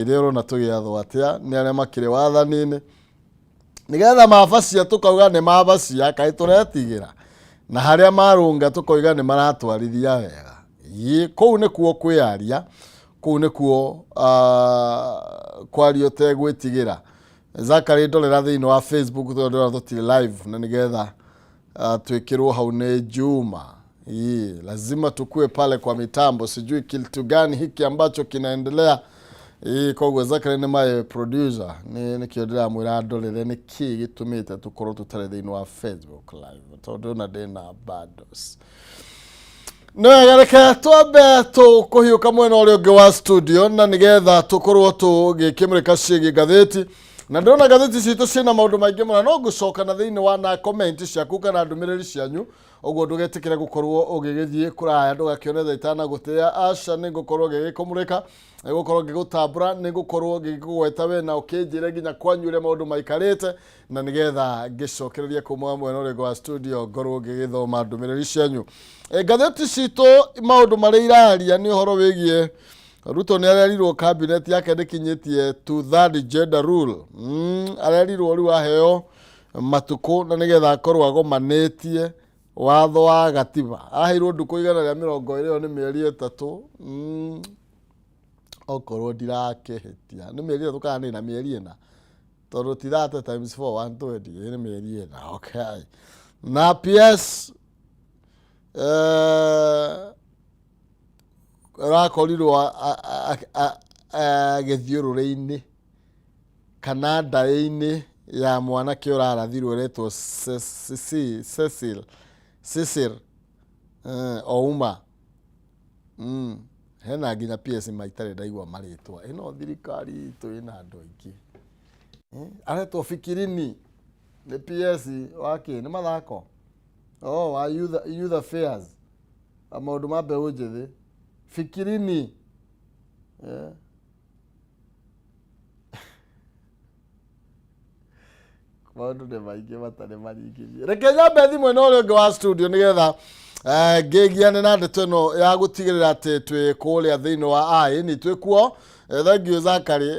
Ĩrĩa ũrona tũgĩathwo atĩa nĩ arĩa makĩrĩ wathani-inĩ nĩgetha mabacia tũkauga nĩ mabacia kaĩ tũretigĩra na harĩa marũnga tũkoiga nĩ maratwarithia wega. Ĩ kũu nĩkuo kwĩyaria, kũu nĩkuo kwaria ũtegwĩtigĩra. Zachary ndorera thĩinĩ wa Facebook tondũ ndĩrona tũtirĩ live na nĩgetha twĩkĩrwo hau nĩ Juma. Ii, lazima tukue pale kwa mitambo, sijui kitu gani hiki ambacho kinaendelea. Ii, koguo Zachary nĩ my producer, nĩ nĩkĩo ndĩramwĩra ndorere nĩ kĩĩ gĩtũmĩte tũkorwo tũtarĩ thĩinĩ wa Facebook live tondũ ona ndĩna bundles. Nĩ wega, reke twambe tũkũhiũka mwena ũrĩa ũngĩ wa studio na nĩgetha tũkorwo tũgĩkĩmũrĩka ciĩgiĩ ngathĩti, na ndĩrona ngathĩti citũ ciĩna maũndũ maingĩ mũno, no ngũcoka na thĩinĩ wa na comment ciaku kana ndũmĩrĩri cianyu. Ũguo ndũgetĩkĩre gũkorwo ũgĩgĩthiĩ kũraya, ndũgakĩone tha itanagũtĩa. Aca, nĩ ngũkorwo ngĩgĩkũmũrĩka, nĩ ngũkorwo ngĩgũtambũra, nĩ ngũkorwo ngĩkũgweta we na ũkĩnjĩre nginya kwanyu ũrĩa maũndũ maikarĩte, na nĩgetha ngĩcokererie kuma mwena ũrĩa ũngĩ wa studio ngorwo ngĩgĩthoma ndũmĩrĩri cianyu. Ngathĩti citũ maũndũ marĩa iraria nĩ ũhoro wĩgiĩ Ruto nĩ arerirwo cabinet yake ndĩkinyĩtie two third gender rule. Arerirwo rĩu aheo matukũ na nĩgetha akorwo agomanĩtie watho wa gatiba. Aheirwo ndukũ 120, ĩyo nĩ mĩeri 3. Okorwo ndirakĩhĩtia nĩ mĩeri 3 kana nĩ na mĩeri 4, tondũ ti 30 times 4 120, ĩ nĩ mĩeri 4. Okay. Na PS rakorirwo gĩthiũrũrĩ-inĩ kana ndaĩ-inĩ ya mwanake ũrarathirwo ũretwo Cecil Cecil Ouma. Hena nginya PS maitarĩ ndaigua marĩtwa. Ĩno thirikari itũ ĩna andũ aingĩ. Aretwo Fikirini nĩ PS wa kĩ? Nĩ mathako? Oh, wa youth affairs. Maũndũ ma mbeũ njĩthĩ. Fikirini. Maũndũ nĩ maingĩ matarĩ maringithie. Reke nyambe thimũ ĩno ũrĩa ũngĩ wa studio nĩgetha ngĩgiane na ndeto ĩno ya gũtigĩrĩra atĩ twĩ kũrĩa thĩinĩ wa ĩ twĩ kuo. Thank you Zachary.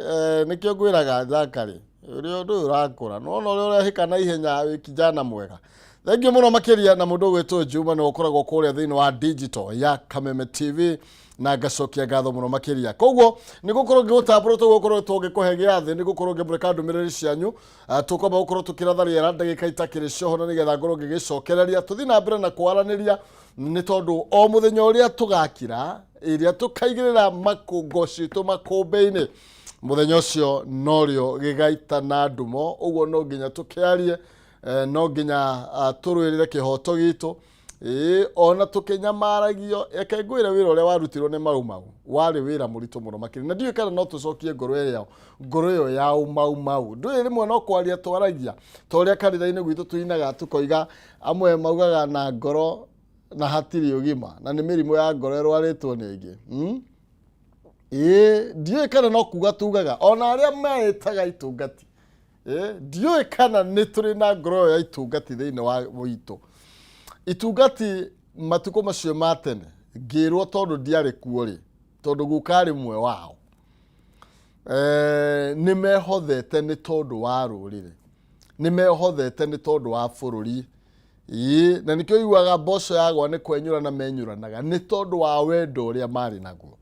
Nĩkĩo ngwĩraga Zachary, ũrĩa ũndũ ũyũ ũrakũra nona ũrĩa ũrehĩka na ihenya wĩ kijana mwega. Thank you mũno makĩria. Na mũndũ ũgwĩtwo Juma nĩ ũkoragwo kũrĩa thĩinĩ wa digital ya Kameme TV, na ngacokia ngatho mũno makĩria. Koguo nĩ gũkorwo ngĩgũtambũra, tũgũkorwo tũgĩkũhe gĩathĩ, nĩ gũkorwo ngĩmũrĩka ndũmĩrĩri cianyu. Tũkwamba gũkorwo tũkĩratha rĩera ndagĩka itakĩrĩ coho na nĩgetha ngorwo ngĩgĩcokereria tũthiĩ na mbere na kwaranĩria, nĩ tondũ o mũthenya ũrĩa tũgakira, ĩrĩa tũkaigĩrĩra makũngo citũ makũmbĩ-inĩ, mũthenya ũcio norĩo gĩgaita na ndumo. Ũguo no nginya tũkĩarie, no nginya tũrũĩrĩre kĩhoto gitũ. Ĩĩ, ona tũkĩnyamaragio, reke ngwĩre wĩra ũrĩa warutirwo nĩ Mau Mau warĩ wĩra mũritũ mũno makĩria, na ndiũĩ kana no tũcokie ngoro ĩrĩa ngoro ĩyo ya ũmau mau. Ndũĩ rĩmwe no kwaria twaragia ta ũrĩa kanitha-inĩ gwitũ tũinaga tũkoiga, amwe maugaga na ngoro na hatirĩ ũgima, na nĩ mĩrimũ ya ngoro ĩrwarĩtwo nĩ ĩngĩ. Ĩĩ, ndiũĩ kana no kuga tugaga ona arĩa meĩtaga itungati. Ndiũĩ kana nĩ tũrĩ na ngoro ĩyo ya itungati thĩinĩ wa witũ. Itungati matukũ macio ma tene ngĩrwo, tondũ ndiarĩ kuo rĩ, tondũ guka arĩ ũmwe wao, nĩ mehothete nĩ tondũ wa rũrĩrĩ, nĩ mehothete nĩ tondũ wa bũrũri. Ĩĩ, na nĩkĩo iguaga mboco yagwa nĩ kwenyũrana menyũranaga, nĩ tondũ wa wendo ũrĩa marĩ naguo.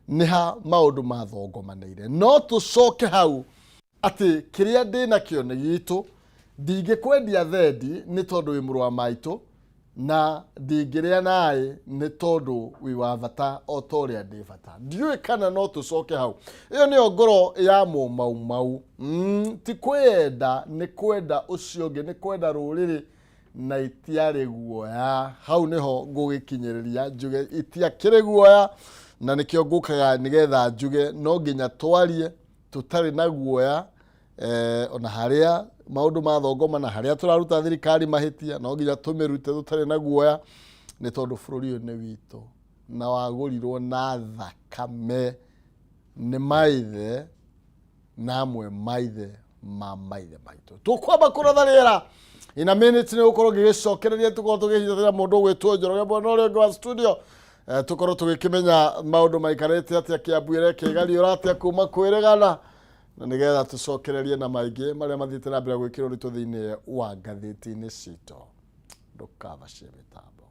Nĩ ha maũndũ mathongomanĩire. No tũcoke hau atĩ kĩrĩa ndĩ nakĩo nĩ gitũ, ndingĩkwendia thendi nĩ tondũ wĩ mũrũ wa maitũ, na ndingĩrĩa naĩ nĩ tondũ wĩ wa bata o ta ũrĩa ndĩ bata. Ndiũĩ kana no tũcoke hau. Ĩyo nĩyo ngoro ya mũmaumau. Ti kwĩyenda, nĩ kwenda ũcio ũngĩ, nĩ kwenda rũrĩrĩ na itiarĩ guoya. Hau nĩho ngũgĩkinyĩrĩria njuge itiakĩrĩ guoya, na nĩkĩo ngũkaga nĩgetha njuge no nginya twarie tũtarĩ na guoya, ona harĩa maũndũ mathongoma na harĩa tũraruta thirikari mahĩtia, no nginya tũmĩrute tũtarĩ na guoya, nĩ tondũ bũrũri ũyũ nĩ witũ na wagũrirwo na thakame nĩ maithe na amwe maithe ma maithe maitũ. Tũkwamba kũratha rĩera in a minute, nĩ gũkorwo ngĩgĩcokereria tũkorwo tũgĩhithĩra mũndũ ũgwĩtwo Njoroge mwena ũrĩa ũngĩ wa studio. Tũkorwo tũgĩkĩmenya maũndũ maikarĩte atĩa, Kĩambu ĩrekĩgariũra atĩa kuma kwĩrĩgana, na nĩgetha tũcokererie na maingĩ marĩa mathiĩte na mbere gwĩkĩrwo ũritũ thĩinĩ wa ngathĩti-inĩ citũ. Ndũkabacie mĩtambo.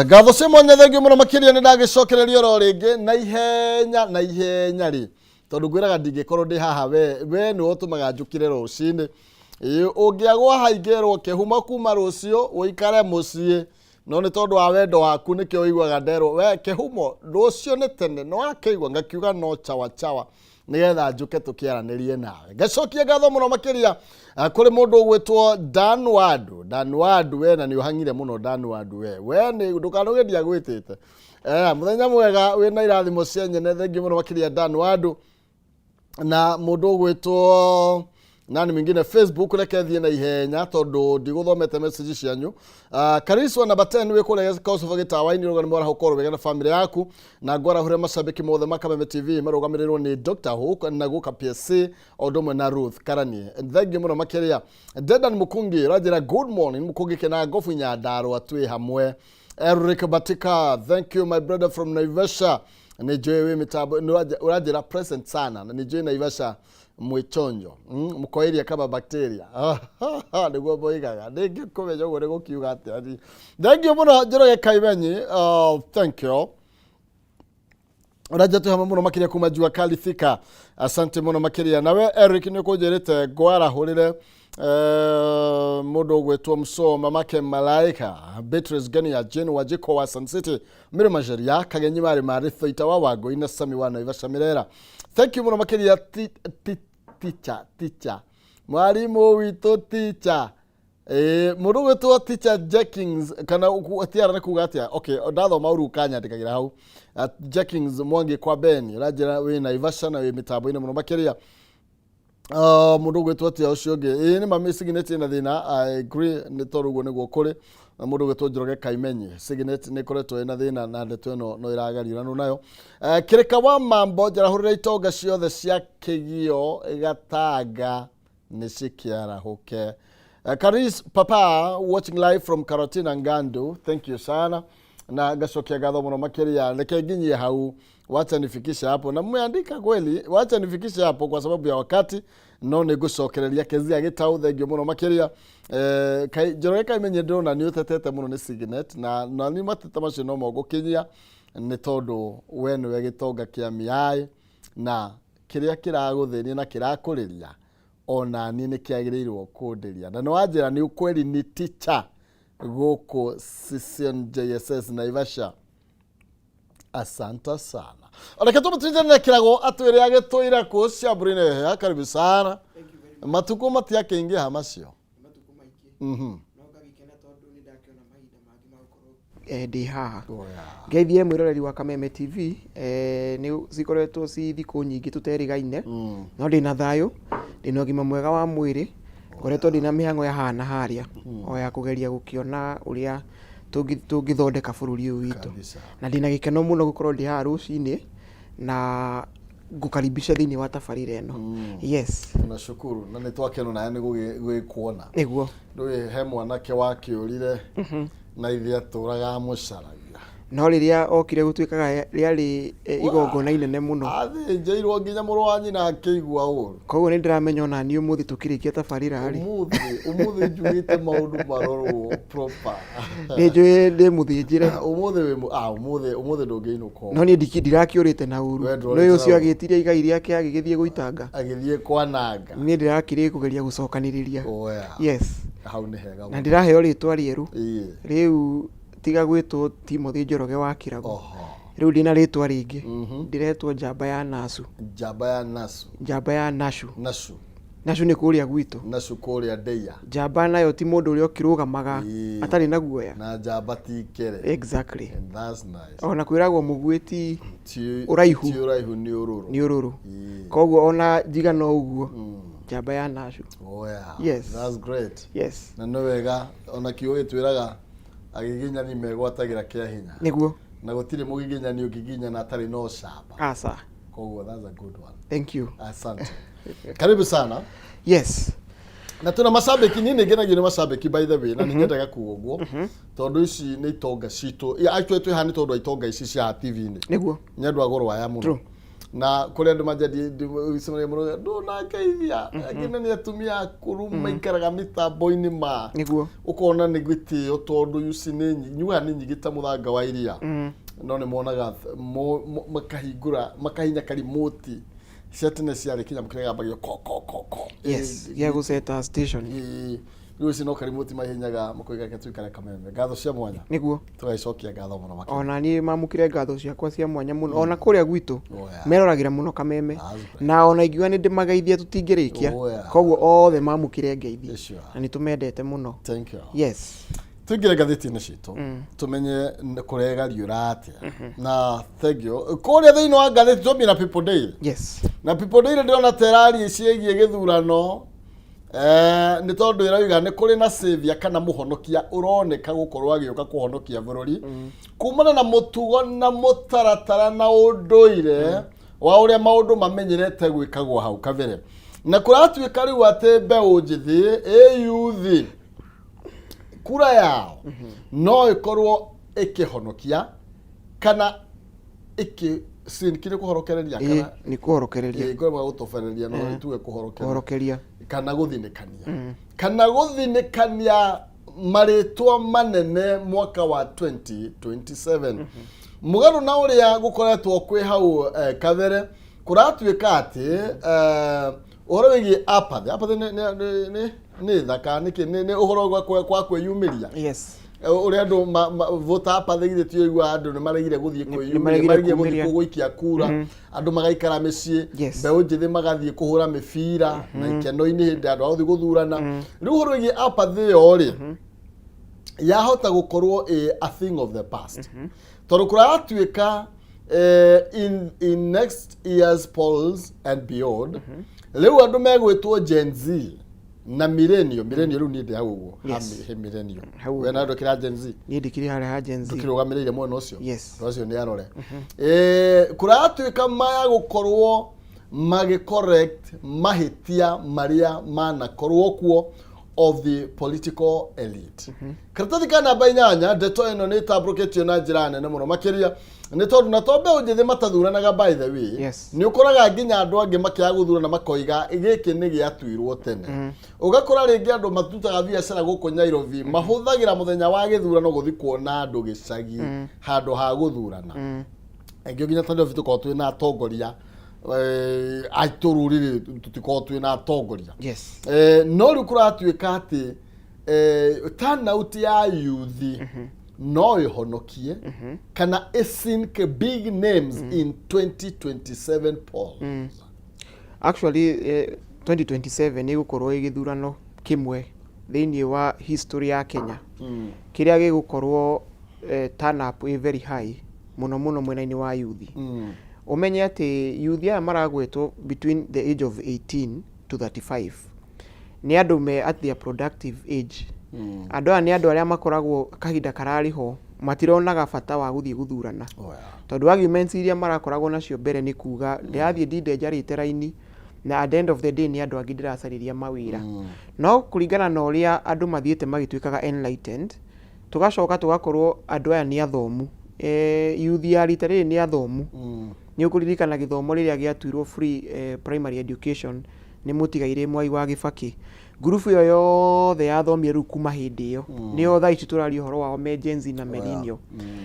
Ngatho cia mwanya, thengiũ mũno makĩria. Nĩ ndagĩcokereria oro rĩngĩ na ihenya na ihenya rĩ, tondũ ngwĩraga ndingĩkorwo ndĩ haha we nĩwe ũtũmaga njũkĩre rũcinĩ. Ĩĩ, ũngĩagwo haingĩrwo kĩhumo kuma rũciũ ũikare mũciĩ, no nĩ tondũ wa wendo waku nĩkĩo ũiguaga nderwo we kĩhumo rũciũ nĩ tene no akĩigua ngakiuga no chawa chawa, nĩgetha njũke tũkĩaranĩrie nawe. Ngacokia ngatho mũno makĩria kũrĩ mũndũ ũgwĩtwo Dan Wadu. Dan Wadu, we na nĩ ũhang'ire mũno. Dan Wadu, we nĩ ndũkanũge ndiagwĩtĩte. Mũthenya mwega wĩna irathimo cia nyene. Thengiũ mũno makĩria, Dan Wadu. Na mũndũ ũgwĩtwo nani mwingine Facebook, reke thiĩ na ihenya tondũ ndigũthomete message cianyu. Kariswa namba 10 wĩ kũrĩa Kosovo gĩtawa-inĩ, rũgano mwara ũkorwo wega na family yaku, na ngwarahũre macambĩki mothe ma Kameme TV marũgamĩrĩrwo nĩ Dr. Hook na guka PSC o ũndũ ũmwe na Ruth Karani. Thengiũ mũno makĩria. Dedan Mukungi ũranjĩra good morning, Mukungi kena ngobu Nyandarũa twĩ hamwe. Eric Batika, thank you my brother from Naivasha, nĩ njũĩ wĩ mĩtambo, nĩ ũranjĩra present sana, na nĩ njũĩ Naivasha mwĩchonjo, mkoiria kama bacteria nĩguo moigaga. Nĩngĩkũmenya ũguo nĩ gũkiuga atĩa ni. Thank you mũno, Njoroge Kaimenyi, thank you. Ũranja twĩ hamwe mũno makĩria kuma Jua Kali Thika, asante mũno makĩria. Nawe Eric nĩ ũkũnjĩrĩte ngwarahũrĩre mũndũ ũgwĩtwo Mso mamake Malaika Beatrice Genia Jane Wajiko wa Sun City Mĩrĩ Macharia Kagenyi marĩ marĩ Thoita wa Wangũi na Sami wa Naivasha Mirera. Thank you mũno makĩria. Teacher, teacher, mwarimu witũ teacher. Mũndũ ũgwĩtwo teacher Jenkins kana tiara nĩ kuga atĩa? Okay, ndathoma ũru kanyandĩkagĩra hau. Jenkins Mwangi kwa Ben ũranjĩra wĩ Naivasha na wĩ mĩtambo-inĩ mũno makĩria. Mũndũ ũgwĩtwo atĩa ũcio ũngĩ? Ĩĩ, nĩ mami Signet ĩna thĩna, I agree, nĩ tondũ ũguo nĩguo kũrĩ. Na mũndũ ũgwĩtwo Njoroge Kaimenyi, Signet nĩ ĩkoretwo ĩna thĩna na ndeto ĩno no ĩragariũranwo nayo. Kĩrĩka wa Mambo, njarahũrĩra itonga ciothe cia kĩgio Gatanga nĩ cikĩarahũke. Karis Papa watching live from Karatina Ngandu, thank you sana, na ngacokia ngatho mũno makĩria. Reke nginyie hau, wacha nifikishe hapo, na mmeandika kweli, wacha nifikishe hapo kwa sababu ya wakati, no nĩ ngũcokereria. Kezia Gĩtau, thengio mũno makĩria. Njoroge Kaimenye, ndĩrona nĩ ũtetete mũno nĩ Signet na nĩ mateta macio no mogũkinyia nĩ tondũ we nĩwe gĩtonga kĩa miai, na kĩrĩa kĩragũthĩnia na kĩrakũrĩria ona niĩ nĩ kĩagĩrĩirwo kũndĩria, na nĩ wanjĩra nĩ ũkweri nĩ teacher gũkũ Sission JSS Naivasha. Asante sana. Reke tũmũtindane kĩrago atwĩre agĩtũire kũ ciambũri-inĩ. Karibu sana. Matukũ matiakĩingĩha macio. Matukũ maingĩ. No ngagĩkena tondũ nĩ ndakĩona mahinda mangĩ ma gũkorwo ndĩ haha. Ngeithie mwĩroreri wa Kameme TV. Nĩ cikoretwo ci thikũ nyingĩ tũterĩgaine, no ndĩna thayũ, ndĩna ũgima mwega wa mwĩrĩ. Ngoretwo ndĩna mĩhang'o ya haha na harĩa o ya kũgeria gũkĩona ũrĩa tũngĩthondeka bũrũri ũyũ witũ. Na ndĩna gĩkeno mũno gũkorwo ndĩ haha rũcinĩ na ngũkaribisha thĩinĩ wa tabarĩra ĩno. Yes. Tunashukuru na nĩ twakeno nawe nĩ gũgĩkuona. Nĩguo. Ndũĩ he mwanake wakĩũrire na ithe atũraga amũcaragia. No rĩrĩa okire gũtuĩkaga rĩarĩ igongona inene mũno. Athĩnjĩirwo nginya mũrũ wa nyina akĩigua ũru. Koguo nĩ ndĩramenya ona niĩ ũmũthĩ tũkĩrĩkia tabarĩra rĩ, Ũmũthĩ njugĩte maũndũ marorwo proper. Nĩ njũĩ ndĩ mũthĩnjĩre. Ũmũthĩ wĩ ũmũthĩ ndũngĩinũka. No niĩ ndirakĩũrĩte na ũru. We ndũrorĩte nĩ na ũcio ũru. Agĩtirie igai rĩake agĩgĩthiĩ gũitanga. Agĩthiĩ kwananga. Niĩ ndĩrakĩrĩ kũgeria gũcokanĩrĩria. Oya. Yes. Hau nĩ hega na mũno. Ndĩraheo rĩtwa rĩerũ. Rĩu tiga gwĩtwo Timothy Njoroge wa Kĩrago. Rĩu ndĩna rĩtwa rĩngĩ. Ndĩretwo Njamba ya Nasu. Njamba ya Nasu. Njamba ya Nashu. Nashu. Nashu nĩ kũrĩa gwitũ. Nashu kũrĩa Ndeia. Njamba nayo ti mũndũ ũrĩa ũkĩrũgamaga atarĩ na guoya. Na njamba ti kere. Exactly. And that's nice. Ona kwĩragwo mũguĩ ti Ti ũraihu. Ti ũraihu, nĩ ũrũrũ. Nĩ ũrũrũ. Koguo ona njigana ũguo, Njamba ya Nashu. Oh, yeah. Yes. That's great. Yes. Na nĩ wega ona kiugo gĩtwĩraga agiginyani megwatagĩra kĩa hinya. Nĩguo. Na gũtirĩ mũgiginyani ũngĩginyana atarĩ na ũcamba. Asa. Koguo that's a good one. Thank you. Asante, karibu sana. Yes. Na tuna macambĩki, niĩ nĩ ngenagio nĩ macambĩki by the way, na nĩ nyendaga kuga ũguo tondũ ici nĩ itonga citũ. Yeah, actually twĩ haha nĩ tondũ wa itonga ici cia TV-inĩ. Nĩguo. Nĩ andũ a goro aya mũno. True. Na kũrĩ andũ manjandicemania mũno ndũnangeithia, angĩ na nĩ atumia akũrũ maikaraga mĩtambo-inĩ ma ũkona nĩ gĩtĩo tondũ UC nĩ nyuaga nĩ nyingĩ ta mũthanga wa iria, no nĩ monaga makahingũra makahinya karimoti cia tene ciarĩ kĩnyamũ kĩrĩa gĩambagio ko ko ko ko. Yes, gĩa gũceta station. Ĩĩ, rĩu ici no karimoti mahihinyaga makoiga reke tuikare Kameme. Ngatho cia mwanya. Tũgagĩcokia ngatho mũno makĩria. Ona niĩ mamũkĩre ngatho ciakwa cia mwanya mũno, ona kũrĩa gwitũ Oh, yeah. meroragĩra mũno Kameme. That's right. Na ona ingiuga nĩ ndĩmageithia tũtingĩrĩkia. Oh, yeah. Koguo othe mamũkĩre ngeithi. Sure. Na nĩ tũmendete mũno. Thank you. Yes. Tũingĩre ngathĩti-inĩ citũ tũmenye kũregariũra atĩa. Na thank you. Kũrĩa thĩinĩ wa ngathĩti twambie na People Daily. Na People Daily ndĩrona ta ĩraria ciĩgiĩ gĩthurano, nĩ tondũ ĩroiga nĩ kũrĩ na savior kana mũhonokia ũroneka gũkorwo agĩũka kũhonokia bũrũri kumana na mũtugo na mũtaratara na ũndũire wa ũrĩa maũndũ mamenyerete gwĩkagwo hau kabere. Na kũratuĩka rĩu atĩ mbeũ njĩthĩ ĩ yuthi kura yao no ĩkorwo ĩkĩhonokia kana ĩkĩ kĩrĩ kũhorokereria kana Nĩ kũhorokereria. Ĩĩ, ngorwo gũtobereria no tuge kũhorokereria. Kũhorokeria. Kana gũthinĩkania, kana gũthinĩkania marĩtwa manene mwaka wa 2027, mũgarũ na ũrĩa gũkoretwo kwĩ hau kabere. Kũratuĩka atĩ ũhoro wĩgiĩ apathy, apathy nĩ thaka nĩkĩ nĩ ũhoro kwa kwĩyumĩria. Ũrĩa andũ voter apathy, githĩ ti ũigua andũ nĩ maregire gũthiĩ kwĩyumĩria, maregire maregire gũthiĩ kumĩria. gũikia kura, andũ magaikara mĩciĩ, mbeũ njĩthĩ magathiĩ kũhũra mĩbira na ikeno-inĩ hĩndĩ ya andũ a gũthiĩ gũthurana. Rĩu ũhoro wĩgiĩ apathy ĩyo rĩ, yahota gũkorwo ĩ a thing of the past, tondũ kũratuĩka in next year's polls and beyond, rĩu andũ megwĩtwo Gen Z na millennial. Millennial rĩu niĩ ndĩ hau ũguo. He millennial. Hau. We na ndũkĩra Gen Z. Niĩ ndĩkĩrĩ harĩa ha Gen Z. Ndũkĩrũgamĩrĩire mwena ũcio. Yes. Ũndũ ũcio nĩ arore. Kũratuĩka maya gũkorwo magĩ correct mahĩtia marĩa manakorwo kuo of the political elite. Karatathi ka namba 8, ndeto ĩno nĩ ĩtambũrũkĩtio na njĩra nene mũno makĩria, nĩ tondũ na to mbeũ njĩthĩ matathuranaga, by the way. Nĩ ũkoraga nginya andũ angĩ makĩaga gũthurana makoiga gĩkĩ nĩ gĩatuirwo tene. Ũgakora rĩngĩ andũ matutaga biacara gũkũ Nairobi mahũthagĩra mũthenya wa gĩthurano gũthiĩ kuona andũ gĩcagi handũ ha gũthurana. Aingĩ nginya ta Nairobi tũkoragwo twĩna atongoria aitũ, rũrĩrĩ tũtikoragwo twĩna atongoria. No rĩu kũratuĩka atĩ turnout ya yuthi no ĩhonokie kana ĩsink big names in 2027 polls. Actually, 2027 nĩ gũkorwo ĩ gĩthurano kĩmwe thĩinĩ wa history ya Kenya kĩrĩa gĩgũkorwo turn up ĩ very high mũno mũno mwena-inĩ wa yuthi. Ũmenye atĩ yuthi aya maragwetwo between the age of 18 to 35 nĩ andũ me at their productive age. Andũ aya nĩ andũ arĩa makoragwo kahinda kararĩ ho matironaga bata wa gũthiĩ gũthurana, tondũ arguments iria marakoragwo nacio mbere nĩ kuga ndĩrathiĩ ndinde njarĩte raini na at the end of the day nĩ andũ angĩ ndĩracarĩria mawĩra. No kũringana na ũrĩa andũ mathiĩte magĩtuĩkaga enlightened, tũgacoka tũgakorwo andũ aya nĩ athomu, yuthi ya rita rĩrĩ nĩ athomu. Nĩ ũkũririkana gĩthomo rĩrĩa gĩatuirwo free, primary education nĩ mũtigairĩ Mwai wa Gĩbakĩ, ngurubu ĩyo yothe yathomire rĩu kuma hĩndĩ ĩyo nĩo thaa ici tũraria ũhoro wao me Gen Z na millennial.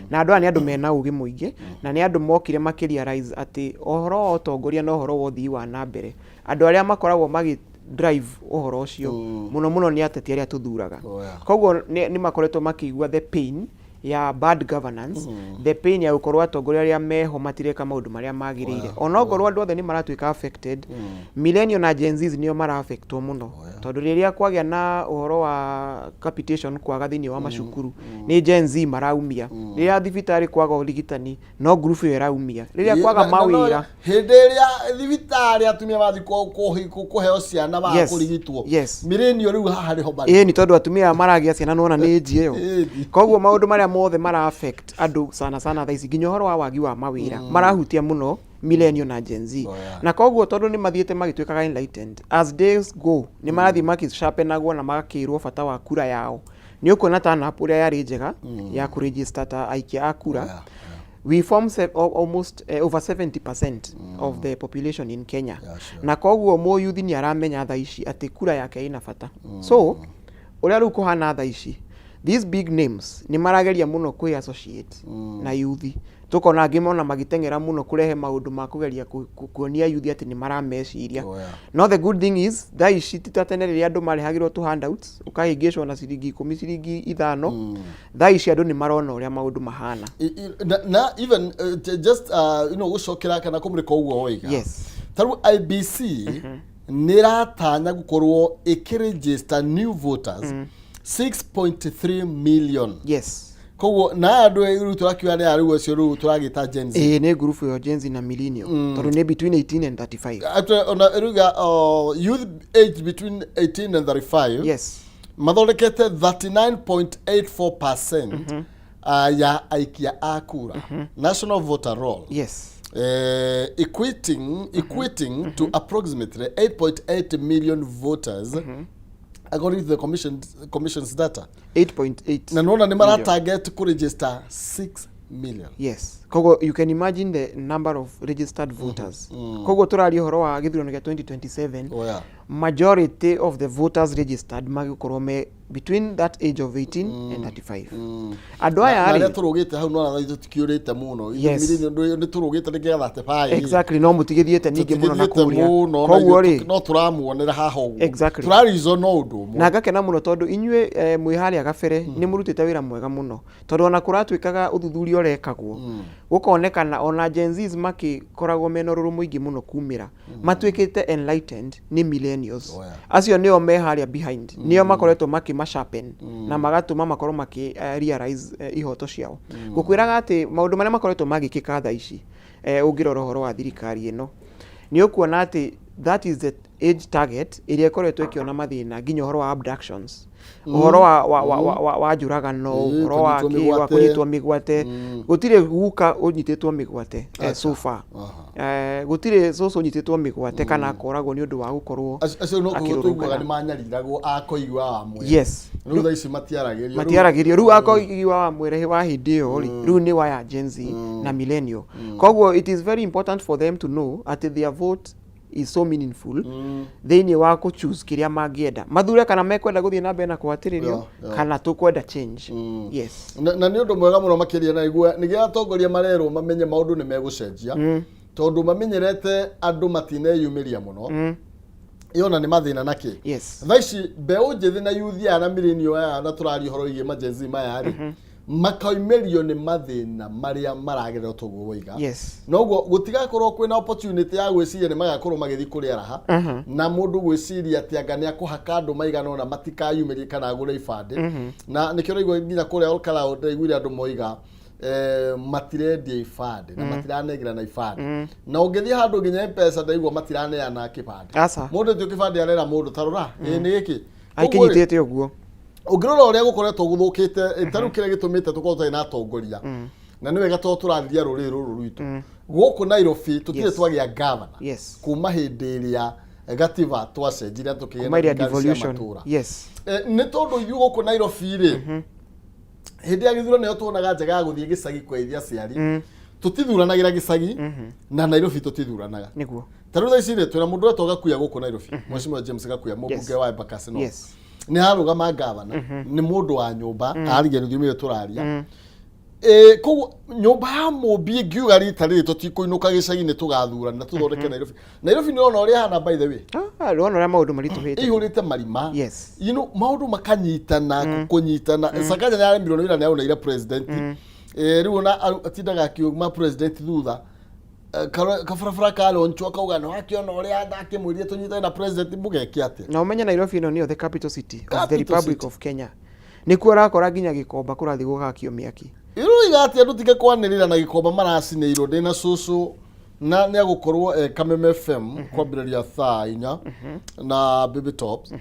Na andũ aya nĩ andũ mena ũgĩ mũingĩ na nĩ andũ mokire makĩrealize atĩ ũhoro wa ũtongoria na ũhoro wa ũthii wa na mbere, andũ arĩa makoragwo magĩ drive ũhoro ũcio mũno mũno nĩ ateti arĩa tũthuraga. Koguo nĩ makoretwo makĩigua the pain ya bad governance, the pain ya gũkorwo atongoria arĩa meho matireka maũndũ marĩa magĩrĩire. Onokorwo andũ othe nĩ maratuĩka affected, millennial na Gen Z nĩo mara-affectwo mũno, tondũ rĩrĩa kwagĩa na ũhoro wa capitation kwaga thĩinĩ wa macukuru, nĩ Gen Z maraumia. Rĩrĩa thibitarĩ kwaga ũrigitani, no ngurubu ĩyo ĩraumia. Rĩrĩa kwaga mawĩra. Hĩndĩ ĩrĩa thibitarĩ atumia mathiĩ kũheo ciana baga kũrigitwo, millennial rĩu haha nĩho marĩ. Ĩĩ, nĩ tondũ atumia aya maragĩa ciana nona nĩ age ĩyo. Koguo maũndũ marĩa mothe mara affect andũ sana sana thaa ici, nginya ũhoro wa wagi wa mawĩra, marahutia mũno millennial na Gen Z. Na koguo tondũ nĩ mathiĩte magĩtuĩkaga enlightened as days go, nĩ marathiĩ makĩsharpenagwo na magakĩrwo bata wa kura yao. Nĩ ũkuona turn up ũrĩa yarĩ njega ya kũregister ta aikia a kura. We form almost over 70% of the population in Kenya. Yeah, sure. Na koguo mũyuthi nĩ aramenya thaa ici atĩ kura yake ĩna bata. So ũrĩa rĩu kũhana thaa ici, these big names nĩ marageria mũno kwĩ associate na yuthi. Tũkona angĩ mona magĩteng'era mũno kũrehe maũndũ ma kũgeria kuonia yuthi atĩ nĩ marameciria. Oh, yeah. No the good thing is, thaa ici ti ta tene rĩrĩa andũ marehagĩrwo tũ handouts, ũkahĩngĩcwo na ciringi 10, ciringi 5. Thaa ici andũ nĩ marona ũrĩa maũndũ mahana. Na even just gũcokera kana kũmũrĩka ũguo woiga, ta rĩu IEBC nĩ ĩratanya gũkorwo ĩkĩregister new voters 6.3 million. Koguo na andũ rĩu tũrakiuga nĩ rĩu acio rĩu tũragĩta Gen Z. Ĩĩ, nĩ ngurubu ĩyo, Gen Z na millennial, tondũ nĩ between 18 and 35. Actually, ona ĩruga youth age between 18 and 35 mathondekete 39.84% ya aikia a kura, national voter roll, equating to approximately 8.8 million voters according to the commission's data. 8.8 Na nona nĩ million. maratarget kũregister 6 million. Yes, koguo you can imagine the number of registered voters. Koguo tũraria ũhoro wa gĩthurano gĩa 2027, Oh, yeah. majority of the voters registered magĩkorwo me between that age of 18 and 35. Andũ aya Na rĩ, arĩa tũrũgĩte hau nona ithuĩ tũtikiũrĩte mũno. Nĩ tũrũgĩte nĩ kĩa 35. Exactly, no mũtigĩthiĩte ningĩ mũno na Tũtigĩthiĩte kũrĩa. mũno na Koguo ithuĩ rĩ, no tũramuonera haha ũguo. Tũrareason no ũndũ ũmwe. Na ngakena mũno tondũ inyuĩ mwĩ harĩa gabere nĩ mũrutĩte wĩra mwega mũno, tondũ ona kũratuĩkaga ũthuthuria ũrekagwo gũkonekana ona Gen Zs makĩkoragwo mena ũrũrũ mũingĩ mũno kumĩra matuĩkĩte enlightened nĩ millennials. Acio nĩo me harĩa behind, nĩo makoretwo makĩmasharpen na magatũma makorwo makĩ realize ihoto ciao. Ngũkwĩraga atĩ maũndũ marĩa makoretwo magĩkĩka thaa ici, ũngĩrora ũhoro wa thirikari ĩno, nĩ ũkuona atĩ that is the age target ĩrĩa ĩkoretwo ĩkĩona mathĩna, nginya ũhoro wa abductions, ũhoro wa njũragano, ũhoro wa kũnyitwo kĩ, wa mĩgwate. kũnyitwo mĩgwate. Gũtirĩ guka ũnyitĩtwo mĩgwate so far. Gũtirĩ cũcũ ũnyitĩtwo mĩgwate kana akoragwo nĩ ũndũ wa gũkorwo Acio no akĩrũrũngana. tũiguaga nĩ manyariragwo akoigua wa mwere. Rĩu thaa ici matiaragĩrio. Matiaragĩrio rĩu akoigua wa mwere wa hĩndĩ ĩyo rĩ, rĩu nĩ waya Gen Z na millennial. Koguo it is very important for them to know atĩ their vote is so meaningful thĩinĩ wa kũ choose kĩrĩa mangĩenda mathure, kana mekwenda gũthiĩ na mbere na kũhatĩrĩrio kana tũkwenda change. Yes. Na nĩ ũndũ mwega mũno makĩria, na igua nĩgĩo atongoria marerwo mamenye maũndũ nĩ megũcenjia, tondũ mamenyerete andũ matineyumĩria mũno, ĩyo na nĩ mathĩna na kĩ. Thaa ici mbeũ njĩthĩ na yuthi aya na millennial aya, na tũraria ũhoro wĩgiĩ ma Gen Z maya rĩ, makaumĩrio nĩ mathĩna marĩa maragerera toguo woiga. Noguo gũtigakorwo kwĩna opportunity ya gwĩciria nĩ magakorwo magĩthiĩ kũrĩa raha na mũndũ gwĩciria atĩ anga nĩ akũhaka andũ maigana ũna matikayumĩrie kana agũre ibandĩ. Na nĩkĩo ũraigua nginya kũrĩa Olkalau ndaiguire andũ moiga matirendia ibandĩ na matiranengerana ibandĩ, na ũngĩthiĩ handũ nginya M-Pesa ndaigua matiraneana kĩbandĩ. Aca. Mũndũ tio kĩbandĩ arera mũndũ tarora ĩ nĩ gĩkĩ. Koguo rĩ, Aikĩnyitĩte ũguo. Ũngĩrora ũrĩa gũkoretwo gũthũkĩte, ta rĩu kĩrĩa gĩtũmĩte tũkorwo tũtarĩ na atongoria, na nĩ wega tondũ tũrarĩria rũrĩrĩ rũrũ rwitũ gũkũ Nairobi, tũtirĩ twagĩa gavana kuma hĩndĩ ĩrĩa gatiba twacenjirie tũkĩgĩa kuma na ĩrĩa thirikari cia devolution matũra. Nĩ tondũ ithuĩ gũkũ Nairobi rĩ, hĩndĩ ya gĩthurano nĩyo tuonaga njega ya gũthiĩ gĩcagi kweithia aciari. Tũtithuranagĩra gĩcagi na Nairobi tũtithuranaga. Ta rĩu thaa ici rĩ, twĩna mũndũ wetwo Gakuya gũkũ Nairobi, Mheshimiwa James Gakuya, mũmbunge wa Embakasi North. Nĩ ararũgama gavana, nĩ mũndũ wa nyũmba araria rũthiomi rũrĩa tũraria. Koguo nyũmba ya mũmbi ĩngiuga rita rĩrĩ tũtikũinũka gĩcagi-inĩ, tũgathurana tũthondeke Nairobi. Nairobi nĩ ũrona ũrĩa hana, by the way. Ah, rwona ũrĩa maũndũ maritũhĩte. Ĩihũrĩte marima. Maũndũ makanyitana kũnyitana. Sakaja nĩ aremirwo nĩ wĩra, nĩ aũneire president. Rĩu ona atindaga akiuma president thutha. Kabarabara karonchwo akauga nĩ wakĩona ũrĩa ndakĩmwĩrire tũnyitane na president, mũgeke atĩa? Na ũmenye Nairobi ĩno nĩyo the capital city of the Capital Republic city. of Kenya. Nĩkuo ũrakora nginya Gĩkomba kũrathiĩ gũgakio mĩaki. Iruiga atĩ andũ tige kwanĩrĩra na Gĩkomba maracinĩirwo. Ndĩna cũcũ na nĩ agũkorwo Kameme FM kwambĩrĩria thaa 4 na Baby Tops.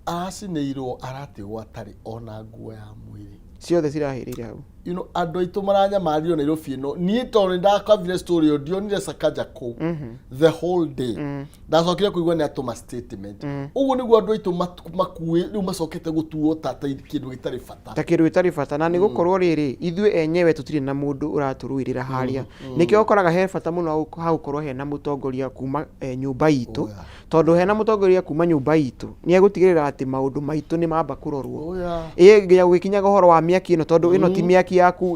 Aracinĩirwo, aratigwo atarĩ ona nguo ya mwĩrĩ. Ciothe cirahĩrĩire hau. Andũ aitũ maranyamario Nairobi ĩno. Niĩ tondũ nĩ ndakavire story ĩyo, ndionire Sakaja kũu the whole day. Ndacokire kũigua nĩ atũma statement. Ũguo nĩguo andũ aitũ makuĩ rĩu macokete gũtuo ta kĩndũ gĩtarĩ bata. Ta kĩndũ gĩtarĩ bata, na nĩ gũkorwo rĩrĩ, ithuĩ enyewe tũtirĩ na mũndũ ũratũrũĩrĩra harĩa. Nĩkĩo ũkoraga he bata mũno ha gũkorwo hena mũtongoria kuma nyũmba itũ. Tondũ hena mũtongoria kuma nyũmba itũ, nĩ egũtigĩrĩra atĩ maũndũ maitũ nĩ mamba kũrorwo. Ĩ nginya gũgĩkinyaga ũhoro wa mĩaki ĩno, tondũ ĩno ti mĩaki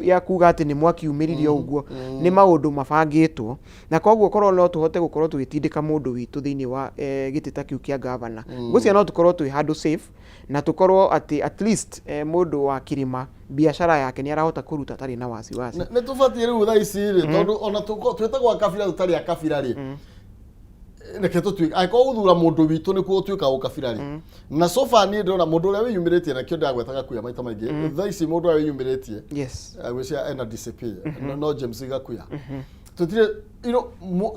ya kuga atĩ nĩ mwaki umĩrire o ũguo, nĩ maũndũ mabangĩtwo. Na koguo korwo no tũhote gũkorwo tũgĩtindĩka mũndũ witũ thĩinĩ wa gĩtĩ ta kĩu kĩa gavana, ngwĩciria no tũkorwo twĩ handũ safe, na tũkorwo atĩ at least mũndũ wa kĩrĩma biacara yake nĩ arahota kũruta atarĩ na wasiwasi. Nĩ tũbatiĩ rĩu thaa ici rĩ, tondũ ona twĩtagwo akabira tũtarĩ akabira rĩ, reke tũtuĩke angĩkorwo gũthura mũndũ witũ nĩkuo gũtuĩka ũkabira rĩ, na so far niĩ ndĩrona mũndũ ũrĩa wĩyumĩrĩtie, na kĩo ndĩragwetaga Gakuya maita maingĩ thaa ici, mũndũ ũrĩa wĩyumĩrĩtie ngwĩciria ena DCP, no James Gakuya. Tũtirĩ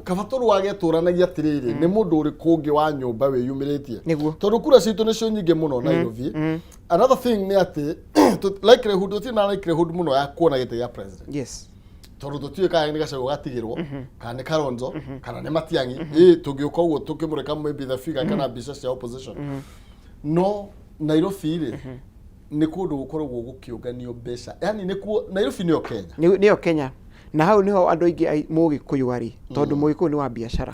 kaba tũrũage tũranagia atĩrĩrĩ, nĩ mũndũ ũrĩkũ ũngĩ wa nyũmba wĩyumĩrĩtie? Tondũ kura citũ nĩcio nyingĩ mũno Nairobi. Another thing nĩ atĩ likelihood, tũtirĩ na likelihood mũno ya kuona gĩtĩ gĩa president, tondũ tũtiũĩ kana nĩ Gachagua gatigĩrwo, kana nĩ Kalonzo, kana nĩ Matiang'i. Ĩ tũngĩũka ũguo tũkĩmũrĩka maybe the figure kana mbica cia opposition. No Nairobi rĩ, nĩ kũndũ gũkoragwo gũkĩũnganio mbeca, yani nĩkuo Nairobi nĩyo Kenya. Nĩyo Kenya, na hau nĩho andũ aingĩ mũgĩkũyũ arĩ, tondũ mũgĩkũyũ nĩ wa biacara.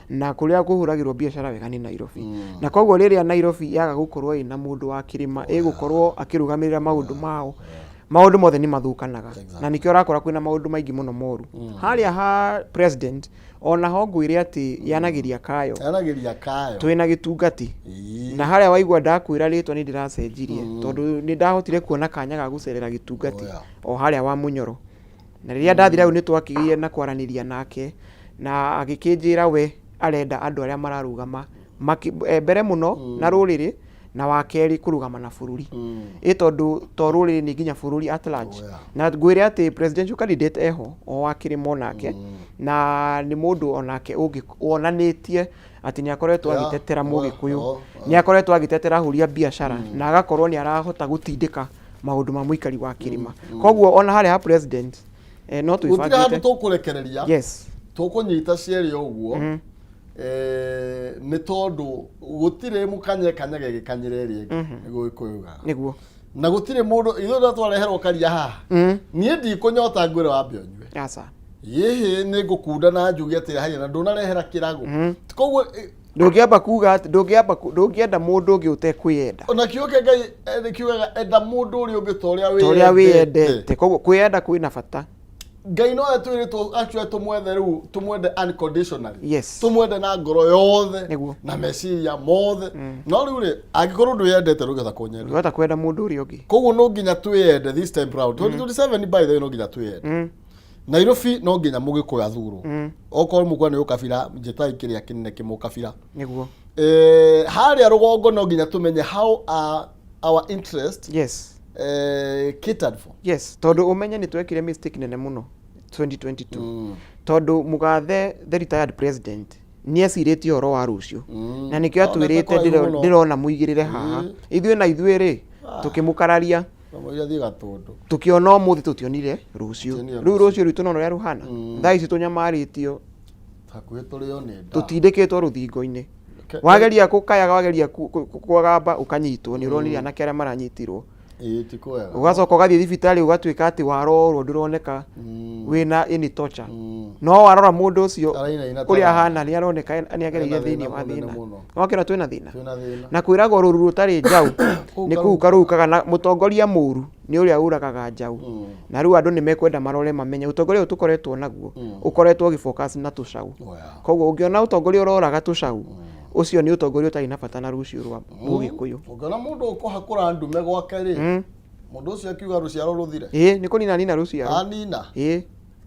Na kũrĩa kũhũragĩrwo biacara wega nĩ Nairobi. Na koguo rĩrĩa Nairobi yaga gũkorwo ĩna mũndũ wa kĩrĩma ĩgũkorwo akĩrũgamĩrĩra maũndũ mao, maũndũ mothe nĩ mathũkanaga. Na nĩkĩo ũrakora kwĩna maũndũ maingĩ mũno moru harĩa ha president. Ona ho ngwĩre atĩ yanagĩria kayo. Yanagĩria kayo. Twĩna gĩtungati. Na harĩa waigua ndakwĩra rĩtwa nĩ ndĩracenjirie, tondũ nĩ ndahotire kuona kanya ga gũcerera gĩtungati o harĩa wa Mũnyoro. Na rĩrĩa ndathire hau, nĩ twakĩgĩire na kwaranĩria nake, na agĩkĩnjĩra we arenda andũ arĩa mararũgama mbere mũno na rũrĩrĩ, na wa kerĩ kũrũgama na bũrũri. Ĩ tondũ to rũrĩrĩ, nĩ nginya bũrũri at large. Na ngwĩre atĩ presidential candidate eho o wa kĩrĩma onake, na nĩ mũndũ onake ũngĩ wonanĩtie atĩ nĩ akoretwo agĩtetera mũgĩkũyũ, nĩ akoretwo agĩtetera ahũri a biacara, na agakorwo nĩ arahota gũtindĩka maũndũ ma mũikari wa kĩrĩma. Koguo ona harĩa ha president no Gũtirĩ handũ twĩbangĩte. Tũkũrekereria. Tũkũnyita cierĩ ũguo, nĩ tondũ gũtirĩ mũkanye kanyage gĩkanyĩre ĩrĩa ĩngĩ, nĩguo Gĩkũyũ ugaga. Na gũtirĩ mũndũ ithuĩ rĩrĩa twareherwo karia haha, niĩ ndikũnyota ngwĩre wambe ũnyue. Aca. Yĩhĩ nĩ ngũkunda na njuge atĩ haya, na ndũnarehera kĩrago, koguo Ndũngĩamba kuga atĩ ndũngĩenda mũndũ ũngĩ ũtekwĩyenda. Ona kiugo kĩa Ngai nĩ kiugaga enda mũndũ ũrĩa ũngĩ ta ũrĩa Ta ũrĩa wĩyendete. Koguo kwĩyenda kwĩna bata. Ngai no etwĩrĩtwo actually tũmwethe rĩu, tũmwende unconditionally, tũmwende na ngoro yothe na meciria mothe. No rĩu rĩ, angĩkorwo ndwĩyendete, ndũngĩhota kũnyenda. Ndũngĩhota kwenda mũndũ ũrĩa ũngĩ. Koguo no nginya twĩyende this time round, 2027, by the way, no nginya twĩyende. Nairobi no nginya mũgĩkũyũ athurwo. Okorwo mũkuona nĩ ũkabira, njĩtai kĩrĩa kĩnene kĩmũkabira. Harĩa rũgongo no nginya tũmenye how are our interest catered for. Yes, tondũ ũmenye nĩ twekire mistake nene mũno 2022, tondũ mũgathe, the retired president, nĩ ecirĩtie ũhoro wa rũciũ, na nĩkĩo Onete atwĩrĩte kũraihu mũno. Ndĩrona mũigĩrĩre haha. Ithuĩ na ithuĩ rĩ, tũkĩmũkararia. Kamũira thiĩ gatũndũ. Tũkĩona ũmũthĩ, tũtionire rũciũ. Tũtionire. Rĩu rũciũ rwitũ no ũrĩa rũhana thaa ici, tũnyamarĩtio. Hakuhĩ tũrĩo nĩ nda. Tũtindĩkĩtwo rũthingo-inĩ. Wageria kũkayaga, wageria kũgamba, ũkanyitwo. Nĩ ũronire anake arĩa maranyitirwo. Ĩĩ, ti kwega. Ũgacoka ũgathiĩ thibitarĩ, ũgatuĩka atĩ warorwo ndũroneka wĩna any torture. No warora mũndũ ũcio Arainaina ũrĩa ahana, nĩ aroneka nĩ agereire Ena thĩinĩ thĩna wa mũnene thĩna. mũno. Wakĩona twĩna thĩna. Twĩna thĩna. Na kwĩragwo rũru rũtarĩ njaũ Kũu nĩ kũhuka rũhukaga, na mũtongoria mũru nĩ ũrĩa ũragaga njaũ. Na rĩu andũ nĩ mekwenda marore mamenye ũtongoria ũyũ tũkoretwo naguo ũkoretwo ũgĩfocus na tũcaũ. Koguo ũngĩona ũtongoria ũroraga tũcaũ, ũcio nĩ ũtongoria ũtarĩ na bata na rũciũ rwa mũgĩkũyũ. Ũngĩona mũndũ ũkũhakũra ndume gwake rĩ, mũndũ ũcio akiuga rũciaro rũthire. Ĩĩ, nĩ kũnina nina rũciaro. Anina.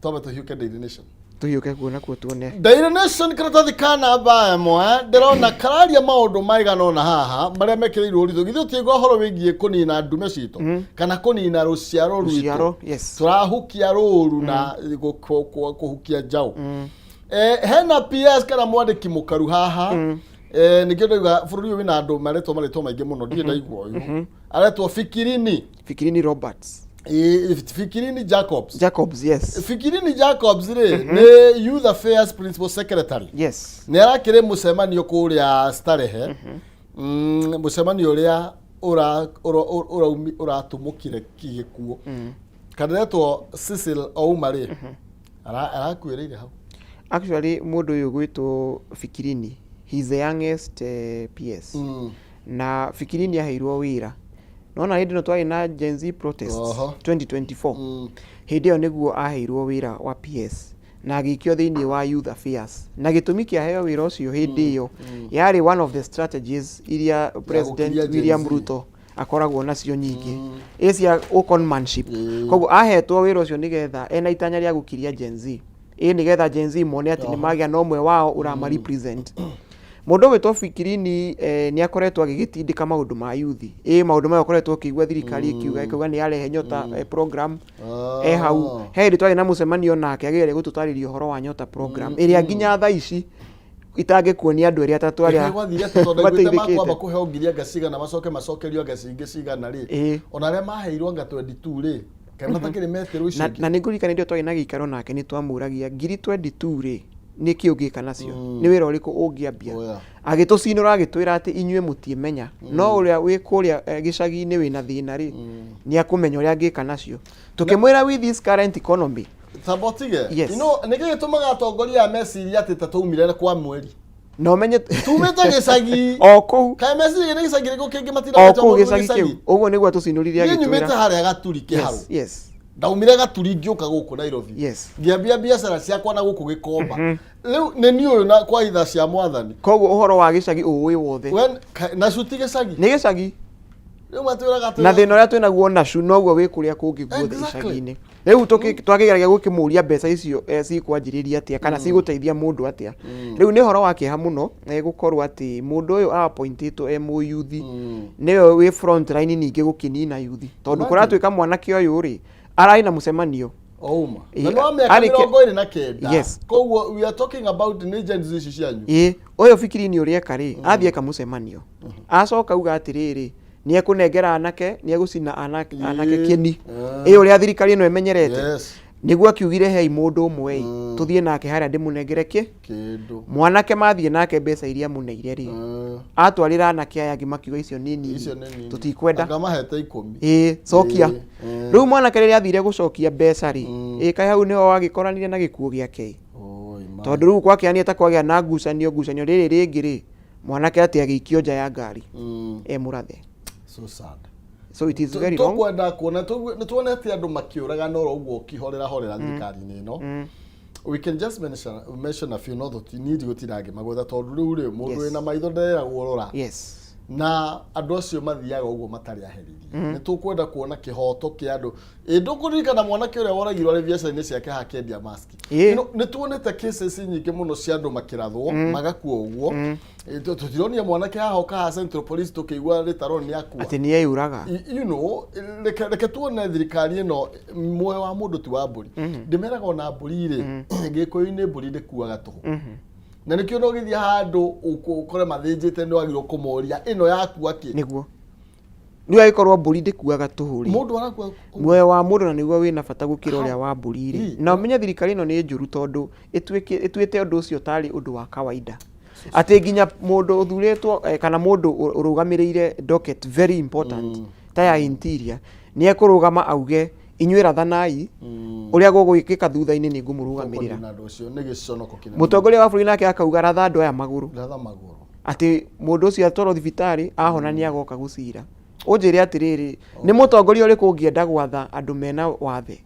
Twambe tũhiũke Daily Nation. Tũhiũke kuo nakuo tuone. Daily Nation karatathi ka namba 1 ndĩrona kararia maũndũ maigana ũna haha marĩa mekĩrĩirwo ũritũ. Githĩ ũtiigua ũhoro wĩgiĩ kũnina ndume citũ kana kũnina rũciaro rwitũ? Rũciaro, yes. Tũrahukia rũru na kũhukia njaũ. Hena PS kana mwandĩki mũkaru haha. Nĩkĩo ndauga bũrũri ũyũ wĩna andũ maretwo marĩtwa maingĩ mũno, ndirĩ ndaigua ũyũ aretwo Fikirini. Fikirini Roberts. Fikirini Jacobs. Jacobs, yes. Fikirini Jacobs rĩ, nĩ Youth Affairs Principal Secretary. Nĩ arakĩrĩ mũcemanio kũrĩa Starehe, mũcemanio ũrĩa ũratumũkire gĩkuũ kana retwo Cecil Ouma rĩ, arakuĩrĩire hau. Actually, mũndũ ũyũ gwĩtwo Fikirini, he is the youngest PS. Na Fikirini aheirwo wĩra nona hĩndĩ ĩno twarĩ na Gen Z protests 2024. Hĩndĩ ĩyo nĩguo aheirwo wĩra wa PS na agĩikio thĩinĩ wa Youth Affairs, na gĩtũmi kĩa heo wĩra ũcio hĩndĩ ĩyo yarĩ one of the strategies iria President gũkiria Gen William Z. Ruto akoragwo nacio nyingĩ ĩ cia conmanship. Koguo ahetwo wĩra ũcio nĩgetha ena itanya rĩa gũkiria Gen Z, ĩ nĩgetha Gen Z mone atĩ nĩ magĩa na ũmwe wao ũrama represent. Mũndũ ũgwĩtwo Fikirini nĩ akoretwo agĩgĩtindĩka maũndũ ma yuthi, ĩ maũndũ maya ũkoretwo ũkĩigua thirikari ĩkiuga, ĩkauga nĩ yarehe Nyota program. Hau he hĩndĩ twarĩ na mũcemanio nake agĩgeria gũtũtarĩria ũhoro wa Nyota program, ĩrĩa nginya thaa ici itangĩkuonia andũ erĩ atatũ arĩa Gwathire atĩ tondũ ndaiguĩte mateithĩkĩte. makwamba kũheo ngiri anga cigana, macoke macokerio anga cingĩ cigana rĩ, ona arĩa maheirwo anga 22 rĩ, kaĩ matakĩrĩ metĩrwo icio Na, ingĩ? na nĩ ngũririkana hĩndĩ ĩyo twarĩ na gĩikaro nake nĩ twamũragia ngiri 22 rĩ, nĩ kĩ ũngĩka nacio, nĩ wĩra ũrĩkũ ũngĩambia? Oh, yeah. Agĩtũcinũra agĩtwĩra atĩ inyuĩ mũtiĩmenya, no ũrĩa wĩ kũrĩa gĩcagi-inĩ wĩna thĩna rĩ, nĩ akũmenya ũrĩa angĩka nacio. Tũkĩmwĩra with this current economy. Tamba ũtige. Yes. You know, nĩkĩ gĩtũmaga atongoria aya meciria atĩ ta twaumire kwa mweri? Na ũmenye Tumĩte gĩcagi. O kũu. Kaĩ meciria nĩ gĩcagi gĩkũ kĩngĩ matinda O metwo kũu mũndũ gĩcagi kĩu, ũguo nĩguo atũcinũrire Niĩ nyumĩte agĩtwĩra. harĩa Gaturi Kĩharũ. Ndaumire Gaturi ngĩũka gũkũ Nairobi. Ngĩambia biacara ciakwa na gũkũ Gĩkomba. Rĩu nĩ niĩ ũyũ na kwa itha cia mwathani. Koguo ũhoro wa gĩcagi ũĩ wothe. Nacu ti gĩcagi. Nĩ gĩcagi. Rĩu matwĩraga atĩ Na thĩna ũrĩa twĩnaguo nacu noguo wĩ kũrĩa kũngĩ guothe icagi-inĩ. Rĩu twakĩgeragia gũkĩmũria mbeca icio cikwanjĩrĩria atĩa kana cigũteithia mũndũ atĩa. Rĩu nĩ ũhoro wa kĩeha mũno gũkorwo atĩ mũndũ ũyũ appointĩtwo e mũyuthi nĩwe wĩ front line ningĩ gũkĩnina yuthi, tondũ Imagine. kũratuĩka mwanake ũyũ rĩ, ararĩ na mũcemanio. Ouma. Ĩ, Na nĩ wa mĩaka 29. Koguo we are talking about nĩ Gen Z ici cianyu. Ĩ ũyũ Fikirini ũrĩa eka rĩ, athiĩ eka mũcemanio, acoka auga atĩrĩrĩ, nĩ ekũnengera anake, nĩ egũcina anake, anake kĩni. Ĩ ũrĩa thirikari ĩno ĩmenyerete. Nĩguo akiugire hei mũndũ ũmwe ĩ, tũthiĩ nake harĩa ndĩmũnengere kĩ Kĩndũ. Mwanake mathiĩ nake, mbeca iria mũneire rĩ, atwarĩra anake aya angĩ makiuga icio nĩ nini. Icio nĩ nini. Tũtikwenda. Anga mahete 10. Ĩ cokia. Rĩu mwanake rĩrĩa athire gũcokia mbeca rĩ, ĩ kaĩ hau nĩho wagĩkoranire na gĩkuũ gĩake ĩ. Oi, ma. Tondũ rĩu gwakĩanire ta kwagĩa na ngucanio rĩrĩ rĩngĩ rĩ, mwanake atĩ agĩikio nja ya ngari e mũrathe. So sad. So it is very wrong. Tũkwenda kuona nĩ tuonete andũ makĩũragana oro ũguo ũkĩhorera horera thirikari-inĩ ĩno. We can just mention a few, no tũtinidi gũtinda ngĩmagwetha tondũ rĩu rĩ, mũndũ wĩna maitho nderagwo rora. Na andũ acio mathiaga ũguo matarĩ aherithie. Nĩ tũkwenda kuona kĩhoto kĩa andũ. Ĩ ndũkũririkana mwanake ũrĩa woragirwo arĩ biacara-inĩ ciake hakĩendia maski? You know, nĩ tuonete cases nyingĩ mũno cia andũ makĩrathwo magakua ũguo. Tũtironire mwanake haha ũka haha Central Police tũkĩigua rĩtarwo nĩ akua. Atĩ nĩ eyũraga. You know, reke tuone thirikari ĩno, muoyo wa mũndũ ti wa mbũri. Ndĩmeraga ona mbũri rĩ, Gĩkũyũ-inĩ mbũri ndĩkuaga tũhũ. Na nĩkĩo no ũgĩthiĩ handũ ũkore mathĩnjĩte, nĩ wagĩrĩirwo kũmoria ĩno yakua kĩ. Nĩguo rĩu angĩkorwo mbũri ndĩkuaga tũhũ rĩ, Mũndũ arakua. Muoyo wa mũndũ na nĩguo wĩna bata gũkĩra ũrĩa wa mbũri rĩ. Na ũmenye thirikari ĩno nĩ njũru tondũ ĩtuĩte ũndũ ũcio tarĩ ũndũ wa kawaida, atĩ nginya mũndũ ũthurĩtwo kana mũndũ ũrũgamĩrĩire docket very important ta ya interior nĩ ekũrũgama auge inyuĩ rathanai, ũrĩa gũgwĩkĩka thutha-inĩ nĩ ngũmũrũgamĩrĩra. Kũnina andũ acio nĩ gĩconoko kĩnene. Mũtongoria wa bũrũri nake akauga ratha andũ aya magũrũ. Ratha magũrũ. Atĩ mũndũ ũcio atwarwo thibitarĩ ahona nĩ agoka gũcira. Ũnjĩre atĩrĩrĩ, nĩ mũtongoria ũrĩkũ ũngĩenda gwatha andũ mena wathe,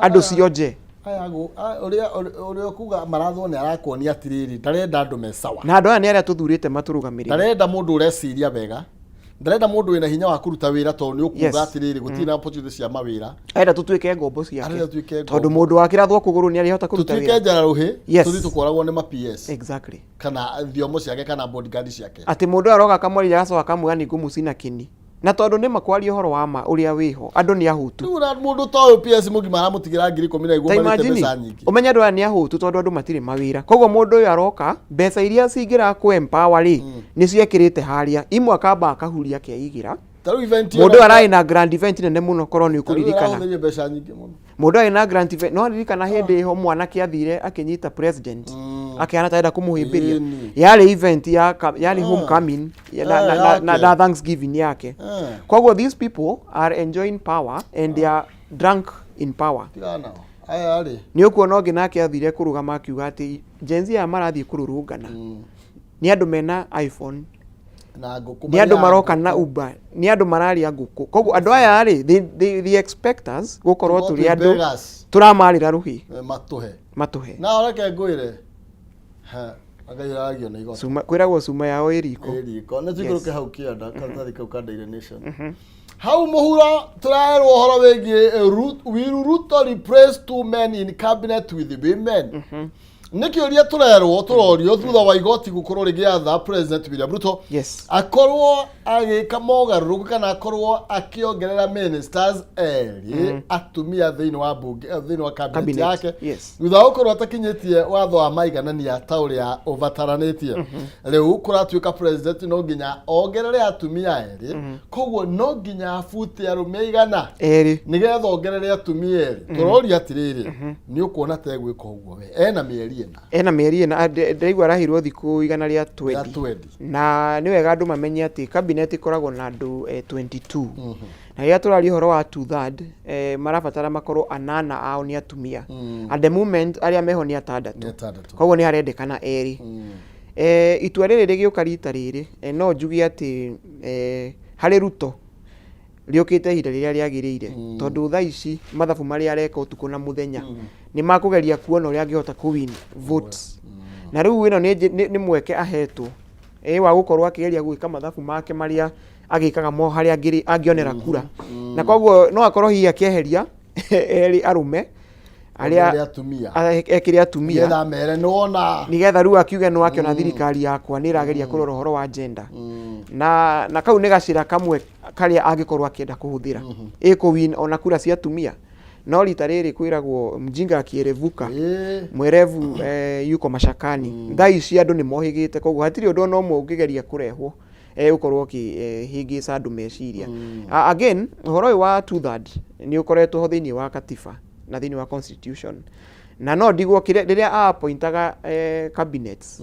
andũ cionje? Aya ũrĩa ũkuga marathwo nĩ arakuonia atĩrĩrĩ, ndarenda andũ me sawa. Na andũ aya nĩ arĩa tũthurĩte matũrũgamĩrĩre. Ndarenda mũndũ ũreciria wega, ndarenda mũndũ wĩna hinya wa kũruta wĩra, tondũ nĩ ũkuga atĩrĩrĩ, gũtirĩ na opportunity cia mawĩra. Arenda tũtuĩke ngombo ciake. Arenda tuĩke Tondũ ngombo. mũndũ wakĩrathwo kũgũrũ nĩ arĩhota kũruta Tũtuĩke wĩra. njararũhĩ. Tũthiĩ tũkoragwo nĩ ma PS kana thiomo ciake kana bodyguard ciake. Atĩ mũndũ ũyũ aroka akamwarĩria, agacoka akamwĩra nĩ ngũmũcina kĩni, na tondũ nĩ makwaria ũhoro wa ma ũrĩa wĩho, andũ nĩ ahũtu. Rĩu na mũndũ ta ũyũ PS mũgima aramũtigĩra 10,000 Ta iguo marĩte imagine, mbeca nyingĩ. Ũmenye andũ aya nĩ ahũtu tondũ andũ matirĩ mawĩra, koguo mũndũ ũyũ aroka mbeca iria cingĩra kũ empower rĩ, nĩ ciekĩrĩte harĩa imwe, akamba akahuria akeigĩra. Ta rĩu event Mũndũ ũyũ ararĩ na grand event nene mũno, korwo nĩ ũkũririkana. Arahũthĩrire mbeca nyingĩ mũno. Mũndũ arĩ na grand event, no ririkana hĩndĩ ĩho mwanake athire akĩnyita president, akĩhana ta arenda kũmũhĩmbĩria. Yarĩ event ya yarĩ homecoming na, Yake. na thanksgiving yake. Koguo these people are enjoying power and they are drunk in power. Tigana nao aya rĩ. Nĩ ũkuona ũngĩ nake athire kũrũgama akiuga atĩ Gen Z aya marathiĩ kũrũrũngana nĩ andũ mena iPhone, Na ngũkũ. Nĩ andũ marĩa maroka na ngũkũ. Uber, nĩ andũ mararĩa ngũkũ. Koguo andũ aya rĩ, they expect us gũkorwo Tũkorwo tũrĩ twĩ andũ beggars. tũramarĩra rũhĩ. Matũhe. Matũhe. Na reke ngwĩre, ha, Ngai aragio nĩ igoti. Cuma, kwĩragwo cuma yao ĩ riko. Ĩ riko. Nĩ tuikũrũke hau kĩanda karatathi kau ka Daily Nation hau mũhuro, tũrerwo ũhoro wĩgiĩ "Will Ruto replace two men in cabinet with women?" Nĩ kĩũria tũrerwo, tũrorio thutha wa igoti gũkorwo rĩgĩatha President William Ruto akorwo agĩka mogarũrũku kana akorwo akĩongerera ministers erĩ atumia thĩinĩ wa bunge, thĩinĩ wa cabinet Cabinet, yake, thutha wa gũkorwo atakinyĩtie watho wa maiganania ta ũrĩa ũbataranĩtie. Rĩu kũratuĩka president no nginya ongerere atumia erĩ, koguo no nginya abute arũme igana Erĩ. Nĩgetha ongerere atumia erĩ. Tũroria atĩrĩrĩ, nĩ ũkuona ta egwĩka ũguo we ena mĩeri 4? Ena mĩeri 4. Ndĩraigua araheirwo thikũ igana rĩa Ya 20. 20. Na nĩ wega andũ mamenye atĩ cabinet ĩkoragwo na andũ 22, na rĩrĩa tũraria ũhoro wa two third, marabatara makorwo anana ao nĩ atumia. At the moment arĩa meho nĩ atandatũ. Nĩ atandatũ. Koguo nĩ harendekana erĩ. Itua rĩrĩ rĩgĩũka rita rĩrĩ, no njuge atĩ harĩ Ruto rĩũkĩte ihinda rĩrĩa rĩagĩrĩire, tondũ thaa ici mathabu marĩa areka ũtukũ na mũthenya nĩ makũgeria kuona ũrĩa angĩhota kũ win votes, na rĩu ĩno nĩ mweke ahetwo wa gũkorwo akĩgeria gwĩka mathabu make marĩa agĩkaga mo harĩa angĩonera kura, na koguo no akorwo hihi akĩeheria erĩ arũme arĩa arĩa atumia ekĩre atumia, nĩgetha mere nĩ wona. Nigetha rĩu akiuge nĩ wakĩona thirikari yakwa nĩ ĩrageria kũrora ũhoro wa gender, na kau nĩ gacĩra kamwe karĩa angĩkorwo akĩenda kũhũthĩra ĩkũ win ona kura cia atumia. No rita rĩrĩ kwĩragwo mjinga akierevuka, mwerevu yuko mashakani. Thaa ici andũ nĩ mohĩgĩte, koguo hatirĩ ũndũ ona ũmwe ũngĩgeria kũrehwo ũkorwo ũkĩhĩngĩca andũ meciria. Again, ũhoro ũyũ wa two third nĩ ũkoretwo ho thĩinĩ wa katiba na thĩinĩ wa constitution, na no ndigwo rĩrĩa a-appointaga cabinets,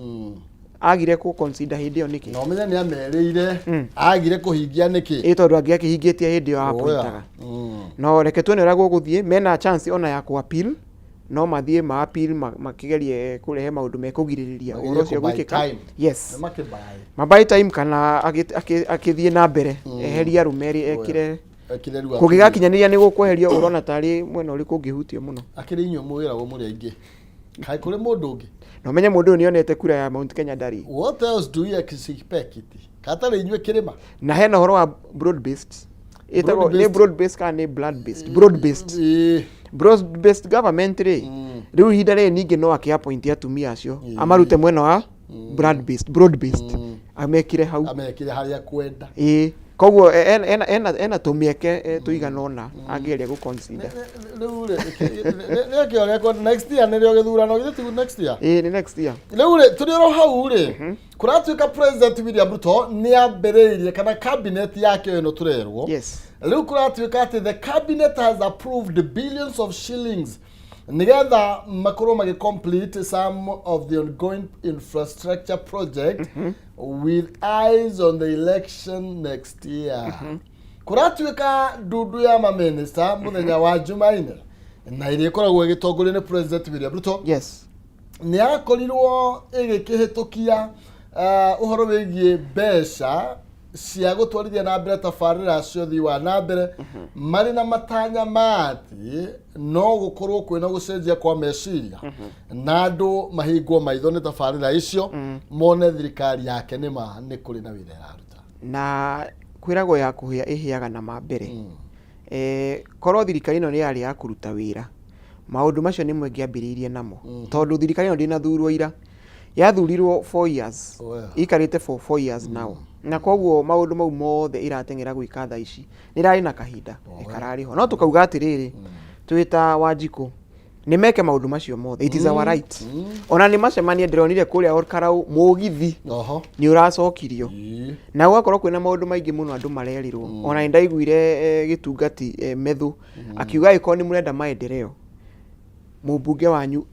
agire kũ consider hĩndĩ ĩyo nĩkĩ? Na ũmenye nĩ amerĩire agire kũhingia nĩkĩ. Ĩ, tondũ angĩakĩhingĩtie hĩndĩ ĩyo a-appointaga. No reke tuone ũrĩa gũgũthiĩ. Mena chance ona ya kũ appeal, no mathiĩ ma appeal makĩgerie kũrehe maũndũ mekũgirĩrĩria ũhoro ũcio kũ buy gwĩkĩka. time. Yes. Nĩ makĩbuy. Mabuy time kana akĩthiĩ na mbere eherie arũme erĩ, ekĩre ekire rĩu atumia. Kũngĩgakinyanĩria nĩ gũkweherio, ũrona tarĩ mwena ũrĩkũ ũngĩhutio mũno? Akĩrĩ inyuĩ mwĩragwo mũrĩ aingĩ, kaĩ kũrĩ mũndũ ũngĩ? Na ũmenye mũndũ ũyũ nĩonete kura ya Mount Kenya ndarĩ. What else do you expect katarĩ inyuĩ kĩrĩma? Na hena ũhoro wa broad based, ĩtagwo nĩ Broad-based. Broad based kana nĩ blood based? Broad based. Broad based government rĩ, rĩu ihinda rĩrĩ ningĩ no akĩ appoint atumia acio, amarute mwena wa broad based, broad based, amekire hau. Amekire harĩa kwenda. Ĩĩ, koguo ena tũmĩeke tũigana ũna angĩgeria gũ consider. Rĩu rĩ, nĩ akĩoria kwenda next year nĩrĩo gĩthurano, githĩ ti next year? Ĩĩ, nĩ next year. Rĩu rĩ, tũrĩ oro hau rĩ, kũratuĩka President William Ruto nĩ ambĩrĩirie kana cabinet yake ĩno tũrerwo rĩu kũratuĩka atĩ the cabinet has approved billions of shillings nigetha makorwo magĩ complete some of the ongoing infrastructure project with eyes on the election next year. Kũratuĩka ndundu ya maminista mũthenya wa Jumaine, na ĩrĩa ĩkoragwo ĩgĩtongorio nĩ President William Ruto, nĩ yakorirwo ĩgĩkĩhĩtũkia ũhoro wĩgiĩ mbeca cia gũtwarithia na mbere tabarĩra cia ũthii wa na mbere, marĩ na matanya ma atĩ no gũkorwo kwĩna gũcenjia kwa meciria na andũ mahingwo maitho nĩ tabarĩra icio, mone thirikari yake nĩ ma nĩ kũrĩ na wĩra ĩraruta. Na kwĩragwo ya kũhĩa ĩhĩaga na ma mbere. Korwo thirikari ĩno nĩ yarĩ ya kũruta wĩra, maũndũ macio nĩmo ĩngĩambĩrĩirie namo, tondũ thirikari ĩno ndĩnathurwo ira, yathurirwo 4 years, ikarĩte for 4 years now, na koguo maũndũ mau mothe ĩrateng'era gwĩka thaa ici nĩ ĩrarĩ na kahinda kararĩ ho. No tũkauga atĩrĩrĩ, twĩ ta Wanjikũ Nĩ meke maũndũ macio mothe, it is our right. Ona nĩ macemanie, ndĩronire kũrĩa Olkarau mũgithi nĩ ũracokirio na gũgakorwo kwĩna maũndũ maingĩ mũno andũ marerirwo. Ona nĩ ndaiguire gĩtungati Methu akiuga angĩkorwo nĩ mũrenda maendeleo, mũmbunge wanyu,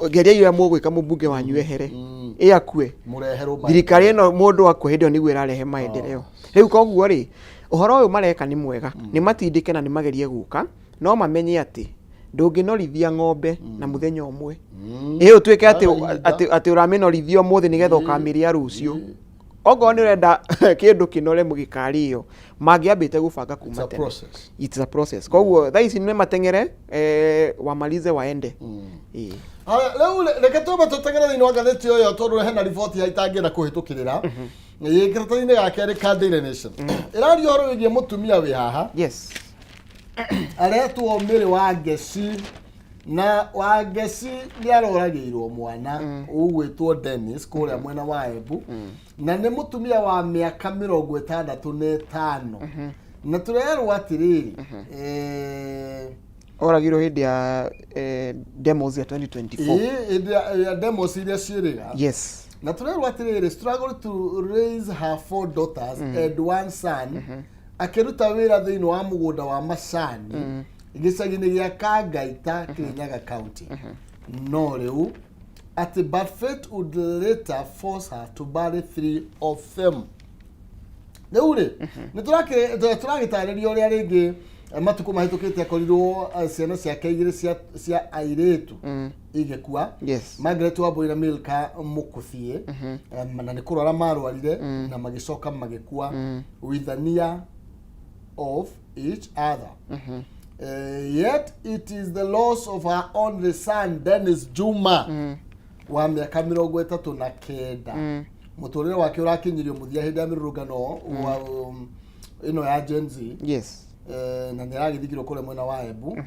geriai ũrĩa mũgwĩka mũmbunge wanyu ehere, ĩ akue. Mũreherwo Thirikari ĩno mũndũ akue hĩndĩ ĩyo nĩguo ĩrarehe maendeleo. Rĩu koguo rĩ, ũhoro ũyũ mareka nĩ mwega, nĩ matindĩke na nĩ magerie gũka, no mamenye atĩ ndũngĩnorithia ng'ombe na mũthenya ũmwe, ĩ ũtuĩke atĩ Yoyaga ihinda. atĩ ũramĩnorithia ũmũthĩ nĩgetha ũkamĩrĩa rũciũ. Okorwo nĩ ũrenda kĩndũ kĩnore mũgĩkarĩo, mangĩambĩte gũbanga It's kuma a tene. process. It's a process. Koguo thaa ici nĩ mateng'ere, wamalize waende. Ĩĩ. Haya, rĩu reke twambe tũteng'ere thĩinĩ wa ngathĩti ĩyo tondũ hena riboti ya itangĩenda kũhĩtũkĩrĩra ĩ karatathi-inĩ ga kerĩ ka Daily Nation. Ĩraria ũhoro wĩgiĩ mũtumia wĩ haha aretwo Mary Wangeci, na Wangeci nĩ aroragĩirwo mwana ũgwĩtwo Dennis kũrĩa mwena wa Embu, na nĩ mũtumia wa mĩaka 65, na tũrerwo atĩrĩrĩ, Oragirwo hĩndĩ ya demos ya 2024. Ĩĩ, hĩndĩ ya demos iria ciĩrĩga. Na tũrerwo atĩrĩrĩ, struggle to raise her four daughters and one son, akĩruta wĩra thĩinĩ wa mũgũnda wa macani gĩcagi-inĩ gĩa Kangaita, Kirinyaga County. No rĩu atĩ but fate would later force her to bury three of them. Rĩu rĩ, nĩ tũragĩtarĩria ũrĩa rĩngĩ matukũ mahĩtũkĩte akorirwo ciana ciake igĩrĩ cia airĩtu igĩkua, Margaret Wambui na Milka Mũkũthiĩ, na nĩ kũrwara marwarire na magĩcoka magĩkua with a near of each other. Yet it is the loss of her only son Dennis Juma wa mĩaka 39 mũtũrĩre wake ũrakinyirio mũthia hĩndĩ ya mĩrũrũngano wa ĩno ya Gen Z. Na nĩ aragĩthikirwo kũrĩa mwena wa Embu,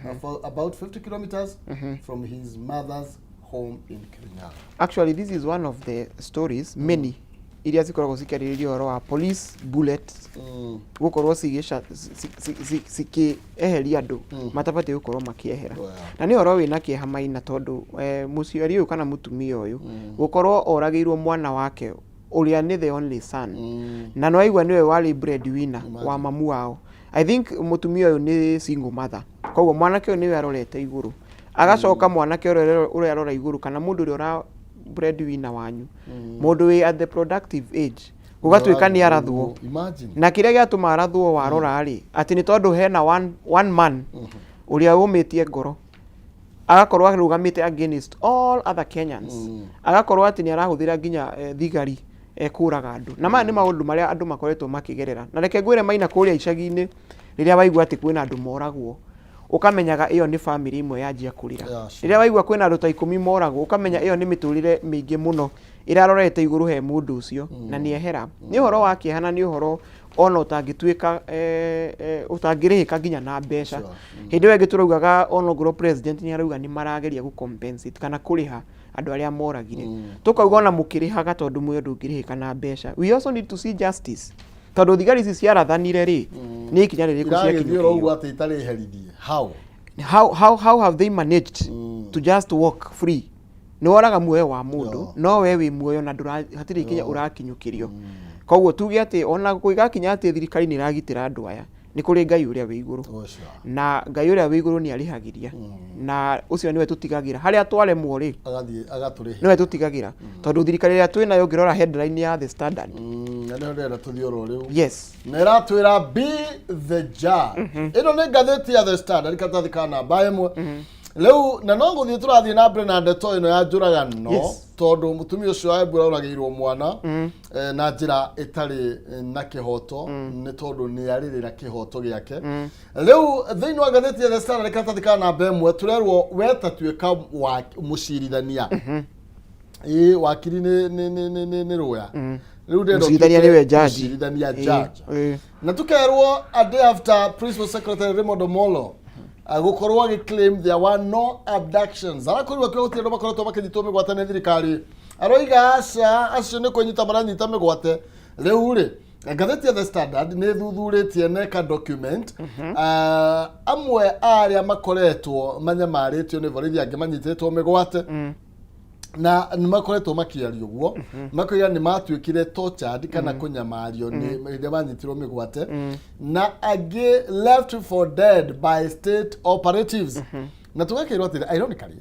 about 50 kilometers from his mother's home in Kirinyaga. Actually, this is one of the stories many iria cikoragwo cikĩarĩrĩria ũhoro wa police bullet gũkorwo cikĩeheria andũ matabatiĩ gũkorwo makĩehera. Na nĩ ũhoro wĩna kĩeha maina, tondũ mũciari ũyũ kana mũtumia ũyũ gũkorwo oragĩirwo mwana wake ũrĩa nĩ the only son, na nĩ waigua nĩwe warĩ breadwinner wa mamu wao. I think mũtumia ũyũ nĩ single mother, koguo mwanake ũyũ nĩwe arorete igũrũ. Agacoka mwanake ũrĩa arora igũrũ, kana mũndũ ũrĩa ũra breadwinner wanyu, mũndũ wĩ at the productive age, gũgatuĩka nĩ arathwo. Imagine. Na kĩrĩa gĩatũma arathwo, warora rĩ, atĩ nĩ tondũ hena one man ũrĩa ũmĩtie ngoro, agakorwo arũgamĩte against all other Kenyans, agakorwo atĩ nĩ arahũthĩra nginya thigari kũraga andũ. Na maya nĩ maũndũ marĩa andũ makoretwo makĩgerera. Na reke ngwĩre maina, kũrĩa icagi-inĩ, rĩrĩa waigua atĩ kwĩna andũ moragwo, ũkamenyaga ĩyo nĩ family ĩmwe yanjia kũrĩra. Rĩrĩa waigua kwĩna andũ ta 10 moragwo, ũkamenya ĩyo nĩ mĩtũrĩre mĩingĩ mũno ĩrarorete igũrũ he mũndũ ũcio na nĩ ehera. Nĩ ũhoro wa kĩeha na nĩ ũhoro ona ũtangĩtuĩka ũtangĩrĩhĩka nginya na mbeca. Hĩndĩ ĩyo ĩngĩ tũraugaga ona ongorwo president nĩ arauga nĩ marageria gũ compensate kana kũrĩha andũ arĩa moragire, tũkauga ona mũkĩrĩhaga, tondũ muoyo ndũngĩrĩhĩka na mbeca, we also need to see justice, tondũ thigari ici ciarathanire rĩ, nĩ ikinya rĩrĩkũ Iragĩthiĩ oro ũguo ciakinyũkĩirio? atĩ itarĩ herithie, how? How have they managed to just walk free? Nĩ woraga muoyo wa mũndũ, no we wĩ muoyo na hatirĩ ikinya ũrakinyũkĩrio. Koguo tuge atĩ ona gũgakinya atĩ thirikari nĩ ĩragitĩra andũ aya, nĩ kũrĩ Ngai ũrĩa wĩ igũrũ. Oh, sure. Na Ngai ũrĩa wĩ igũrũ nĩ arĩhagĩria, na ũcio nĩwe tũtigagĩra harĩa twaremwo rĩ. Agathiĩ agatũrĩhĩra. Nĩwe tũtigagĩra, tondũ thirikari ĩrĩa twĩ nayo, ũngĩrora headline ya The Standard, Na nĩho ndĩrenda tũthiĩ oro rĩu. Na ĩratwĩra "Be the judge". Ĩno nĩ ngathĩti ya The Standard, karatathi ka namba 1. Rĩu na no gũthiĩ tũrathiĩ na mbere na ndeto ĩno ya njũragano, tondũ mũtumia ũcio wa Embu aroragĩirwo mwana na njĩra ĩtarĩ na kĩhoto, nĩ tondũ nĩ arĩrĩra kĩhoto gĩake. Rĩu thĩinĩ wa ngathĩti ya The Standard, karatathi ka namba 1, tũrerwo we ta tuĩka wa mũcirithania, ĩĩ, wakiri nĩ rũya rĩu ndĩrenda Mũcirithania ũtuĩke nĩwe judge. Mũcirithania, judge. Na tukerwo a day after Principal Secretary Raymond Omolo gũkorwo agĩclaim there were no abductions, arakorirwo akiuga gũtirĩ andũ makoretwo makĩnyitwo mĩgwate nĩ thirikari. Aroiga aca, acio nĩ kwĩnyita maranyita mĩgwate. Rĩu rĩ, Ngathĩti ya The Standard nĩ ĩthuthurĩtie na ĩka document amwe a arĩa makoretwo manyamarĩtio nĩ borithi, angĩ manyitĩtwo mĩgwate na nĩ makoretwo makĩaria ũguo, makoiga nĩ matuĩkire tortured kana kũnyamario nĩ rĩrĩa manyitirwo mĩgwate, na angĩ left for dead by state operatives. Na tũgakĩrwo atĩrĩ, ironically,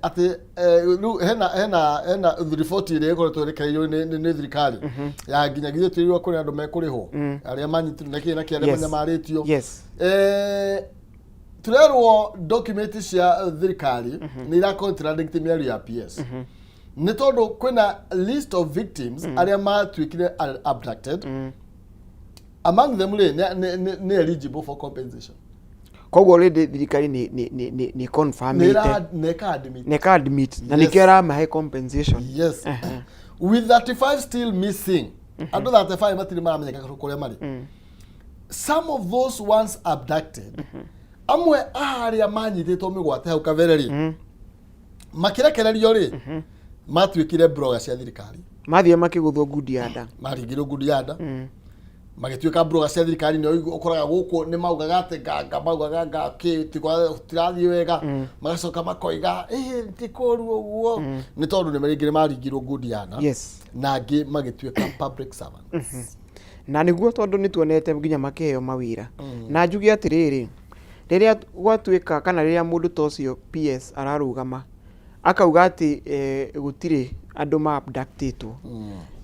atĩ rĩu hena riboti ĩrĩa ĩkoretwo ĩrekereirio nĩ thirikari ya nginyagia twĩrirwo kũrĩ andũ mekũrĩhwo arĩa manyitirwo na kĩ na kĩ, arĩa manyamarĩtio. Turerwo document cia thirikari nĩ ira contradict mĩario ya PS, nĩ tondũ kwĩna list of victims arĩa matuĩkire abducted. Among them rĩ, nĩ eligible for compensation. Koguo already thirikari nĩ nĩ confirmĩte nĩ ĩka admit. Nĩ ka admit na Yes. nĩkĩo ĩramahe compensation. Yes, with 35 still missing, andũ 35 matirĩ maramenyeka kũrĩa marĩ. Some of those ones abducted, amwe a arĩa manyitĩtwo mĩgwate hau kabere rĩ, makĩrekererio rĩ, matuĩkire broga cia thirikari. Mathiĩ makĩgũthwo ngundi ya nda. Maringirwo ngundi ya nda, magĩtuĩka broga cia thirikari. Nĩ ũkoraga gũkũ nĩ maugaga atĩ nganga, maugaga nga kĩ tirathiĩ wega, magacoka makoiga ĩ ti kũru ũguo, nĩ tondũ nĩ rĩngĩ nĩ maringirwo ngundi ya nda, na angĩ magĩtuĩka public servants. Na nĩguo, tondũ nĩ tuonete nginya makĩheo mawĩra. Na njuge atĩrĩrĩ, rĩrĩa gwatuĩka kana rĩrĩa mũndũ ta ũcio PS ararũgama akauga atĩ gũtirĩ andũ ma abductĩtwo,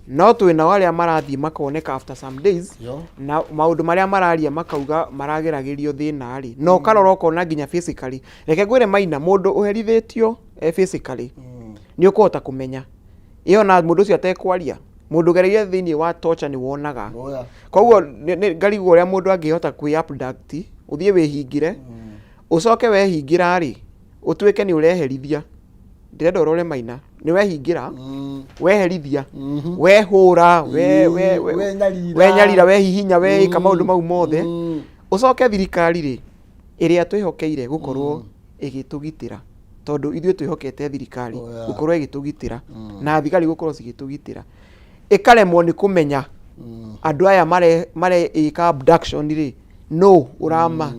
no twĩnao arĩa marathiĩ makoneka after some days, na maũndũ marĩa mararia makauga marageragĩrio thĩna rĩ, na ũkarora ũkona nginya physically. Reke ngwĩre Maina, mũndũ ũherithĩtio physically nĩ ũkũhota kũmenya ĩyo, na mũndũ ũcio atekwaria, mũndũ ũgereire thĩinĩ wa torture nĩ wonaga. Koguo ngarigwo ũrĩa mũndũ angĩhota kwĩ abduct, ũthiĩ wĩhingĩre, ũcoke wehingĩra rĩ, ũtuĩke nĩ ũreherithia. Ndĩrenda ũrore Maina, nĩ wehingĩra, weherithia, wehũra, Wenyarira. Wenyarira, wehihinya, weĩka maũndũ mau mothe, ũcoke thirikari rĩ, ĩrĩa twĩhokeire gũkorwo ĩgĩtũgitĩra, tondũ ithuĩ twĩhokete thirikari gũkorwo ĩgĩtũgitĩra na thigari gũkorwo cigĩtũgitĩra, ĩkaremwo nĩ kũmenya andũ aya mareĩka abduction rĩ, no ũrama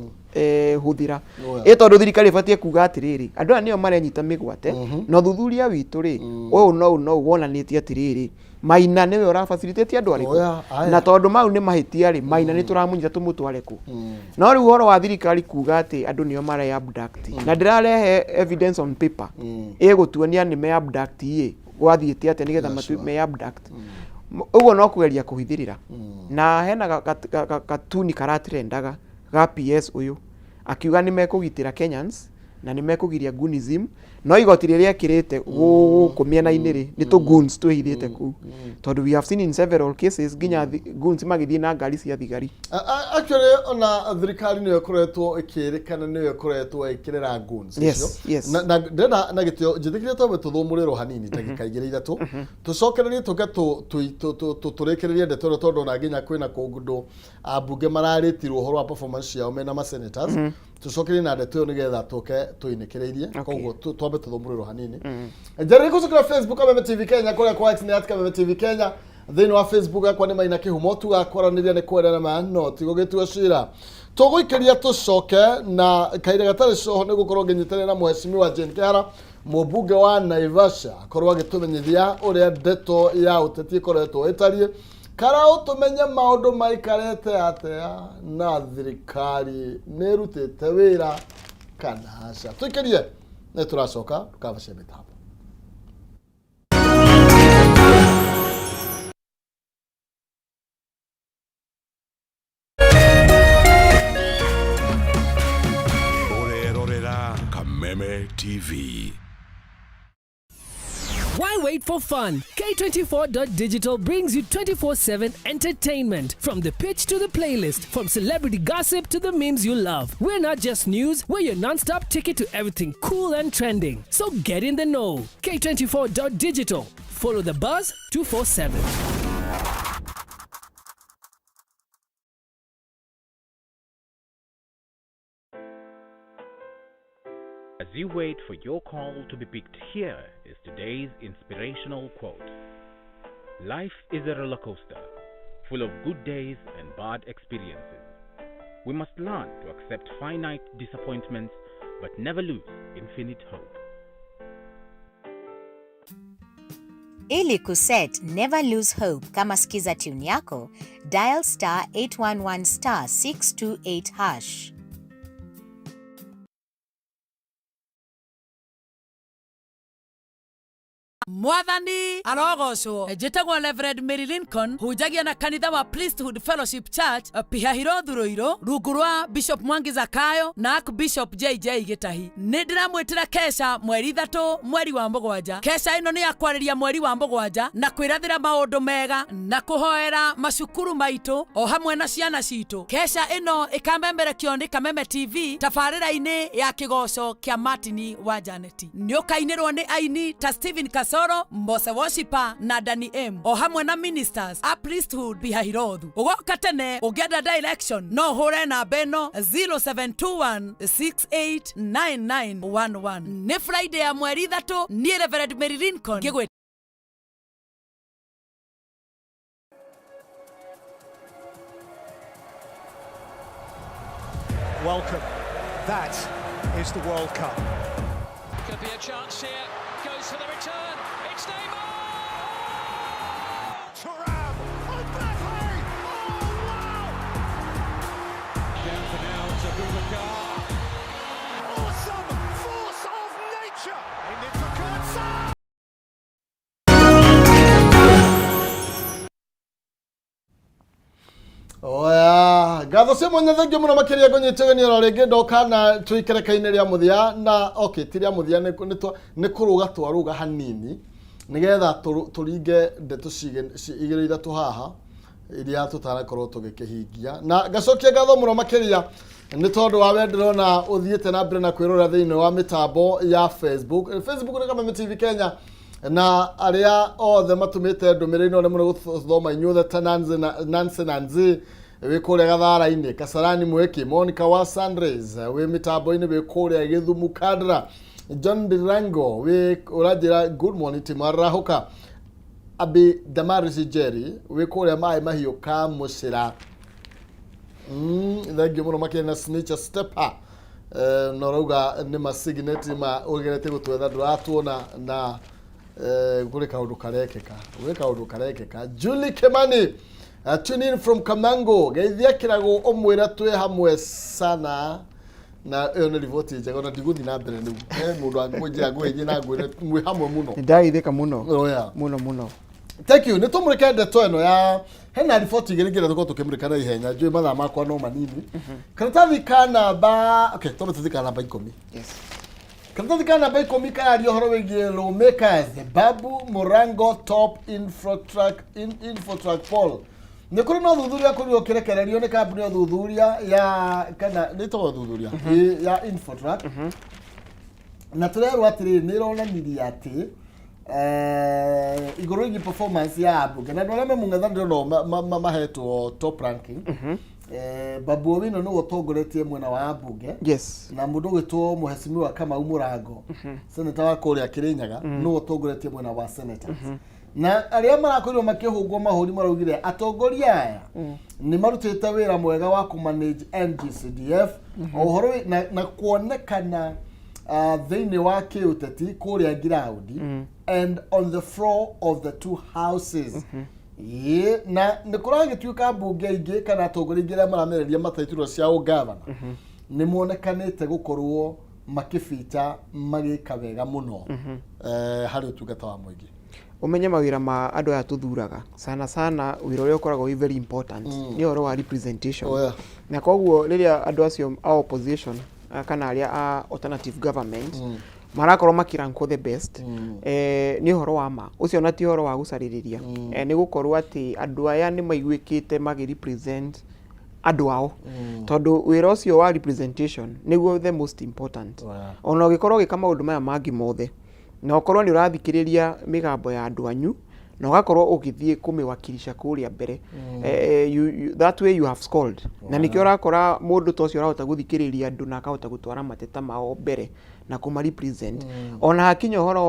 hũthĩra. Ĩ tondũ thirikari ĩbatiĩ kuga atĩrĩrĩ, andũ aya nĩo marenyita mĩgwate, na ũthuthuria witũ rĩ, ũyũ no ũyũ no ũyũ wonanĩtie atĩrĩrĩ, Maina nĩwe ũrafacilitate andũ arĩkũ. Aya. Na tondũ mau nĩ mahĩtia rĩ, Maina nĩ tũramũnyita tũmũtware kũ. No rĩu ũhoro wa thirikari kuga atĩ andũ nĩo mare abduct na ndĩrarehe evidence on paper ĩgũtuonia nĩ me abduct ĩ, gwathiĩte atĩa nĩgetha me abduct, ũguo no kũgeria kũhithĩrĩra. Na hena katuni karatrendaga ga PS ũyũ akiuga nĩ mekũgitĩra Kenyans na nĩ mekũgiria goonism, no igoti rĩrĩa ekĩrĩte gũkũ mĩena-inĩ rĩ, nĩ tũ goons twĩhithĩte kũu, tondũ we have seen in several cases nginya goons magĩthiĩ na ngari cia thigari. Actually ona thirikari nĩyo ĩkoretwo ĩkĩrĩkana, nĩyo ĩkoretwo ĩkĩrera goons icio. Na ndĩrenda na gĩtĩo njĩtĩkĩrie twambe tũthũmũrĩrwo hanini ndagĩka 2 3, tũcokererie tũke tũrĩkĩrĩrie ndeto ĩno, tondũ ona nginya kwĩna kũndũ ambunge mararĩtirwo ũhoro wa performance ciao mena ma senators. Tũcokerie na ndeto ĩyo nĩgetha tũke tũinĩkĩrĩirie. Koguo twambe tũthũmũrĩrwo hanini. Njarĩrie gũcokera Facebook Kameme TV Kenya, kũrĩa kwa X nĩ @KamemeTV Kenya. Thĩinĩ wa Facebook yakwa nĩ Maina Kĩhumo. Tugakwaranĩria nĩ kwendana ma no tigũgĩtua cira. Tũgũikĩria tũcoke na kaira gatarĩ coho nĩ gũkorwo ngĩnyitanĩra na Mheshimiwa Jane Kehara, mũmbunge wa Naivasha, akorwo agĩtũmenyithia ũrĩa ndeto ya ũteti ĩkoretwo ĩtariĩ, karao tũmenye maũndũ maikarĩte atĩa na thirikari nĩ ĩrutĩte wĩra kana aca. Tũikĩrie nĩ tũracoka, ndũkabacie mĩtambo. Ũrerorera Kameme TV. Why wait for fun? K24.digital brings you 24/7 entertainment. From the pitch to the playlist, from celebrity gossip to the memes you love. We're not just news, we're your non stop ticket to everything cool and trending. So get in the know. K24.digital. Follow the buzz 247. As you wait for your call to be picked, here is today's inspirational quote. Life is a roller coaster, full of good days and bad experiences. We must learn to accept finite disappointments but never lose infinite hope. Ili kuset Never Lose Hope kama skiza tune yako, dial star 811 star 628 hash. Mwathani arogocwo. Njĩtagwo Reverend Mary Lincoln, hunjagia na kanitha wa Priesthood Fellowship Church, Pihahirothu Ruiru, rungu rwa Bishop Mwangi Zakayo na Archbishop JJ Gĩtahi. Nĩ ndĩramwĩtĩra kesha 3 mweri wa 7. Kesha ĩno nĩ ya kwarĩria mweri wa 7 na kwĩrathĩra maũndũ mega na kũhoera macukuru maitũ o hamwe na ciana citũ. Kesha ĩno ĩkamemerekio nĩ Kameme TV tabarĩra-inĩ ya kĩgoco kĩa Martin wa Janeti. Nĩ ũkainĩrwo nĩ aini ta Stephen Kasoro, Mose Worshiper na Danny M o hamwe na ministers a Priesthood Pihahirothu. Ũgoka tene ũngĩenda direction no ũhũre namba ĩno 0721689911. Nĩ Friday ya 3, niĩ Reverend Mary Lincoln ngĩgwĩ Welcome. That is the World Cup. Could be a chance here. Goes for the return. It's Neymar! Thuram! Mbappe! Oh, wow! Down for now to Boubacar. Awesome force of nature! In it for Kurtz! Oya, ngatho cia mwanya, thengiũ mũno makĩria. Ngũnyitĩgania oro rĩngĩ ndoka na tũikereka-inĩ rĩa mũthia na okay, ti rĩa mũthia, nĩ kũrũga twarũga hanini nĩgetha tũringe ndeto igĩrĩ ithatũ haha iria tũtanakorwo tũgĩkĩhingia. Na ngacokia ngatho mũno makĩria nĩ tondũ wa we ndĩrona ũthiĩte na mbere na kwĩrora thĩinĩ wa mĩtambo ya Facebook. Facebook nĩ Kameme TV Kenya, na arĩa othe matũmĩte ndũmĩrĩri no nĩ mũno gũthoma inyuothe, ta Nancy na Nancy Nancy wĩ kũrĩa Gathara-inĩ, Kasarani Mweki, Monica wa Sandres wĩ mĩtambo-inĩ wĩ kũrĩa Gĩthumu Kadra, John Dirango wĩ ũranjĩra good morning timarahũka, Abi Damaris Jerry wĩ kũrĩa Maĩ Mahiũ Kamũcĩra. Thengiũ mũno makĩria. Na Snitcher Stepper, na ũrauga nĩ masigneti ma ũgeretie gũtwetha ndũratuona na kũrĩ kaũndũ karekĩka, gwĩ kaũndũ karekĩka. Julie Kimani, tune in from Kamango, geithia kĩragũ ũmwĩre twĩ hamwe sana. Na ĩyo nĩ riboti njega na ndigũthiĩ na mbere rĩu he mũndũ angĩnjĩra ngũgeithie na ngwĩre mwĩ hamwe mũno. Nĩ ndageithĩka mũno. Oh, yeah. Mũno mũno. Thank you. Nĩ tũmũrĩke ndeto ĩno ya hena riboti igĩrĩ ngĩenda tũkorwo tũkĩmũrĩka na ihenya. Njũĩ mathaa makwa no manini. Karatathi ka namba, okay, twambe tũthiĩ ka namba 10. Yes. Karatathi ka namba 10 kararia ũhoro wĩgiĩ lawmakers Babu Murango top Infotrak in, Infotrak poll. Nĩ kũrĩ na ũthuthuria kũrĩ ũkĩrekererio nĩ kambuni ya ũthuthuria ya kana nĩ ĩtagwo ũthuthuria ya Infotrak, na tũrerwo atĩrĩrĩ, nĩ ĩronanirie atĩ igũrũ rĩgiĩ performance ya ambunge na andũ arĩa me mũng'ethanĩro no mahetwo top ranking. Babu Owino nĩwe ũtongoretie mwena wa ambunge na mũndũ ũgwĩtwo Mheshimiwa Kamau Mũrango, seneta wa kũrĩa Kĩrĩnyaga, nĩwe ũtongoretie mwena wa senators. Na arĩa marakorirwo makĩhũngwo mahũri maraugire atongoria aya nĩ marutĩte wĩra mwega wa kũmanage NGCDF o ũhoro na kuonekana thĩinĩ wa kĩũteti kũrĩa ground and on the floor of the two houses. Ĩĩ, na nĩ kũragĩtuĩka mbunge aingĩ kana atongoria aingĩ arĩa maramereria mataiturwa cia ũgavana nĩ monekanĩte gũkorwo makĩbita magĩka wega mũno harĩ ũtungata wa mũingĩ. Ũmenye mawĩra ma andũ aya tũthuraga, sana sana wĩra ũrĩa ũkoragwo wĩ very important nĩ ũhoro wa representation. Oh, yeah. Na koguo rĩrĩa andũ acio a opposition, kana arĩa a alternative government marakorwo makĩrankwo the best, nĩ ũhoro wa ma ũcio na ti ũhoro wa gũcarĩrĩria, nĩ gũkorwo atĩ andũ aya nĩ maiguĩkĩte magĩ represent andũ ao, tondũ wĩra ũcio wa representation nĩguo the most important. Ona ũgĩkorwo ũgĩka maũndũ maya mangĩ mothe, na ũkorwo nĩ ũrathikĩrĩria mĩgambo ya andũ anyu na ũgakorwo ũgĩthiĩ kũmĩwakilisha kũrĩa mbere, that way you have scored. Na nĩkĩo ũrakora mũndũ ta ũcio ũrahota gũthikĩrĩria andũ na akahota gũtwara mateta mao mbere na kũma represent, ona hakinya ũhoro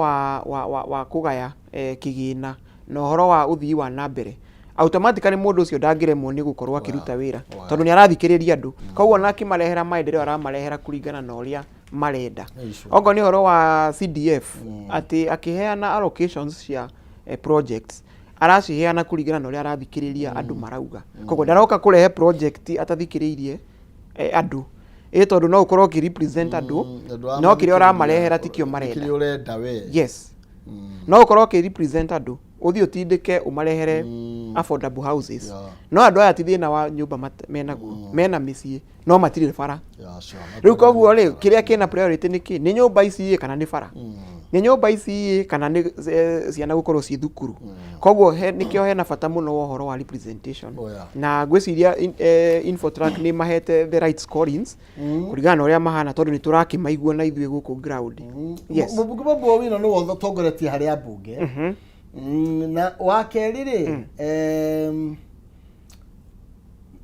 wa kũgaya kĩgĩna. Na ũhoro wa ũthii wa na mbere, automatically mũndũ ũcio ndangĩremwo nĩ gũkorwo akĩruta wĩra, tondũ nĩ arathikĩrĩria andũ. Koguo ona akĩmarehera maendeleo, aramarehera kũringana na ũrĩa marenda. Okorwo nĩ ũhoro wa CDF, atĩ akĩheana allocations cia projects, araciheana kũringana na ũrĩa arathikĩrĩria andũ marauga. Koguo ndaroka kũrehe project atathikĩrĩirie andũ, ĩ tondũ no ũkorwo ũkĩ represent andũ, no kĩrĩa ũramarehera tikĩo marenda. Kĩrĩa ũrenda we. Yes, no ũkorwo ũkĩ represent andũ, ũthiĩ ũtindĩke ũmarehere affordable houses, no andũ aya ti thĩna wa nyũmba menaguo, mena mĩciĩ no matirĩ bara. Rĩu koguo rĩ, kĩrĩa kĩna priority nĩ kĩ? Nĩ nyũmba ici ĩ kana nĩ bara? Nĩ nyũmba ici ĩ kana nĩ ciana gũkorwo ciĩ thukuru? Koguo nĩkĩo hena bata mũno wa ũhoro wa representation. Na ngwĩciria Infotrack nĩ mahete the right scorings kũringana na ũrĩa mahana, tondũ nĩ tũrakĩmaigua na ithuĩ gũkũ ground, yes. Mũmbunge Babu Owino nĩwe ũtongoretie harĩ ambunge. Na wa kerĩ rĩ,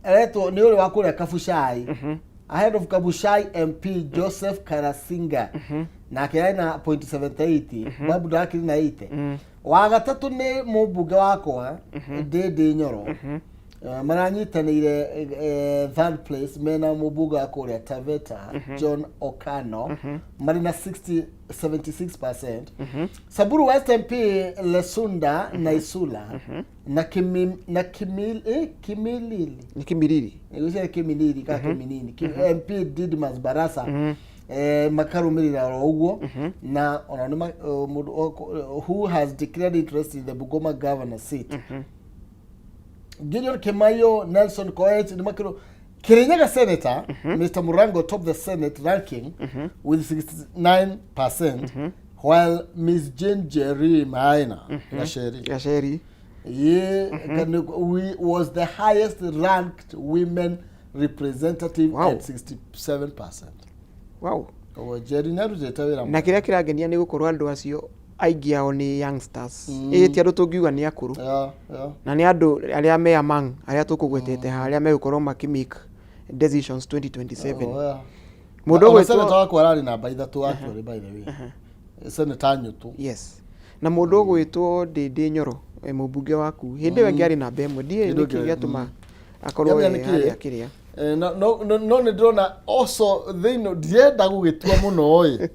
aretwo nĩ ũrĩ wa kũrĩa Kabuchai, ahead of Kabuchai MP Joseph Karasinga, nake arĩ na point 78, Babu ndakĩrĩ na 80. Wa gatatũ nĩ mũmbunge wakwa Ndĩndĩ Nyoro. Maranyitanĩire third place mena mũmbunge wa kũrĩa Taveta John Okano, marĩ na 60 76%. Samburu West MP Lesunda Naisula na na Kimilili. Nĩ Kimilili. Nĩguo Kimilili ka Kiminini. MP Didmus Barasa makarũmĩrĩra oro ũguo, na ona nĩ mũndũ who has declared interest in the Bungoma governor seat, Gideon Kimayo, Nelson Koech nĩ makĩrũ. Kirinyaga Senator Mr. Murango top the Senate ranking with 69%, while Miss Jane Jerry Maina Gacheri Gacheri. Yeah, we was the highest ranked women representative at 67%. Koguo Jerry nĩ arutĩte wĩra. Na kĩrĩa kĩrangenia nĩ gũkorwo andũ acio aingĩ ao nĩ youngsters, ĩ ti andũ tũngiuga nĩ akũrũ, na nĩ andũ arĩa me among arĩa tũkũgwetete haha, arĩa megũkorwo makĩ make decisions 2027. Mũndũ Ona ũgwĩtwo senator wakwa ararĩ namba 3 actually, by the way, Senator Nyutu. Yes, na mũndũ ũgwĩtwo Ndĩndĩ Nyoro, mũmbunge waku, hĩndĩ ĩyo ĩngĩ arĩ namba 1. Ndiũĩ Hĩndĩ nĩkĩ ĩngĩ, gĩatũma akorwo Kĩamenya e nĩ kĩĩ? harĩa kĩrĩa. No nĩ ndĩrona also thĩinĩ, ndienda gũgĩtua mũno ĩ,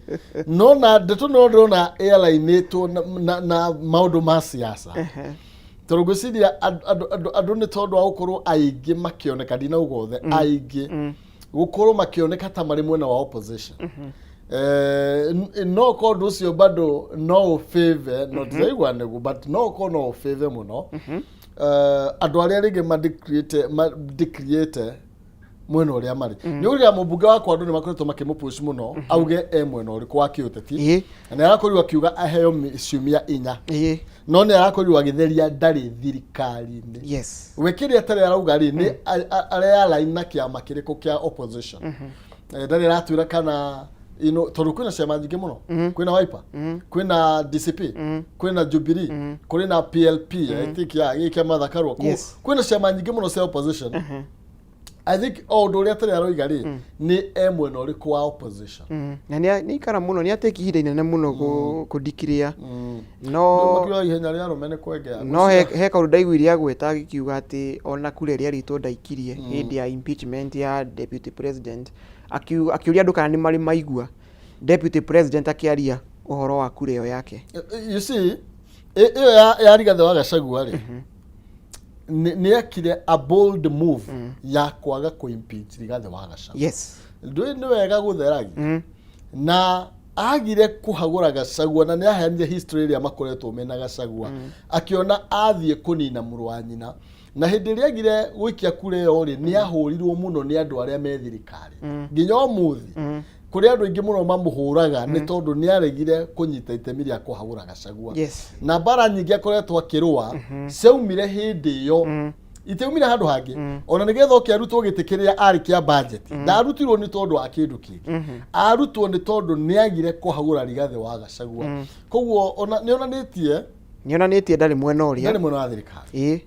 no na ndeto no ndĩrona ĩarainĩtwo na maũndũ ma siasa, tondũ ngwĩciria andũ nĩ tondũ wa gũkorwo aingĩ makĩoneka, ndinauga othe, aingĩ gũkorwo makĩoneka ta marĩ mwena wa opposition. No korwo ũndũ ũcio bado no ũfavor, no ndiraigua nĩguo, but no korwo no ũfavor mũno andũ arĩa rĩngĩ madecreate mwena ũrĩa marĩ. Nĩ ũrĩa mũmbunge wakwa, andũ nĩ makoretwo makĩmũpush mũno auge e mwena ũrĩkũ wa kĩũteti, na nĩ arakorirwo akiuga aheo ciumia 4, no nĩ arakorirwo agĩtheria ndarĩ thirikari-inĩ. We kĩrĩa atarĩ arauga rĩ, nĩ arealign na kĩama kĩrĩkũ kĩa opposition. Ndarĩ aratwĩra kana tondũ kwĩna ciama nyingĩ mũno, kwĩna Wiper, kwĩna DCP, kwĩna Jubilee, kũrĩ na PLP, I think ya gĩkĩ kĩa Martha Karua. Kwĩna ciama nyingĩ mũno cia opposition. I think o ũndũ ũrĩa atarĩ aroiga rĩ, nĩ e mwena ũrĩkũ wa opposition. Na nĩ aikara mũno, nĩ ateki ihinda inene mũno kũdikiria, no Makiuga ihenya rĩa arũme nĩ kwengea. No he kaũndũ ndaiguire agweta agĩkiuga atĩ ona kura ĩrĩa ritũ ndaikirie hĩndĩ ya impeachment ya deputy president, akĩũria andũ kana nĩ marĩ maigua deputy president akĩaria ũhoro wa kura ĩyo yake. You see, ĩyo ya Rigathĩ wa Gachagua rĩ, nĩ ekire a bold move ya kwaga kũ-impeach Rigathĩ wa Gachagua. Ndũĩ nĩ wega gũtheragia na agire kũhagũra Gachagua, na nĩ aheanire history ĩrĩa makoretwo mena Gachagua, akĩona athiĩ kũnina mũrũ wa nyina. Na hĩndĩ ĩrĩa agire gũikia kura ĩyo rĩ, nĩ ahũrirwo mũno nĩ andũ arĩa me thirikari. Nginya ũmũthĩ kũrĩ andũ aingĩ mũno mamũhũraga nĩ tondũ nĩ aregire kũnyita itemi rĩa kũhagũra Gachagua. Na mbara nyingĩ akoretwo akĩrũa ciaumire hĩndĩ ĩyo, itiaumire handũ hangĩ. Ona nĩgetha oke arutwo gĩtĩ kĩrĩa arĩ kĩa budget, ndarutirwo nĩ tondũ wa kĩndũ kĩngĩ, arutwo nĩ tondũ nĩ agire kũhagũra Rigathĩ wa Gachagua. Koguo ona nĩ onanĩtie Nĩ onanĩtie ndarĩ mwena ũrĩa ndarĩ mwena wa thirikari. Ĩĩ.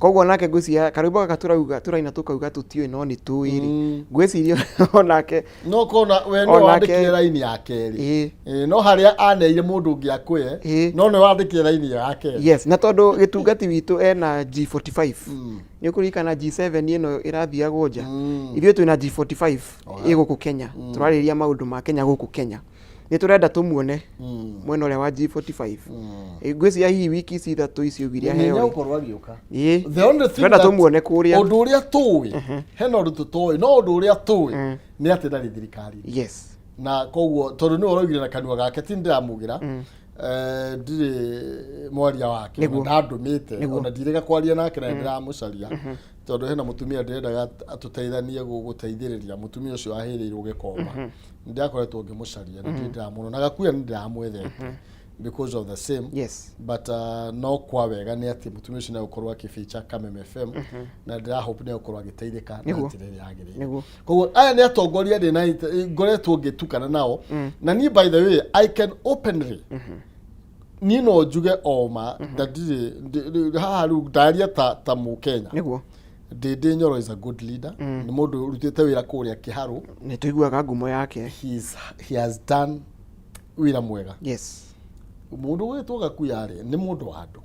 Koguo nake ngwĩciria karwĩmbo gaka tũrauga tũraina tũkauga tũtiũĩ no nĩ tũĩ rĩ, ngwĩciria onake No kona we no Onake- wandĩkire raini ya kerĩ. Ĩĩ. Ĩĩ, no harĩa aneire mũndũ ũngĩ akũye Ĩĩ. no nĩ wandĩkire raini ĩyo ya kerĩ. Yes, na tondũ gĩtungati witũ ena G45, nĩ ũkũririkana G7 ĩno ĩrathiagwo nja, ithuĩ twĩna G45 ĩ gũkũ Kenya, tũrarĩrĩria maũndũ ma Kenya gũkũ Kenya, nĩ tũrenda tũmuone mwena ũrĩa wa G45. Ĩ, ngwĩciria hihi wiki ici ithatũ ici ũguo iria Nĩ heo rĩ. egũkorwo agĩũka. Ĩĩ. The only thing Tũrenda that- tũmuone kũrĩa. Ũndũ ũrĩa tũĩ, hena ũndũ tũtoĩ, no ũndũ ũrĩa tũĩ nĩ atĩ ndarĩ thirikari-inĩ. Yes. Na koguo tondũ nĩwe ũraugire na kanua gake, ti ndĩramugĩra, ndirĩ mwaria wake, ona Nĩguo. ndandũmĩte, Nĩguo. ona ndirĩga kwaria nake na nĩndĩramũcaria, tondũ hena mũtumia ndĩrendaga atũteithanie gũteithĩrĩria mũtumia ũcio ahĩrĩirwo gĩkomba, nĩndĩrakoretwo ngĩmũcaria na ndirĩ ndĩramuona, na Gakuya nĩndĩramwethete because of the same. Yes. But no kwa wega nĩ atĩ mũtumia ũcio nĩegũkorwo akĩfeature Kameme FM, na ndĩrahope nĩegũkorwo agĩteithĩka na Nĩguo. njĩra ĩrĩa yagĩrĩire. Nĩguo. Koguo aya nĩ atongoria ndĩ na ngoretwo ngĩtukana nao, na niĩ by the way I can openly, niĩ no njuge o ma na ndirĩ haha rĩu ndaria ta mũkenya. Nĩguo. Ndĩndĩ Nyoro is a good leader, nĩ mũndũ ũrutĩte wĩra kũrĩa Kĩharũ. Nĩ tũiguaga ngumo yake. He has done wĩra mwega. Yes. Mũndũ ũgwĩtwo Gakuya rĩ, nĩ mũndũ wa andũ,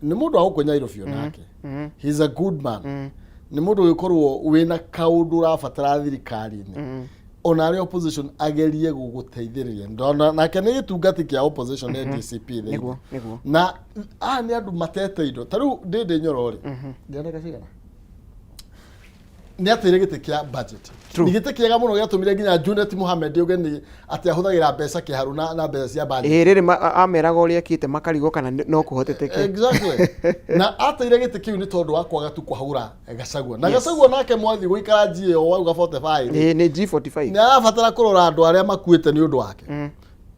nĩ mũndũ wa gũkũ Nairobi onake. He is a good man, nĩ mũndũ ũgĩkorwo wĩna kaũndũ ũrabatara thirikari-inĩ, ona arĩ opposition agerie gũgũteithĩrĩria. Ndona nake nĩ gĩtungati kĩa opposition mm DCP thĩinĩ. Nĩguo, nĩguo. Na aya nĩ andũ matete indo ta rĩu Ndĩndĩ Nyoro rĩ, ndĩrandĩka cigana nĩ ateire gĩtĩ kĩa budget. True. Nĩ gĩtĩ kĩega mũno gĩatũmire nginya Junet Mohamed auge nĩ atĩ ahũthagĩra mbeca kĩharũ na mbeca cia budget. Ĩĩ, rĩrĩ ameraga ũrĩa ekĩte makarigwo kana no kũhoteteke. Exactly. Na ateire gĩtĩ kĩu nĩ tondũ wa kwaga tu kũhagũra Gachagua na Yes. Gachagua nake mwathi gũikara G ĩyo wauga 45 Ĩĩ, nĩ G45. Nĩ arabatara kũrora andũ arĩa makuĩte nĩ ũndũ wake.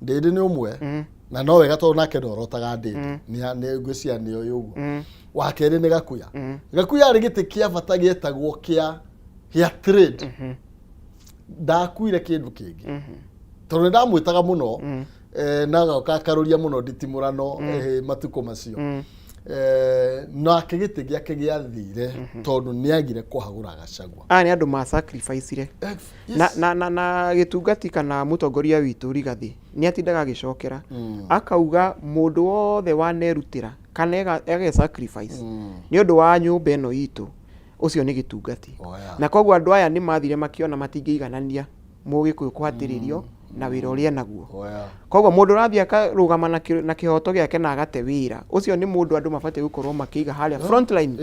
Ndĩndĩ nĩ ũmwe na no wega tondũ nake ndorotaga Ndĩndĩ, nĩ ngwĩciria nĩ oĩ ũguo. Wa kerĩ nĩ Gakuya. Gakuya arĩ gĩtĩ kĩa bata gĩetagwo kĩa trade, ndakuire kĩndũ kĩngĩ tondũ nĩ ndamwĩtaga mũno, na agoka akarũria mũno nditimũrano, matukũ macio. Nake gĩtĩ gĩake gĩathire tondũ nĩ agire kũhagũra Gachagua. Aya nĩ andũ ma sacrificire. Na gĩtungati kana mũtongoria witũ Rigathĩ nĩ atindaga agĩcokera akauga mũndũ wothe wanerutĩra kana age sacrifice nĩ ũndũ wa nyũmba ĩno itũ, ũcio nĩ gĩtungati. Oh, yeah. Na koguo andũ aya nĩ mathire makĩona matingĩiganania mũgĩkũyũ kũhatĩrĩrio na wĩra ũrĩa enaguo. Oh, yeah. Koguo mũndũ ũrathiĩ akarũgama na kĩhoto gĩake na agate wĩra ũcio nĩ mũndũ andũ mabatiĩ gũkorwo makĩiga harĩa frontline,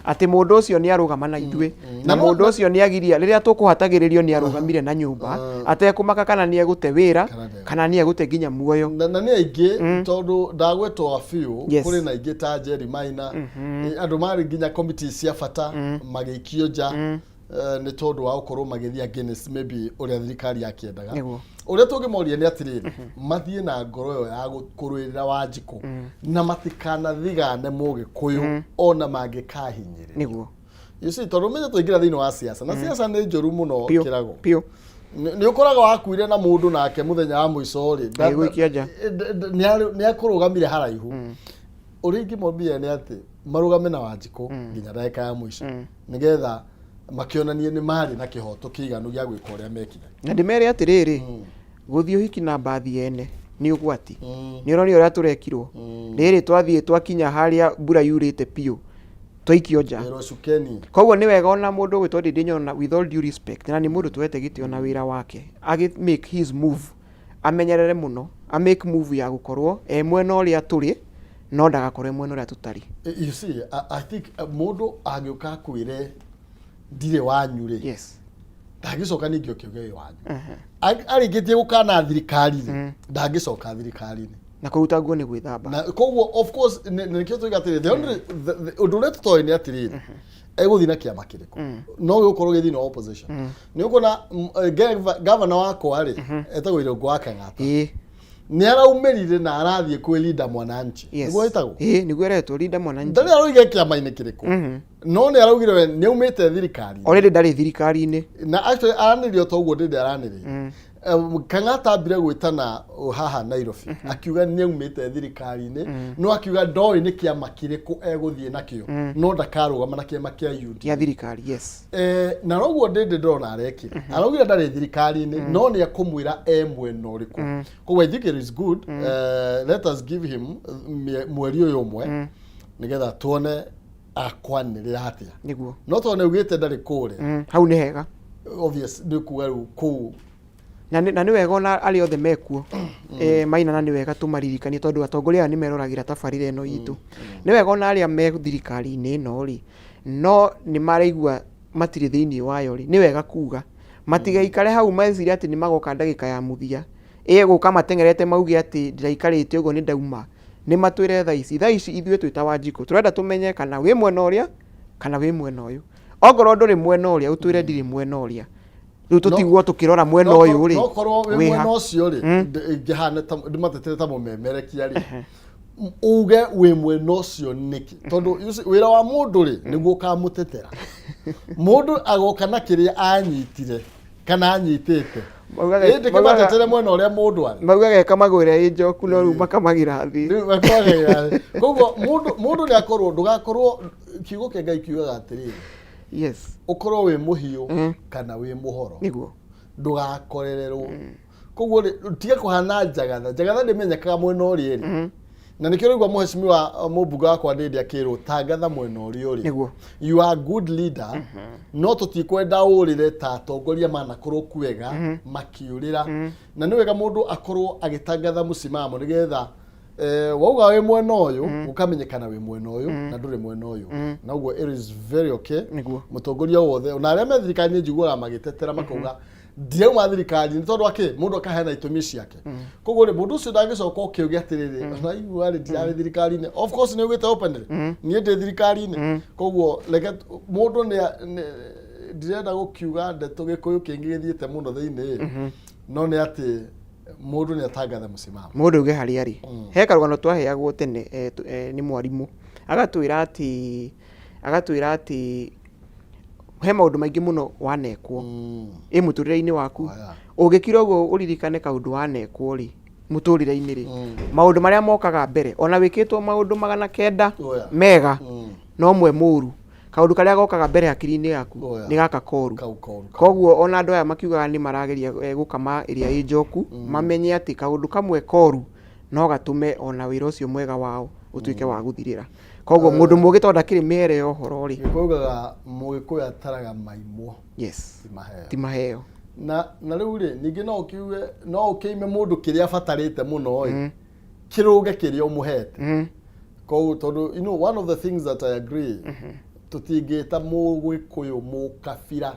atĩ mũndũ ũcio nĩ arũgama na ithuĩ, na Na mũndũ ũcio nĩ agiria rĩrĩa tũkũhatagĩrĩrio nĩ arũgamire na nyũmba atekũmaka kana nĩ egũte wĩra Kana ndegũte. kana nĩ egũte nginya muoyo. Na nĩ aingĩ tondũ ndagwetwo a few. Yes. Kũrĩ na aingĩ ta Jerry Maina, andũ marĩ nginya committee cia bata magĩikio nja, nĩ tondũ wa gũkorwo magĩthiĩ against maybe ũrĩa thirikari yakĩendaga. Nĩguo. Ũrĩa tũngĩmoria nĩ atĩrĩrĩ, mathiĩ na ngoro ĩyo ya kũrũĩrĩra Wanjikũ na matikanathigane mũgĩkũyũ ona mangĩkahinyĩrĩrio. Nĩguo. You see, tondũ menye twaingĩra thĩinĩ wa siasa, na siasa nĩ njũru mũno. Piũ, Kĩrago piũ. Nĩ ũkoraga wakuire na mũndũ nake mũthenya wa mũico rĩ, Agĩgũikia nja. Nĩ akũrũgamire haraihu. Ũrĩa ingĩmombia nĩ atĩ marũgame na Wanjikũ nginya ndagĩka ya mũico, nĩgetha makĩonanie nĩ marĩ na kĩhoto kĩiganu gĩa gwĩka ũrĩa mekire. Na ndĩmere atĩrĩrĩ, gũthiĩ ũhiki na mbathi ene nĩ ũgwati. Nĩ ũronire ũrĩa tũrekirwo rĩrĩ twathiĩ twakinya harĩa mbura yurĩte piũ twaikio nja. Ĩrwo cukeni. Koguo nĩ wega ona mũndũ ũgwĩtwo Ndĩndĩ Nyoro, na with all due respect, na nĩ mũndũ tuoete gĩtĩo na wĩra wake, agĩ make his move amenyerere mũno, a make move ya gũkorwo e mwena ũrĩa tũrĩ no ndagakorwo e mwena ũrĩa tũtarĩ. You see, I think mũndũ angĩũka akwĩre ndirĩ wanyu rĩ, yes ndangĩcoka ningĩ ũkĩuge wĩ wanyu. Arĩkĩtie gũkana thirikari rĩ, ndangĩcoka thirikari-inĩ. Na kũruta nguo nĩ gwĩthamba. Na koguo of course nĩkĩo tuiga atĩrĩ, the only ũndũ ũrĩa tũtoĩ nĩ atĩrĩrĩ, egũthiĩ na kĩama kĩrĩkũ, no gĩgũkorwo gĩ thĩinĩ wa opposition. Nĩ ũkuona gavana wakwa rĩ, etagwo Irũngũ wa Kang'ata, nĩ araumĩrire na arathiĩ kwĩ Linda Mwananchi. Nĩguo ĩtagwo? Ĩĩ, nĩguo ĩretwo Linda Mwananchi. Ndarĩ aroiga kĩama-inĩ kĩrĩkũ, no nĩ araugire we nĩ aumĩte thirikari. Already ndarĩ thirikari-inĩ. Na actually aranĩria o ta ũguo ndĩndĩ aranĩrĩire. Kang'ata ambire gwĩtana haha Nairobi akiuga nĩ aumĩte thirikari-inĩ, no akiuga ndoĩ nĩ kĩama kĩrĩkũ egũthiĩ nakĩo, no ndakarũgama na kĩama kĩa UDA. Gĩa thirikari, yes. Na noguo Ndĩndĩ ndĩrona arekire, araugire ndarĩ thirikari-inĩ no nĩ ekũmwĩra e mwena ũrĩkũ. Koguo I think it is good, let us give him mweri ũyũ ũmwe nĩgetha tuone akwanĩrĩra atĩa. No tondũ nĩ augĩte ndarĩ kũrĩa, Hau nĩ hega. Obvious nĩ kuga rĩu kũu. Na nĩ wega ona arĩa othe mekuo, Maina, na nĩ wega tũmaririkanie tondũ atongoria aya nĩ meroragĩra tabarĩra ĩno itũ. Nĩ wega ona arĩa me thirikari-inĩ ĩno rĩ, no nĩ maraigua matirĩ thĩinĩ wayo rĩ, nĩ wega kuga matigaikare hau mecirie atĩ nĩ magoka ndagĩka ya mũthia ĩgũka mateng'erete mauge atĩ ndĩraikarĩte ũguo nĩ ndauma. Nĩ matwĩre thaa ici, thaa ici ithuĩ twĩ ta Wanjikũ tũrenda tũmenye kana wĩ mwena ũrĩa kana wĩ mwena ũyũ. Ongorwo ndũrĩ mwena ũrĩa, ũtwĩre ndirĩ mwena ũrĩa. Rĩu tũtigwo tũkĩrora mwena ũyũ rĩ. No korwo wĩ wĩ mwena ha? ũcio rĩ, ingĩhana ta ndĩmatetere ta mũmemerekia rĩ, uge wĩ mwena ũcio nĩkĩ? Tondũ you see, wĩra wa mũndũ rĩ nĩguo ũkamũtetera. Mũndũ agoka na kĩrĩa anyitire kana anyitĩte. Ĩndĩ kĩmatetere mwena ũrĩa mũndũ arĩ. Maugaga ĩkamagwĩra ĩ njoku no rĩu makamagĩra thĩ. Rĩu makamagĩra thĩ. Koguo mũndũ nĩ akorwo, ndũgakorwo, kiugo kĩa Ngai kiugaga atĩrĩrĩ, ũkorwo wĩ mũhiũ kana wĩ mũhoro, ndũgakorererwo. Koguo rĩ, tiga kũhana njagatha. Njagatha ndĩmenyekaga mwena ũrĩa ĩrĩ. Na nĩkĩo rĩu mũhecimiwa mũmbunge wakwa Ndĩndĩ akĩrwo tangatha mwena ũrĩa ũrĩ. You are a good leader, no tũtikwenda ũrĩre ta atongoria manakorwo kwega makiũrĩra. Na nĩ wega mũndũ akorwo agĩtangatha mũsimamo nĩgetha wauga wĩ mwena ũyũ ũkamenyekana wĩ mwena ũyũ na ndũrĩ mwena ũyũ. Na ũguo it is very okay. Mũtongoria wothe ona arĩa me thirikari-inĩ njiguaga magĩtetera makauga ndirauma thirikari nĩ tondũ akĩ mũndũ akaheana itũmi ciake. Koguo rĩ, mũndũ ũcio ndangĩcoka ũkĩũge atĩrĩrĩ, ona igua rĩ, ndirarĩ thirikari-inĩ. Of course nĩ ugĩte openly niĩ ndĩ thirikari-inĩ. Koguo reke mũndũ nĩ ndirenda gũkiuga ndeto gĩkũyũ kĩngĩ gĩthiĩte mũno thĩinĩ, no nĩ atĩ mũndũ nĩ atangathe mũsimamo. Mũndũ auge harĩa arĩ. He karũgano twaheagwo tene nĩ mwarimũ agatwĩra atĩ he maũndũ maingĩ mũno wanekwo ĩ mũtũrĩre-inĩ waku. Ũngĩkira ũguo ũririkane kaũndũ wanekwo rĩ mũtũrĩre-inĩ rĩ, maũndũ marĩa mokaga mbere, ona wĩkĩtwo maũndũ 900 mega no mwe mũru, kaũndũ karĩa gokaga mbere hakiri-inĩ yaku nĩ gaka koru. Kau koru. Koguo ona andũ aya makiugaga nĩ marageria gũkama ĩrĩa ĩ njoku, mamenye atĩ kaũndũ kamwe koru no gatũme ona wĩra ũcio mwega wao ũtuĩke wa gũthirĩra. Koguo mũndũ mũgĩ tondũ ndakĩrĩ mĩere ya ũhoro rĩ. Gĩkũyũ ugaga mũgĩkũyũ ataraga maimwo ti maheo. Ti maheo. Na rĩu rĩ, ningĩ no ũkiuge no ũkĩime mũndũ kĩrĩa abatarĩte mũno ĩ, kĩrũge kĩrĩa ũmũhete. Koguo tondũ one of the things that I agree, tũtingĩta mũgĩkũyũ mũkabira,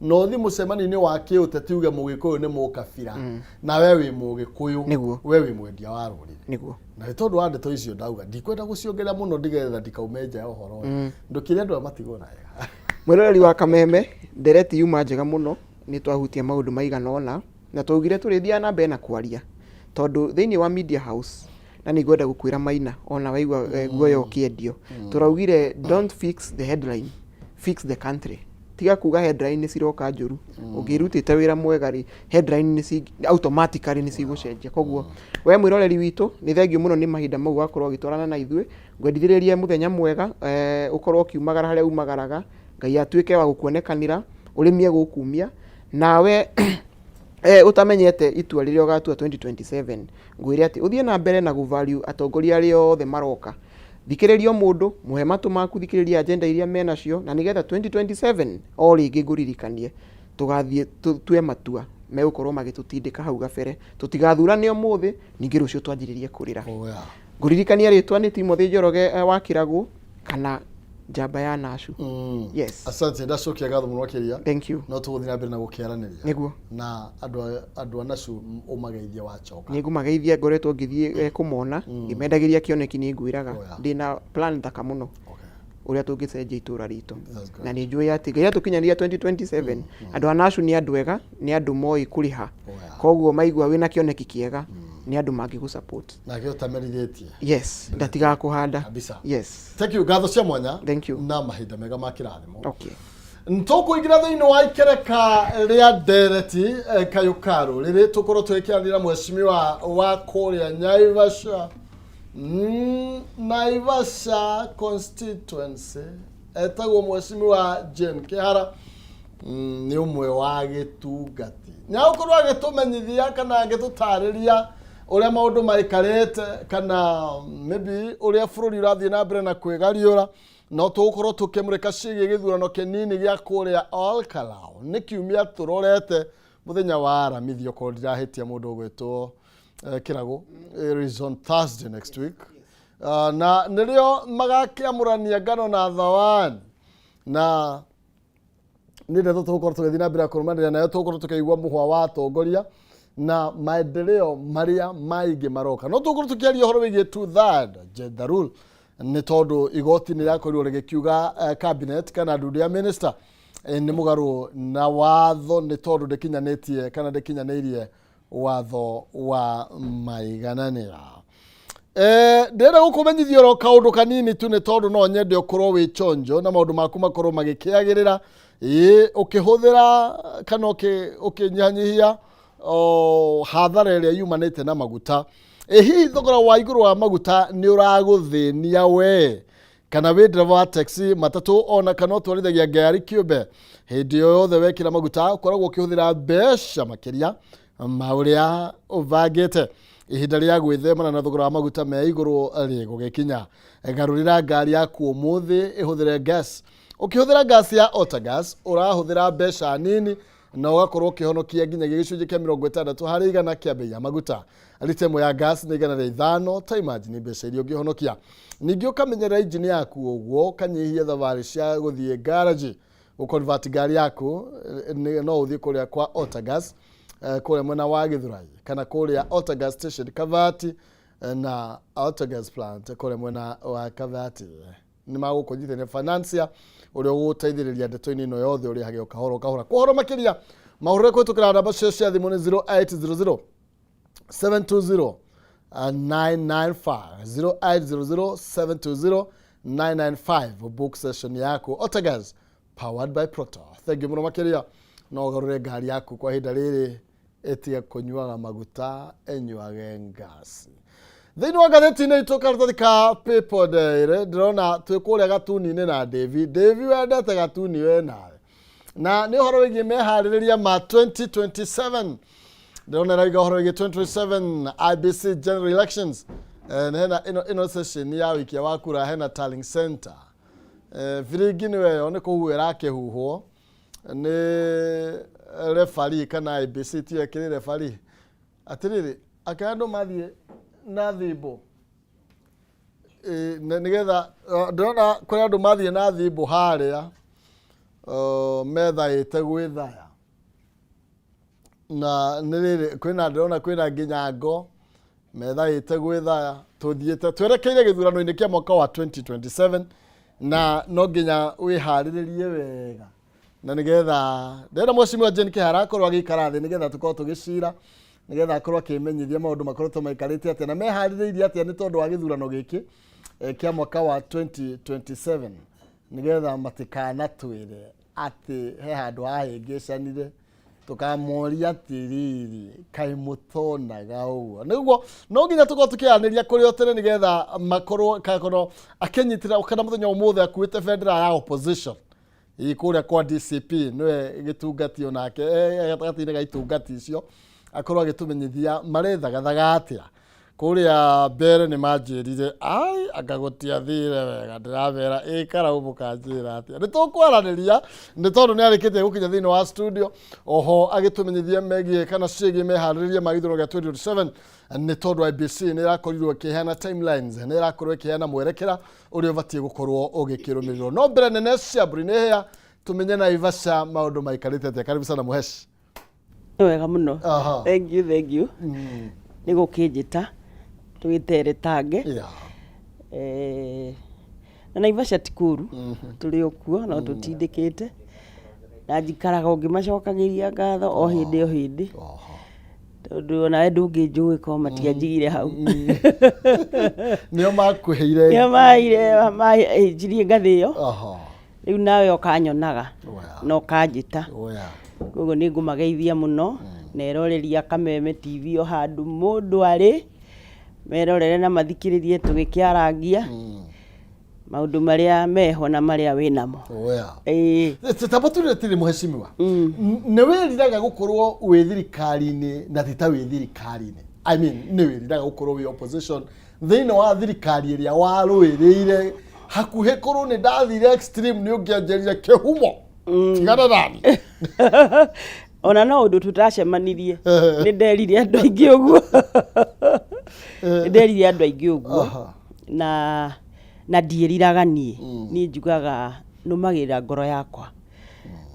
na ũthi mũcemanio-inĩ wa kĩũteti uge mũgĩkũyũ nĩ mũkabira na we wĩ mũgĩkũyũ. We wĩ mwendia wa rũrĩrĩ. Na nĩ tondũ wa ndeto icio ndauga ndikwenda gũciongerera mũno ndigetha ndikaume nja ya ũhoro ũyũ. Ndũkĩre andũ aya matigwo na wega. Mwĩroreri wa Kameme, ndereti yuma njega mũno. Nĩ twahutia maũndũ maigana ũna na twaugire tũrĩthiaga na mbere na kwaria tondũ thĩinĩ wa media house, na nĩ ngwenda gũkwĩra Maina, ona waigua guoya ũkĩendio, tũraugire don't fix the headline, fix the country. Tiga kuga headline nĩ ciroka njũru. Ũngĩrutĩte wĩra mwega rĩ, headline nĩ automatically nĩ cigũcenjia. Koguo we mwĩroreri witũ, nĩ thengiũ mũno nĩ mahinda mau wakorwo ũgĩtwarana na ithuĩ. Ngwendithĩrĩrie mũthenya mwega, ũkorwo ũkiumagara harĩa umagaraga, Ngai atuĩke wa gũkuonekanĩra, ũrĩmie gũkumia nawe ũtamenyete itua rĩrĩa ũgatua 2027. Ngwĩre atĩ ũthiĩ na mbere na gũvalue atongoria arĩa othe maroka. Thikĩrĩria o mũndũ, mũhe matũ maku, thikĩrĩria agenda iria menacio, na nĩgetha 2027 o rĩngĩ ngũririkanie tũgathiĩ tũtue matua megũkorwo magĩtũtindĩka hau gabere, tũtigathurane ũmũthĩ ningĩ rũciũ twanjĩrĩrie kũrĩra. Ngũririkania rĩtwa nĩ Timothy Njoroge wa Kĩragũ kana njamba ya Nashu. Yes. Asante, ndacokia ngatho mũno makĩria. Thank you. No tũgũthiĩ na mbere na gũkĩaranĩria. Na andũ a Nashu ũmageithie wacoka. Nĩ ngũmageithia, ngoretwo ngĩthiĩ kũmona ngĩmendagĩria kĩoneki. Nĩ ngwĩraga ndĩna plan thaka mũno ũrĩa tũngĩcenjia itũra ritũ. That's good. Na nĩ njũĩ atĩ Ngai atũkinyanĩria 2027, andũ a Nashu nĩ andũ ega, nĩ andũ moĩ kũrĩha. Koguo maigua wĩna kĩoneki kĩega, nĩ andũ mangĩgũ support. Nake ũtamerithĩtie. Yes, ndatigakũhanda. Kabisa. Yes. Thank you, ngatho cia mwanya. Thank you. Na mahinda mega ma kĩrathimo. Okay. Tũkũingĩra thĩinĩ wa ikereka rĩa ndereti kayũ ka rũrĩrĩ, tũkorwo tũgĩkĩaranĩria mheshimiwa wa kũrĩa Naivasha, Naivasha constituency, etagwo mheshimiwa Jane Kĩhara. Nĩ ũmwe wa gĩtungati, nĩ agũkorwo agĩtũmenyithia kana agĩtũtarĩria ũrĩa maũndũ maikarĩte, kana maybe ũrĩa bũrũri ũrathiĩ na mbere na kwĩgariũra. No tũgũkorwo tũkĩmũrĩka ciĩgiĩ gĩthurano kĩnini gĩa kũrĩa Olkalau. Nĩ kiumia tũrorete, mũthenya wa Aramithi, okorwo ndirahĩtia, mũndũ ũgwĩtwo Kĩragũ. It is on Thursday next week. Na nĩrĩo magakĩamũrania ngano na thawani, na nĩ ndeto tũgũkorwo tũgĩthiĩ na mbere kũrũmanĩrĩra nayo. Tũgũkorwo tũkĩigua mũhwa wa atongoria na maendeleo marĩa maingĩ maroka. No tũgũkorwo tũkĩaria ũhoro wĩgiĩ two third gender rule, nĩ tondũ igoti nĩ rĩakorirwo rĩgĩkiuga cabinet kana ndundu ya minister nĩ mũgarũ na watho, nĩ tondũ ndĩkinyanĩtie kana ndĩkinyanĩirie watho wa maigananĩra. Ndĩrenda gũkũmenyithia oro kaũndũ kanini tu, nĩ tondũ no nyende ũkorwo wĩ chonjo na maũndũ maku makorwo magĩkĩagĩrĩra, ĩĩ, ũkĩhũthĩra kana ũkĩnyihanyihia hathara ĩrĩa yumanĩte na maguta. Ĩ hihi thogora wa igũrũ wa maguta nĩ ũragũthĩnia we, kana wĩ ndereba wa taxi, matatũ, ona kana ũtwarithagia ngari kĩũmbe? Hĩndĩ o yothe wekĩra maguta ũkoragwo ũkĩhũthĩra mbeca makĩria ma ũrĩa ũbangĩte. Ihinda rĩa gwĩthemana na thogora wa maguta me igũrũ rĩgũgĩkinya. Garũrĩra ngari yaku ũmũthĩ ĩhũthĩre gas. Ũkĩhũthĩra gas ya Autogas ũrahũthĩra mbeca nini na ũgakorwo ũkĩhonokia nginyagia gĩcunjĩ kĩa 60% kĩa bei ya maguta. Rita ĩmwe ya gas nĩ 105. Ta imagine mbeca iria ũngĩhonokia. Ningĩ ũkamenyerera injini yaku ũguo ũkanyihia thabarĩ cia gũthiĩ garage gũconvert ngari yaku. No ũthiĩ kũrĩa kwa Autogas, kũrĩa mwena wa Gĩthũrai, kana kũrĩa Autogas station Kabati, na Autogas plant kũrĩa mwena wa Kabati. Nĩ magũkũnyitithania financier ũrĩa ũgũteithĩrĩria ndeto-inĩ ĩno yothe, ũrĩhage o kahora o kahora. Kwa ũhoro makĩria mahũrĩre kũhĩtũkĩra namba cio cia thimũ, nĩ 0800 720 995, 0800 720 995. Book session yaku. Autogas, powered by Proto. Thank you mũno makĩria. No ũgarũre ngari yaku kwa ihinda rĩrĩ, ĩtige kũnyuaga maguta, ĩnyuage ngasi. Thĩinĩ wa ngathĩti-inĩ itũ, karatathi ka People Daily, ndĩrona twĩ kũrĩa gatuni-inĩ na Davy. Davy, wendete gatuni we nawe, na nĩ ũhoro wĩgiĩ meharĩrĩria ma 2027. Ndĩrona ĩrauga ũhoro wĩgiĩ 2027 IEBC general elections. Hena ĩno session ya ũikia wa kura, hena tallying center. Biringi nĩwe ĩyo nĩ kũhuhwo ĩrakĩhuhwo nĩ referee, kana IEBC tiyo ĩkĩrĩ referee. Atĩrĩrĩ, aka andũ mathiĩ na thimbo. Nĩgetha ndĩrona kũrĩ andũ mathiĩ na thimbo harĩa methaĩte gwĩthaya, na nĩ rĩrĩ kwĩna, ndĩrona kwĩna nginya ngo methaĩte gwĩthaya. Tũthiĩte twerekeire gĩthurano-inĩ kĩa mwaka wa 2027, na no nginya wĩharĩrĩrie wega, na nĩgetha ndĩrenda mheshimiwa Jane Kĩhara akorwo agĩikara thĩ, nĩgetha tũkorwo tũgĩcira, nĩgetha akorwo akĩmenyithia maũndũ makoretwo maikarĩte atĩa na meharĩrĩirie atĩa nĩ tondũ wa gĩthurano gĩkĩ kĩa mwaka wa 2027, nĩgetha matikanatwĩre atĩ he handũ hahĩngĩcanire, tũkamoria atĩrĩrĩ, kaĩ mũtonaga ũguo? Nĩguo no nginya tũkorwo tũkĩaranĩria kũrĩ o tene, nĩgetha makorwo kakorwo akĩnyitĩra, kana mũthenya ũmũthĩ akuĩte bendera ya opposition ĩ kũrĩa kwa DCP, nĩwe gĩtungati onake gatagatĩ-inĩ ga itungati icio, akorwo agĩtũmenyithia marĩthagathaga atĩa kũrĩa mbere. Nĩ manjĩrire ai anga gũtiathire wega, ndĩramera ĩkara mũkanjĩra atĩa. Nĩ tũkwaranĩria, nĩ tondũ nĩ arĩkĩtie gũkinya thĩinĩ wa studio, oho agĩtũmenyithia megiĩ kana ciĩgiĩ meharĩrĩria ma gĩthurano gĩa 2027, nĩ tondũ IEBC nĩ ĩrakorirwo ĩkĩheana timelines, nĩ ĩrakorwo ĩkĩheana mwerekera ũrĩa ũbatiĩ gũkorwo ũgĩkĩrũmĩrĩrwo. No mbere nene ciambũri nĩ hĩa tũmenye Naivasha maũndũ maikarĩte atĩa. Karibu sana, Mũheshi. Nĩ wega mũno. Thank you, thank you nĩ gũkĩnjĩta twĩteretange. Na Naivasha ti kũru, tũrĩ o kuo no tũtindĩkĩte, na njikaraga o ngĩmacokagĩria ngatho o hĩndĩ o hĩndĩ, tondũ onawe ndũngĩnjũĩ korwo matianjigire hau. Nĩo makwĩheire. Nĩo maheire, mahĩnjirie ngathĩ ĩyo. Rĩu nawe ũkanyonaga Oya. na ũkanjĩta. Oya. Koguo nĩ ngũmageithia mũno na eroreri a Kameme TV o handũ mũndũ arĩ, merorere na mathikĩrĩrie tũgĩkĩarangia maũndũ marĩa meho na marĩa wĩnamo. Oya. Ĩĩ. Tamba turire tiri mũheshimiwa, nĩ wĩriraga gũkorwo wĩ thirikari-inĩ na ti ta wĩ thirikari-inĩ, I mean, nĩ wĩriraga gũkorwo wĩ opposition thĩinĩ wa thirikari ĩrĩa warũĩrĩire hakuhĩ korwo nĩ ndathire extreme nĩ ũngĩanjĩrire kĩhumo tigana nani? Ona no ũndũ tũtacemanirie, nĩ nderire andũ aingĩ ũguo, nĩ nderire andũ aingĩ ũguo. Na ndiĩriraga niĩ. Niĩ njugaga nũmagĩrĩra ngoro yakwa.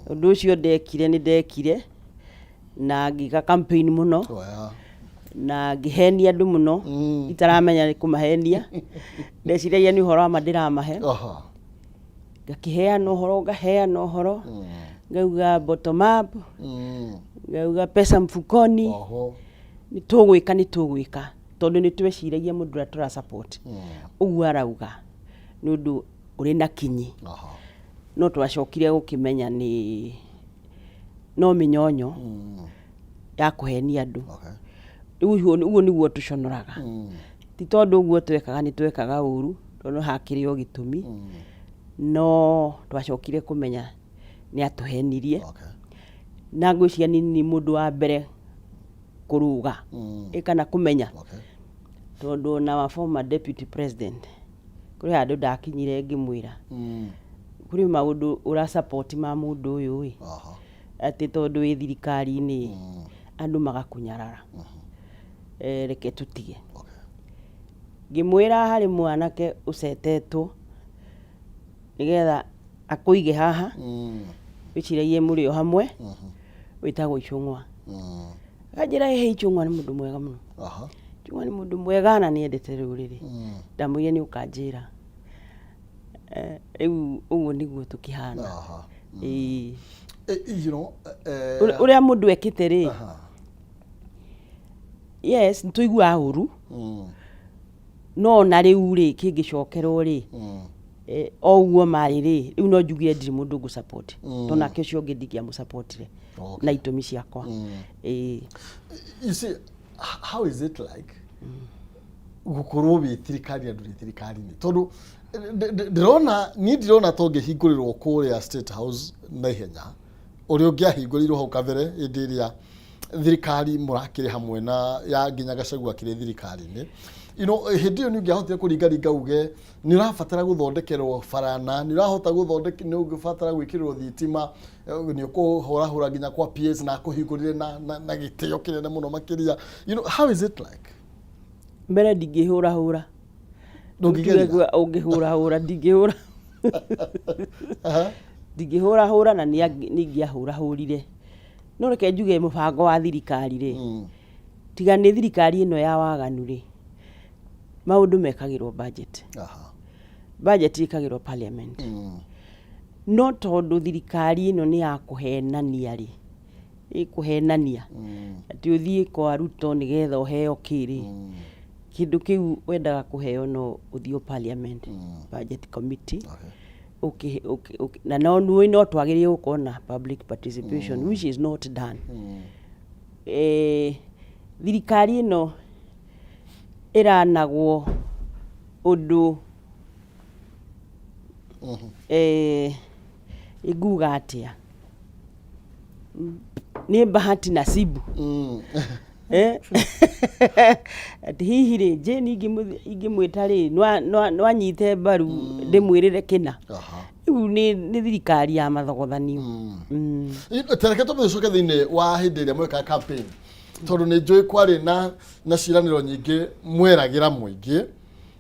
Ũndũ ũcio ndekire, nĩ ndekire na ngĩka campaign mũno na ngĩhenia andũ mũno itaramenya nĩ kũmahenia. Ndeciragia nĩ ũhoro wa ma ndĩramahe. Ngakĩheana ũhoro, ngaheana ũhoro, ngauga bottom up, ngauga pesa mfukoni. Nĩ tũgwĩka, nĩ tũgwĩka, tondũ nĩ tweciragia mũndũ ũrĩa tũra support ũguo arauga nĩ ũndũ ũrĩ na kinyi. No twacokire gũkĩmenya nĩ no mĩnyonyo ya kũhenia andũ. Rĩu ũguo nĩguo tũconoraga. Ti tondũ ũguo twekaga nĩ twekaga ũru, tondũ hakĩrĩ o gĩtũmi, no twacokire kũmenya nĩ atũhenirie. Na ngwĩciria niĩ nĩ mũndũ wa mbere kũrũga ĩ kana kũmenya, tondũ ona wa former deputy president kũrĩ handũ ndakinyire ngĩmwĩra kũrĩ maũndũ ũra support ma mũndũ ũyũ ĩ, atĩ tondũ wĩ thirikari-inĩ andũ magakũnyarara. Reke tũtige. Ngĩmwĩra harĩ mwanake ũcetetwo nĩgetha akũige haha, wĩciragie mũrĩ o hamwe, wĩtagwo Ichung'wa. Akanjĩra, ĩhĩ, Ichung'wa nĩ mũndũ mwega mũno. Ichung'wa nĩ mũndũ mwega na nĩendete rũrĩrĩ. Ndamwĩrire nĩ ũkanjĩra. Rĩu ũguo nĩguo tũkĩhana. Ĩĩ. Ũrĩa mũndũ ekĩte rĩ, yes, nĩ tũiguaga ũru, no ona rĩu rĩ, kĩngĩcokerwo rĩ, o ũguo marĩ rĩ, rĩu no njugire ndirĩ mũndũ ngũ support, tondũ nake ũcio ũngĩ ndingĩamũsupportire na itũmi ciakwa. Ĩĩ. You see, how is it like gũkorwo wĩ thirikari na ndũrĩ thirikari-inĩ? Tondũ ndĩrona, niĩ ndirona ta ũngĩhingũrĩrwo kũrĩa State House na ihenya ũrĩa ũngĩahingũrĩirwo hau kabere hĩndĩ ĩrĩa thirikari mũrakĩrĩ hamwe na ya nginya Gachagua akĩrĩ thirikari-inĩ. Hĩndĩ ĩyo nĩ ũngĩahotire kũringaringa uge nĩ ũrabatara gũthondekerwo bara, na nĩ ũrahota gũthondeka, nĩ ũngĩbatara gwĩkĩrĩrwo thitima, nĩ ũkũhũrahũra nginya kwa PS na akũhingũrĩre na gĩtĩo kĩnene mũno makĩria. How is it like? Mbere ndingĩhũrahũra. Ndũngĩgeria? Ũngĩhũrahũra, ndingĩhũra, ndingĩhũrahũra, na nĩ ingĩahũrahũrire, no reke njuge mũbango wa thirikari rĩ, tiga nĩ thirikari ĩno ya waganu rĩ, maũndũ mekagĩrwo budget. Budget ĩkagĩrwo parliament. No tondũ thirikari ĩno nĩ ya kũhenania rĩ, ĩkũhenania atĩ ũthiĩ kwa Ruto nĩgetha ũheo kĩrĩ kĩndũ kĩu wendaga kũheo, no ũthiĩ o parliament budget committee. Na no nĩ no twagĩrĩire gũkorwo na public participation, which is not done. Thirikari ĩno ĩranagwo ũndũ, nguga atĩa, nĩ bahati nasibu. Atĩ hihi rĩ, Jane ingĩmwĩta rĩ, no anyite mbaru ndĩmwĩrĩre kĩna. Rĩu nĩ thirikari ya mathogothanio. Tareke twambe tũcoke thĩinĩ wa hĩndĩ ĩrĩa mwekaga campaign, tondũ nĩ njũĩ kwarĩ na ciĩranĩro nyingĩ mweragĩra mũingĩ.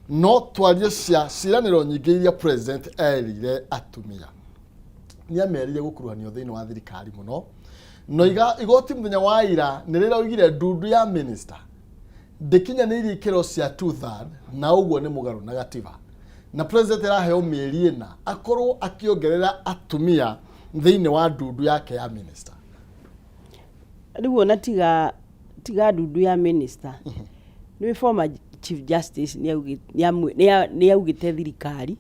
No twarie cia ciĩranĩro nyingĩ iria president erire atumia. Nĩ amerire gũkuruhanio thĩinĩ wa thirikari mũno, no iga igoti mũthenya wa ira nĩ rĩraugire ndundu ya minister ndĩkinyanĩirie ikĩro cia two third, na ũguo nĩ mũgarũ na gatiba, na president araheo mĩeri 4 akorwo akĩongerera atumia thĩinĩ wa ndundu yake ya minister. Rĩu ona tiga ndundu ya minister, nĩ former chief justice nĩ augĩte thirikari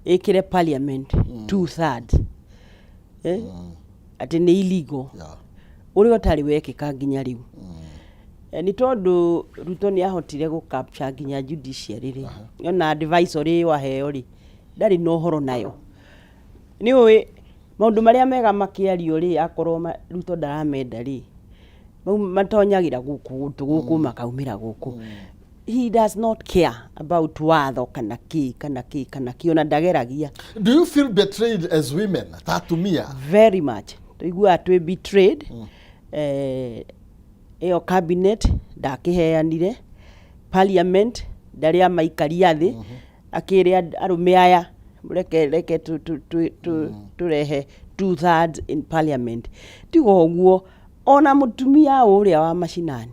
ĩkĩre parliament. Two third, eh? Atĩ nĩ illegal ũrĩa ũtarĩ wekĩka nginya rĩu. Nĩ tondũ Ruto nĩ ahotire gũ capture nginya judiciary rĩ, ona advisory ĩyo aheo rĩ, ndarĩ na ũhoro nayo. Nĩ ũĩ maũndũ marĩa mega makĩario rĩ, akorwo Ruto ndaramenda rĩ, mau matonyagĩra gũkũ gũtũ gũkũ, makaumĩra gũkũ. He does not care about watho kana kĩ kana kĩ kana kĩ, ona ndageragia. Do you feel betrayed as women, ta atumia? Very much, tũiguaga twĩ betrayed. Ĩyo cabinet ndakĩheanire parliament, ndarĩ amaikaria thĩ akĩre arũme aya, reke reke tũrehe two thirds in parliament. Tiga ũguo, ona mũtumia ũrĩa wa macinani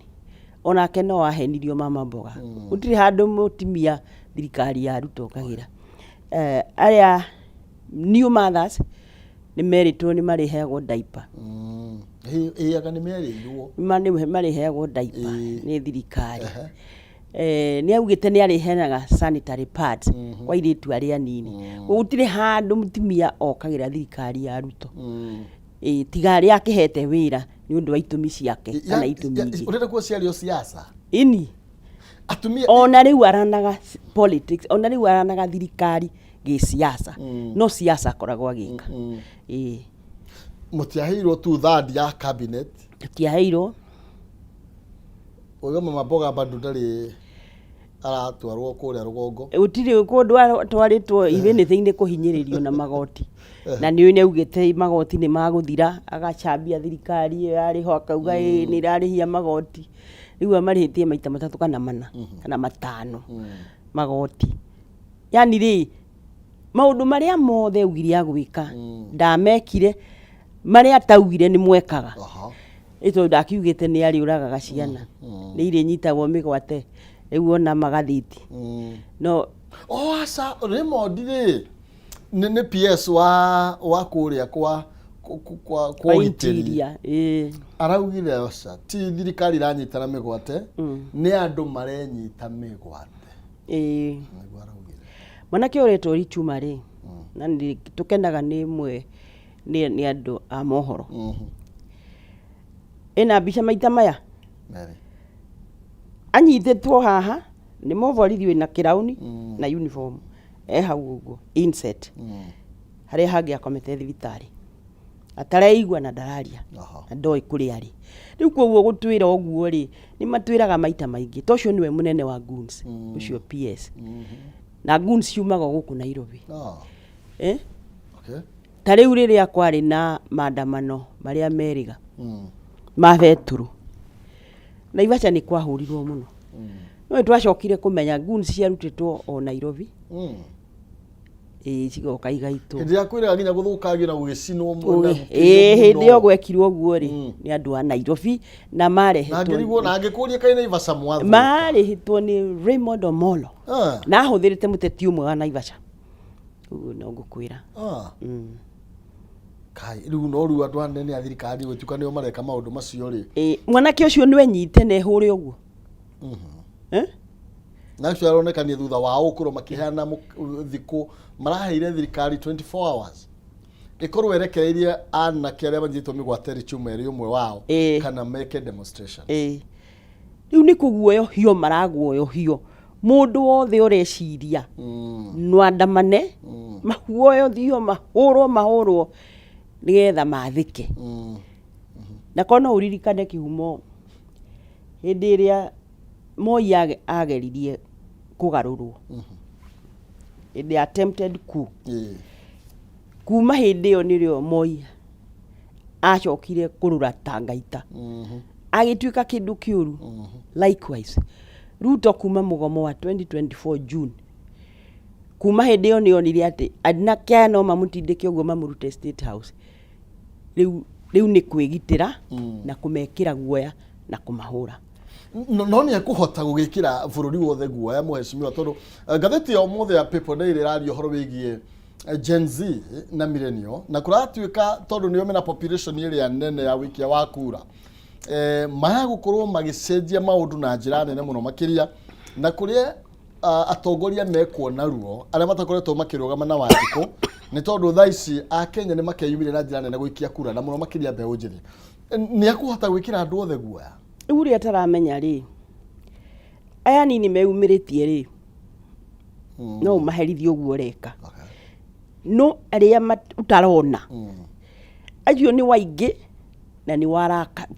onake no ahenirio. Mama mboga, gũtirĩ handũ mũtumia thirikari ya Ruto okagĩra. Arĩa new mothers nĩ merĩtwo nĩ marĩheagwo diaper. Ĩ anga nĩ merĩirwo? Nĩ marĩheagwo diaper nĩ thirikari. Nĩ augĩte nĩ arĩheanaga sanitary pads kwa airĩtu arĩa anini. Gũtirĩ handũ mũtumia okagĩra thirikari ya Ruto. Ĩ, tiga arĩa akĩhete wĩra nĩ ũndũ wa itũmi ciake kana itũmi ingĩ. Ũrenda kuo ciario siasa ini atumia. Ona rĩu aranaga politics, ona rĩu aranaga thirikari gĩsiasa, no siasa akoragwo agĩka, ĩĩ. Mũtiaheirwo two third ya cabinet? Tũtiaheirwo. Ũyũ mama mboga bado ndarĩ aratwarwo kũrĩa rũgongo? Gũtirĩ kũndũ atwarĩtwo ibĩnĩ-thĩ-inĩ kũhinyĩrĩrio na magoti, na nĩ nĩ augĩte magoti nĩ magũthira, agacambia thirikari ĩyo yarĩ ho, akauga ĩ nĩ ĩrarĩhia magoti. Rĩu amarĩhĩtie maita matatũ kana mana kana matano magoti. Yani rĩ, maũndũ marĩa mothe augire agwĩka ndamekire, marĩa ataugire nĩ mwekaga. Ĩ tondũ ndakiugĩte nĩ arĩũragaga ciana, nĩ irĩnyitagwo mĩgwate, rĩu ona magathĩti no. O aca, Raymond rĩ, nĩ PS wa kũrĩa kwa ũgitĩri. Interior, ĩĩ. Araugire aca, ti thirikari iranyitana mĩgwate, nĩ andũ marenyita mĩgwate. Nĩguo araugire. Mwanake ũretwo Richuma rĩ, na nĩ tũkenaga nĩ ĩmwe nĩ andũ a mohoro ĩna mbica maita maya. Merĩ. Anyitĩtwo haha nĩ mũborithi wĩna kĩrauni na uniform, e hau ũguo inset, harĩa hangĩ akomete thibitarĩ atareigua na ndararia na ndoĩ kũrĩa arĩ rĩu. Koguo gũtwĩra ũguo rĩ, nĩ matwĩraga maita maingĩ to ũcio nĩwe mũnene wa goons, ũcio PS, na goons ciumaga gũkũ Nairobi. Eh? Ta rĩu rĩrĩa kwarĩ na maandamano marĩa merĩga ma betũrũ Naivasha, nĩ kwahũrirwo mũno, no nĩ twacokire kũmenya goons ciarutĩtwo o Nairobi, ĩĩ, cigoka igaitwo. Hĩndĩ ĩrĩa kwĩrĩga nginya gũthũkangio na gũgĩcinwo na Ĩĩ, gũkĩiywo hĩndĩ ĩyo mũno. gwekirwo ũguo rĩ, nĩ andũ a Nairobi na Na marehetwo ngĩrigwo na ngĩkũria kaĩ Naivasha mwathũka. Marĩhĩtwo nĩ Raymond Omolo na ahũthĩrĩte mũteti ũmwe wa Naivasha, ũguo no ngũkwĩra. Kai, rĩu no rĩu andũ anene a thirikari gũtuĩka nĩo mareka maũndũ macio rĩ. Ĩĩ, mwanake ũcio nĩ enyite na ehũre ũguo. Eh? Na acio aronekania thutha wao gũkorwo makĩheana thikũ maraheire thirikari 24 hours ĩkorwo ĩrekereirie anake arĩa manyitĩtwo mĩgwate, Richuma ĩrĩ ũmwe wao, kana meke demonstration. Ĩĩ. Rĩu nĩ kũguoyohio maraguoyohio mũndũ wothe ũreciria no andamane, maguoyohio, mahũrwo mahũrwo nĩgetha mathĩke. Na korwo no ũririkane kĩhumo hĩndĩ ĩrĩa Moi ageririe kũgarũrwo, hĩndĩ ya attempted coup, kuma hĩndĩ ĩyo nĩrĩo Moi acokire kũrũra ta ngaita, agĩtuĩka kĩndũ kĩũru. Likewise Ruto, kuma mũgomo wa 2024 June, kuma hĩndĩ ĩyo nĩ onire atĩ anake aya no mamũtindĩke ũguo mamũrute State House. Rĩu nĩ kwĩgitĩra na kũmekĩra guoya na kũmahũra. No nĩ ekũhota gũgĩkĩra bũrũri wothe guoya, mũhecimiwa, tondũ ngathĩti ya ũmũthĩ ya People Daily ĩraria ũhoro wĩgiĩ Gen Z na millennial, na kũratuĩka tondũ nĩo mena population ĩrĩa nene ya wĩikia wa kura, maya gũkorwo magĩcenjia maũndũ na njĩra nene mũno makĩria na kũrĩa. Atongoria mekuona ruo arĩa matakoretwo makĩrũgama na Wanjikũ, nĩ tondũ thaa ici Akenya nĩ makeyumĩria na njĩra nene gũikia kura, na mũno makĩria mbeũ njĩthĩ. Nĩ akũhota gwĩkĩra andũ othe guoya? Rĩu ũrĩa ataramenya rĩ, aya anini meyumĩrĩtie rĩ, no ũmaherithie ũguo ũreka, no arĩa ũtarona acio nĩ waingĩ na nĩ warakaru.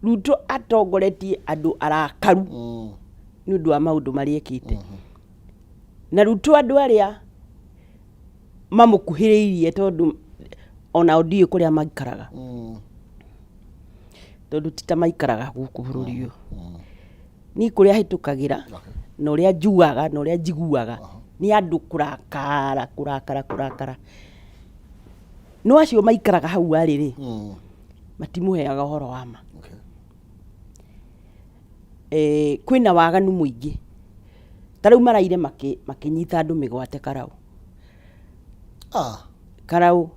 Ruto atongoretie andũ arakaru nĩ ũndũ wa maũndũ marĩa ekĩte. Na Ruto andũ arĩa mamũkuhĩrĩirie, tondũ onao ndiũĩ kũrĩa maikaraga, tondũ ti ta maikaraga gũkũ bũrũri ũyũ. Niĩ kũrĩa hĩtũkagĩra na ũrĩa njugaga na ũrĩa njiguaga nĩ andũ kũrakara, kũrakara, kũrakara. No acio maikaraga hau arĩ rĩ, matimũheaga ũhoro wa ma. Kwĩna waganu mũingĩ. Ta rĩu maraire makĩnyita andũ mĩgwate Karau. Karau.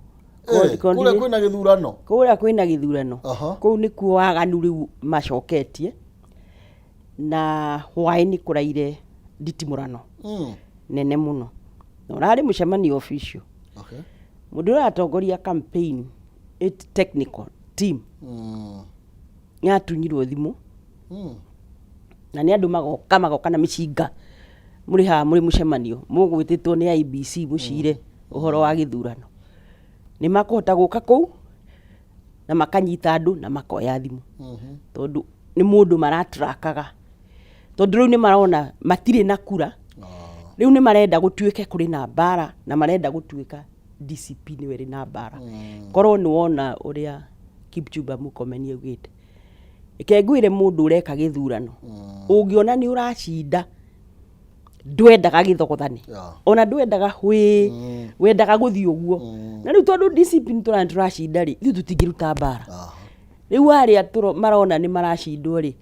Kũrĩa kwĩna gĩthurano? Kũrĩa kwĩna gĩthurano. Kũu nĩkuo waganu rĩu macoketie. Na hwaĩ nĩ kũraire nditimũrano nene mũno. Na ũrarĩ mũcemanio official. Mũndũ ũrĩa ũratongoria campaign, it technical team, nĩ atunyirwo thimũ na nĩ andũ magoka na mĩcinga. Mũrĩ haha mũrĩ mũcemanio, mũgwĩtĩtwo nĩ IEBC mũcire ũhoro wa gĩthurano, nĩ makũhota gũka kũu na makanyita andũ na makoya thimũ, tondũ nĩ mũndũ maratrakaga, tondũ rĩu nĩ marona matirĩ na kura. Rĩu nĩ marenda gũtuĩke kũrĩ na mbara, na marenda gũtuĩka DCP nĩwe ĩrĩ na mbara. Korwo nĩ wona ũrĩa Kipchumba Murkomen augĩte, reke ngwĩre, mũndũ ũreka gĩthurano ũngĩona nĩ ũracinda, ndwendaga gĩthogothane, ona ndwendaga hwĩ, wendaga gũthiĩ ũguo. Na rĩu tondũ DCP nĩ tũrona tũracinda rĩ, ithuĩ tũtingĩruta mbara. Rĩu arĩa marona nĩ maracindwo rĩ,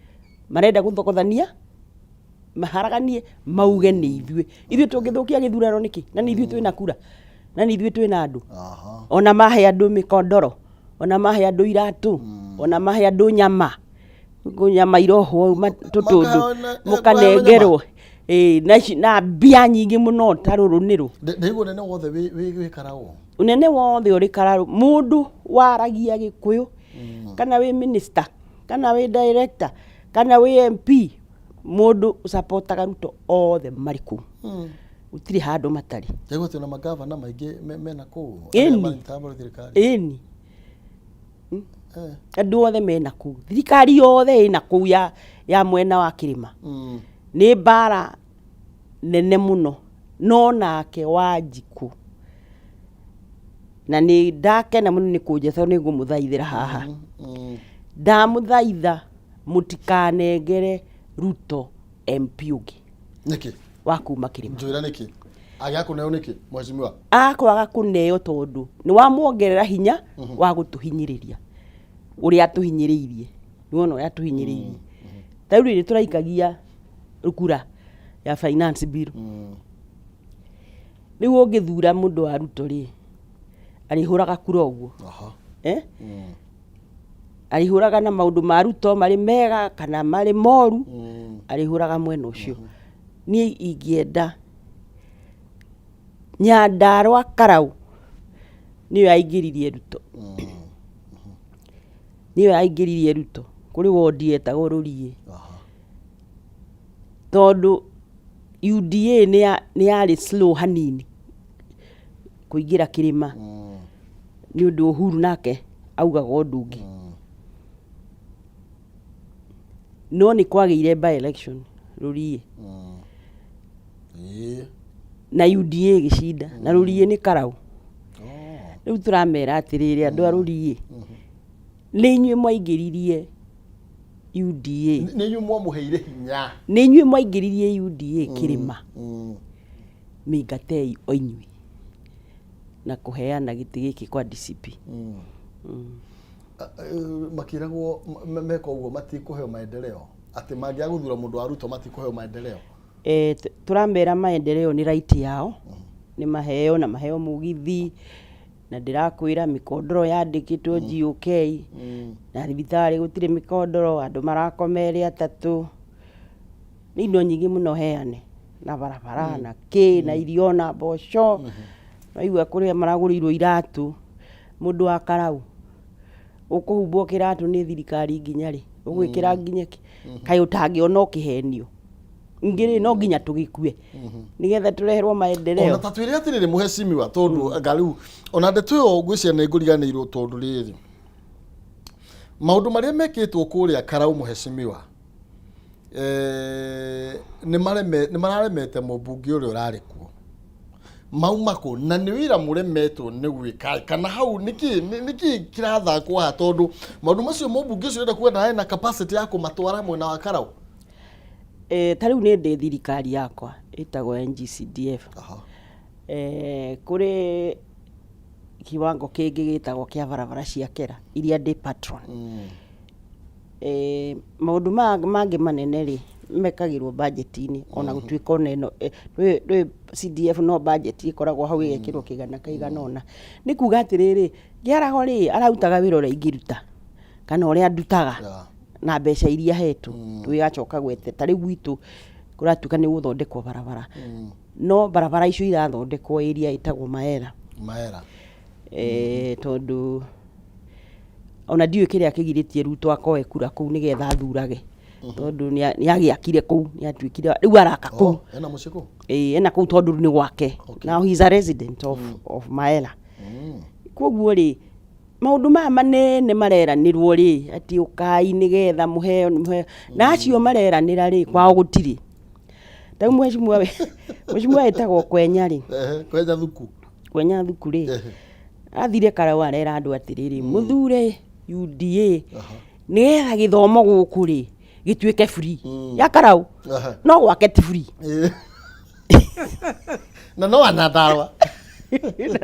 marenda gũthogothania, maharaganie, mauge nĩ ithuĩ. Ithuĩ tũngĩthũkia gĩthurano nĩkĩ, na nĩ ithuĩ twĩna kura, na nĩ ithuĩ twĩna andũ? Ona mahe andũ mĩkondoro, ona mahe andũ iratũ, ona mahe andũ nyama, nyama irohwo tũtũndũ. Mũkanengerwo mũkanengerwo. Ĩĩ, na na mbia nyingĩ mũno ta rũrũ nĩ rũ. Ndaigua ũnene wothe wĩ Karau. Ũnene wothe ũrĩ Kararũ. Mũndũ waragia Gĩkũyũ, kana wĩ minister, kana wĩ director, kana wĩ MP, mũndũ ũcapotaga Ruto, othe marĩ kũu, gũtirĩ handũ matarĩ. Ndaigua atĩ ona magavana maingĩ mena kũu, Ĩni. arĩa marutaga mbaru thirikari. Ĩni, andũ othe mena kũu, thirikari yothe ĩna kũu ya mwena wa kĩrĩma. Nĩ mbara nene mũno. No nake Wanjikũ, na nĩ ndakena mũno nĩ kũnjia, tondũ nĩ ngũmũthaithĩra haha. Ndamũthaitha mũtikanengere Ruto MP ũngĩ Nĩkĩ? wa kuma kĩrĩma. Njũĩra nĩkĩ agĩa kũneo nĩkĩ, mheshimiwa? Akwaga kũneo tondũ nĩ wamuongerera hinya wa gũtũhinyĩrĩria ũrĩa atũhinyĩrĩirie. Nĩwona ũrĩa atũhinyĩrĩirie? Ta rĩu rĩrĩ tũraikagia kura ya finance bill. Rĩu ũngĩthura mũndũ wa Ruto rĩ, arĩhũraga kura ũguo. Eh? Arĩhũraga na maũndũ ma Ruto marĩ mega kana marĩ moru, arĩhũraga mwena ũcio. Niĩ ingĩenda Nyandarua Karau nĩyo yaingĩririe Ruto, nĩyo yaingĩririe Ruto kũrĩ wondi yetagwo Rũriĩ, tondũ UDA nĩ yarĩ slow hanini kũingĩra kĩrĩma, nĩ ũndũ Uhuru nake augaga ũndũ ũngĩ. No nĩ kwagĩire by election Rũriĩ na UDA ĩgĩcinda, na Rũriĩ nĩ Karau. Rĩu tũramera atĩrĩrĩ, andũ a Rũriĩ, nĩ inyuĩ mwaingĩririe UDA. Nĩ inyuĩ mwamũheire hinya. Nĩ inyuĩ mwaingĩririe UDA kĩrĩma. Mĩingatei o inyuĩ na kũheana gĩtĩ gĩkĩ kwa DCP. Makĩragwo meka ũguo matikũheo maendeleo, atĩ mangĩaga gũthura mũndũ wa Ruto matikũheo maendeleo. Tũramera maendeleo nĩ right yao, nĩ maheo, na maheo mũgithi, na ndĩrakwĩra mĩkondoro yandĩkĩtwo GOK, na thibitarĩ gũtirĩ mĩkondoro, andũ marakoma erĩ atatũ. Nĩ indo nyingĩ mũno heane na barabara na kĩ na irio na mboco. Waigua kũrĩa maragũrĩirwo iratũ, mũndũ wa karau ũkũhumbwo kĩratũ nĩ thirikari nginya rĩ? Ũgwĩkĩra nginya kĩ? Kaĩ ũtangĩona ũkĩhenio? Ningĩ rĩ, no nginya tũgĩkue nĩgetha tũreherwo maendeleo. Ona ta twĩre atĩrĩrĩ, mũhecimiwa, tondũ anga rĩu ona ndeto ĩyo ngwĩciria nĩ ngũriganĩirwo, tondũ rĩrĩ, maũndũ marĩa mekĩtwo kũrĩa Karau, mũhecimiwa, nĩ mararemete mũmbunge ũrĩa ũrarĩ kuo mauma kũ, na nĩ wĩra mũremetwo nĩ gwĩka, kana hau nĩkĩ nĩkĩ kĩrathakwo haha? Tondũ maũndũ macio mũmbunge ũcio ũrenda kuga ndarĩ na capacity ya kũmatwara mwena wa Karau. Ta rĩu nĩ ndĩ thirikari yakwa ĩtagwo NGCDF. Kũrĩ kiwango kĩngĩ gĩtagwo kĩa barabara cia kera iria ndĩ patron. Maũndũ maya mangĩ manene rĩ, mekagĩrwo budget-inĩ, ona gũtuĩka ona ĩno ndũĩ CDF no budget ĩkoragwo hau ĩgekĩrwo kĩgana kaigana ũna. Nĩ kuga atĩrĩrĩ, ngĩaraho rĩ, ararutaga wĩra ũrĩa ingĩruta kana ũrĩa ndutaga na mbeca iria hetwo. Tũgĩgacoka gwethe ta rĩu gwitũ kũratuĩka nĩ gũthondekwo barabara, no barabara icio irathondekwo area ĩtagwo Maera. Maera. Tondũ ona ndiũĩ kĩrĩa kĩgirĩtie Ruto akoe kura kũu nĩgetha athurage, tondũ nĩ agĩakire kũu, nĩ atuĩkire rĩu araka kũu. Oh, ena mũciĩ kũu? Ĩĩ, ena kũu tondũ nĩ gwake. Now he is a resident of Maera. Koguo rĩ, maũndũ maya manene mareranĩrwo rĩ, atĩ ũkai nĩgetha mũheo mũheo, na acio mareranĩra rĩ, kwao gũtirĩ. Ta rĩu mheshimiwa ĩtagwo Kwenya rĩ, Kwenya Thuku. Kwenya Thuku rĩ, athire Karau arera andũ atĩrĩrĩ, mũthure UDA nĩgetha gĩthomo gũkũ rĩ gĩtuĩke free ya Karau, no gwake ti free. Na no Anyandarua.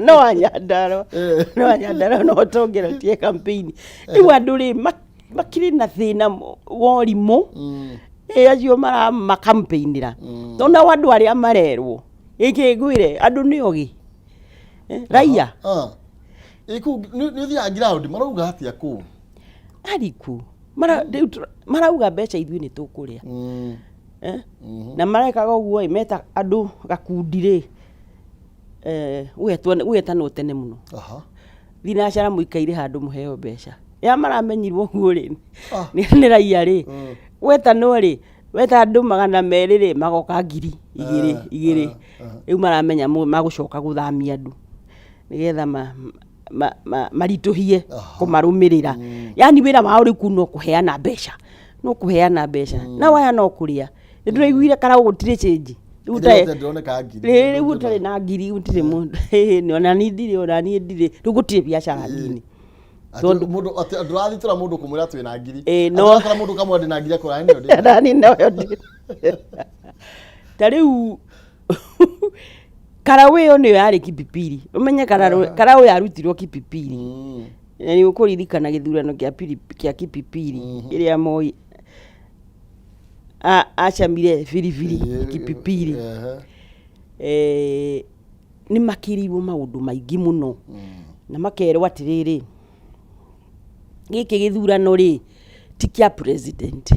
No Anyandarua, no Anyandarua no ũtongeretie campaign. Rĩu andũ rĩ makĩrĩ na thĩna wa ũrimũ. Ĩ acio maramacampaignĩra, tondũ nao andũ arĩa marerwo ĩkĩ ngwĩre andũ nĩ ogĩ. Raia. Ĩ kũu nĩ ũthiaga ground, marauga atĩa kũu? Ariku rĩu marauga mbeca ithuĩ nĩ tũkũrĩa. Na marekaga ũguo ĩ, meta andũ gakundi rĩ, ũgetanwo tene mũno, thinacara mũikaire handũ mũheo mbeca ya maramenyirwo ũguo rĩ, nĩ raia rĩ wetanwo rĩ, weta andũ 200 rĩ, magoka 2000 igĩrĩ. Rĩu maramenya magũcoka gũthamia andũ nĩgetha maritũhie kũmarũmĩrĩra. Yani wĩra wao rĩu kũu no kũheana mbeca, no kũheana mbeca, nao aya no kũrĩa. Nĩ tũraiguire Karau gũtirĩ change. Rĩu Ndĩrona ndĩroneka ngiri. Rĩu ũtarĩ na ngiri gũtirĩ mũndũ. Ĩĩ, ona niĩ ndirĩ, ona niĩ ndirĩ. Rĩu gũtirĩ biacara nini. Atĩ mũndũ atĩ ndũrathitũra mũndũ kũmwĩra twĩ na ngiri. Ĩĩ, Atĩ ũrakora mũndũ kamwe ndĩ na ngiri akũra nĩyo ndĩ. Nani noyo ndĩ. Ta rĩu Karau ĩyo nĩyo yarĩ Kipipiri. Ũmenye Karau yarutirwo Kipipiri. Na nĩ ũkũririkana gĩthurano kĩa Kipipiri ĩrĩa Moi acamire biribiri Kipipiri. Nĩ makĩrĩirwo maũndũ maingĩ mũno na makerwo atĩrĩrĩ, gĩkĩ gĩthurano rĩ ti kĩa president,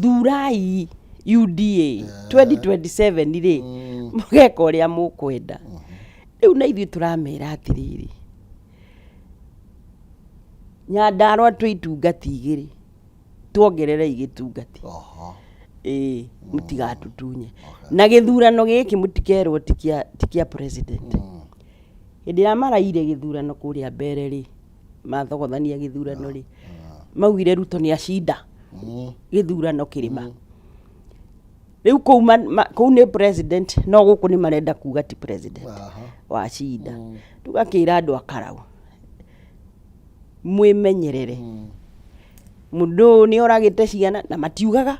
thurai UDA 2027 rĩ, mũgeka ũrĩa mũkwenda. Rĩu na ithuĩ tũramera atĩrĩrĩ, Nyandarũa twĩ itungati igĩrĩ, tuongererei gĩtungati. Ĩĩ, mũtigatutunye na gĩthurano gĩkĩ, mũtikerwo ti kĩa president. Hĩndĩ ĩrĩa maraire gĩthurano kũrĩa mbere rĩ, mathogothania gĩthurano rĩ, maugire Ruto nĩ acinda gĩthurano kĩrĩma. Rĩu kũu kũu nĩ president, no gũkũ nĩ marenda kuga ti president wacinda. Tũgakĩra andũ a Karau mwĩmenyerere, mũndũ ũyũ nĩ oragĩte ciana na matiugaga.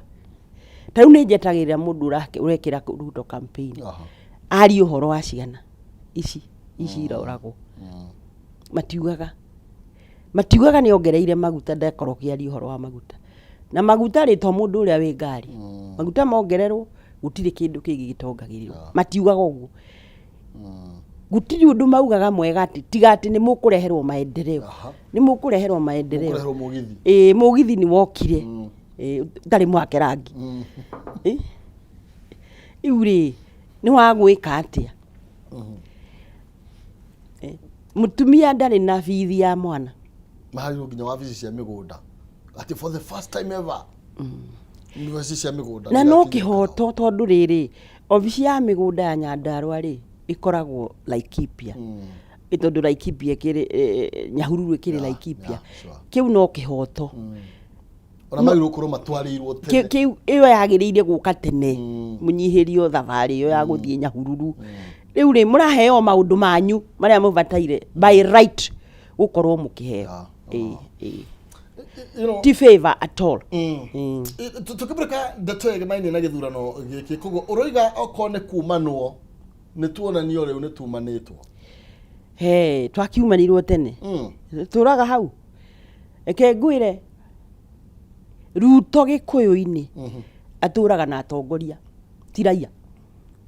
Ta rĩu nĩ njetagĩrĩra mũndũ ũrekĩra Ruto campaign arie ũhoro wa ciana ici ici iroragwo. Matiugaga nĩ ongereire maguta, ndakorwo ũkĩaria ũhoro wa maguta. Na maguta rĩ, to mũndũ ũrĩa wĩ ngari, maguta mongererwo gũtirĩ kĩndũ kĩngĩ gĩtongagĩrĩrwo. Matiugaga ũguo, gũtirĩ ũndũ maugaga mwega atĩ tiga atĩ nĩ mũkũreherwo maendeleo, nĩ mũkũreherwo maendeleo. Mũkũreherwo mũgithi. Ĩĩ, mũgithi nĩ wokire. Ũtarĩ mwake rangi. Rĩu rĩ, nĩ wa gwĩka atĩa? Mũtumia ndarĩ na bithi ya mwana. Maharirwo nginya wabici cia mĩgũnda atĩ for the first time ever, wabici cia mĩgũnda. Na no kĩhoto, tondũ rĩrĩ, obici ya mĩgũnda ya Nyandarua rĩ, ĩkoragwo Laikipia. Tondũ Laikipia ĩkĩrĩ Nyahururu ĩkĩrĩ Laikipia. Kĩu no kĩhoto. Ona magĩrĩirwo gũkorwo matwarĩirwo tene. Kĩu ĩyo yagĩrĩire gũka tene, mũnyihĩrio thabarĩ ĩyo ya gũthiĩ Nyahururu. Rĩu rĩ, mũraheo maũndũ manyu marĩa mũbataire by right gũkorwo mũkĩheo. Ĩĩ. Ti favor at all. Tũkĩmũrĩka ndeto ĩgemaine na gĩthurano gĩkĩ, koguo ũroiga okorwo nĩ kumanwo nĩ tuonanio rĩu nĩ tumanĩtwo. He twakiumanirwo tene, tũraga hau. Reke ngwĩre, Ruto gĩkũyũ-inĩ atũraga na atongoria, ti raia.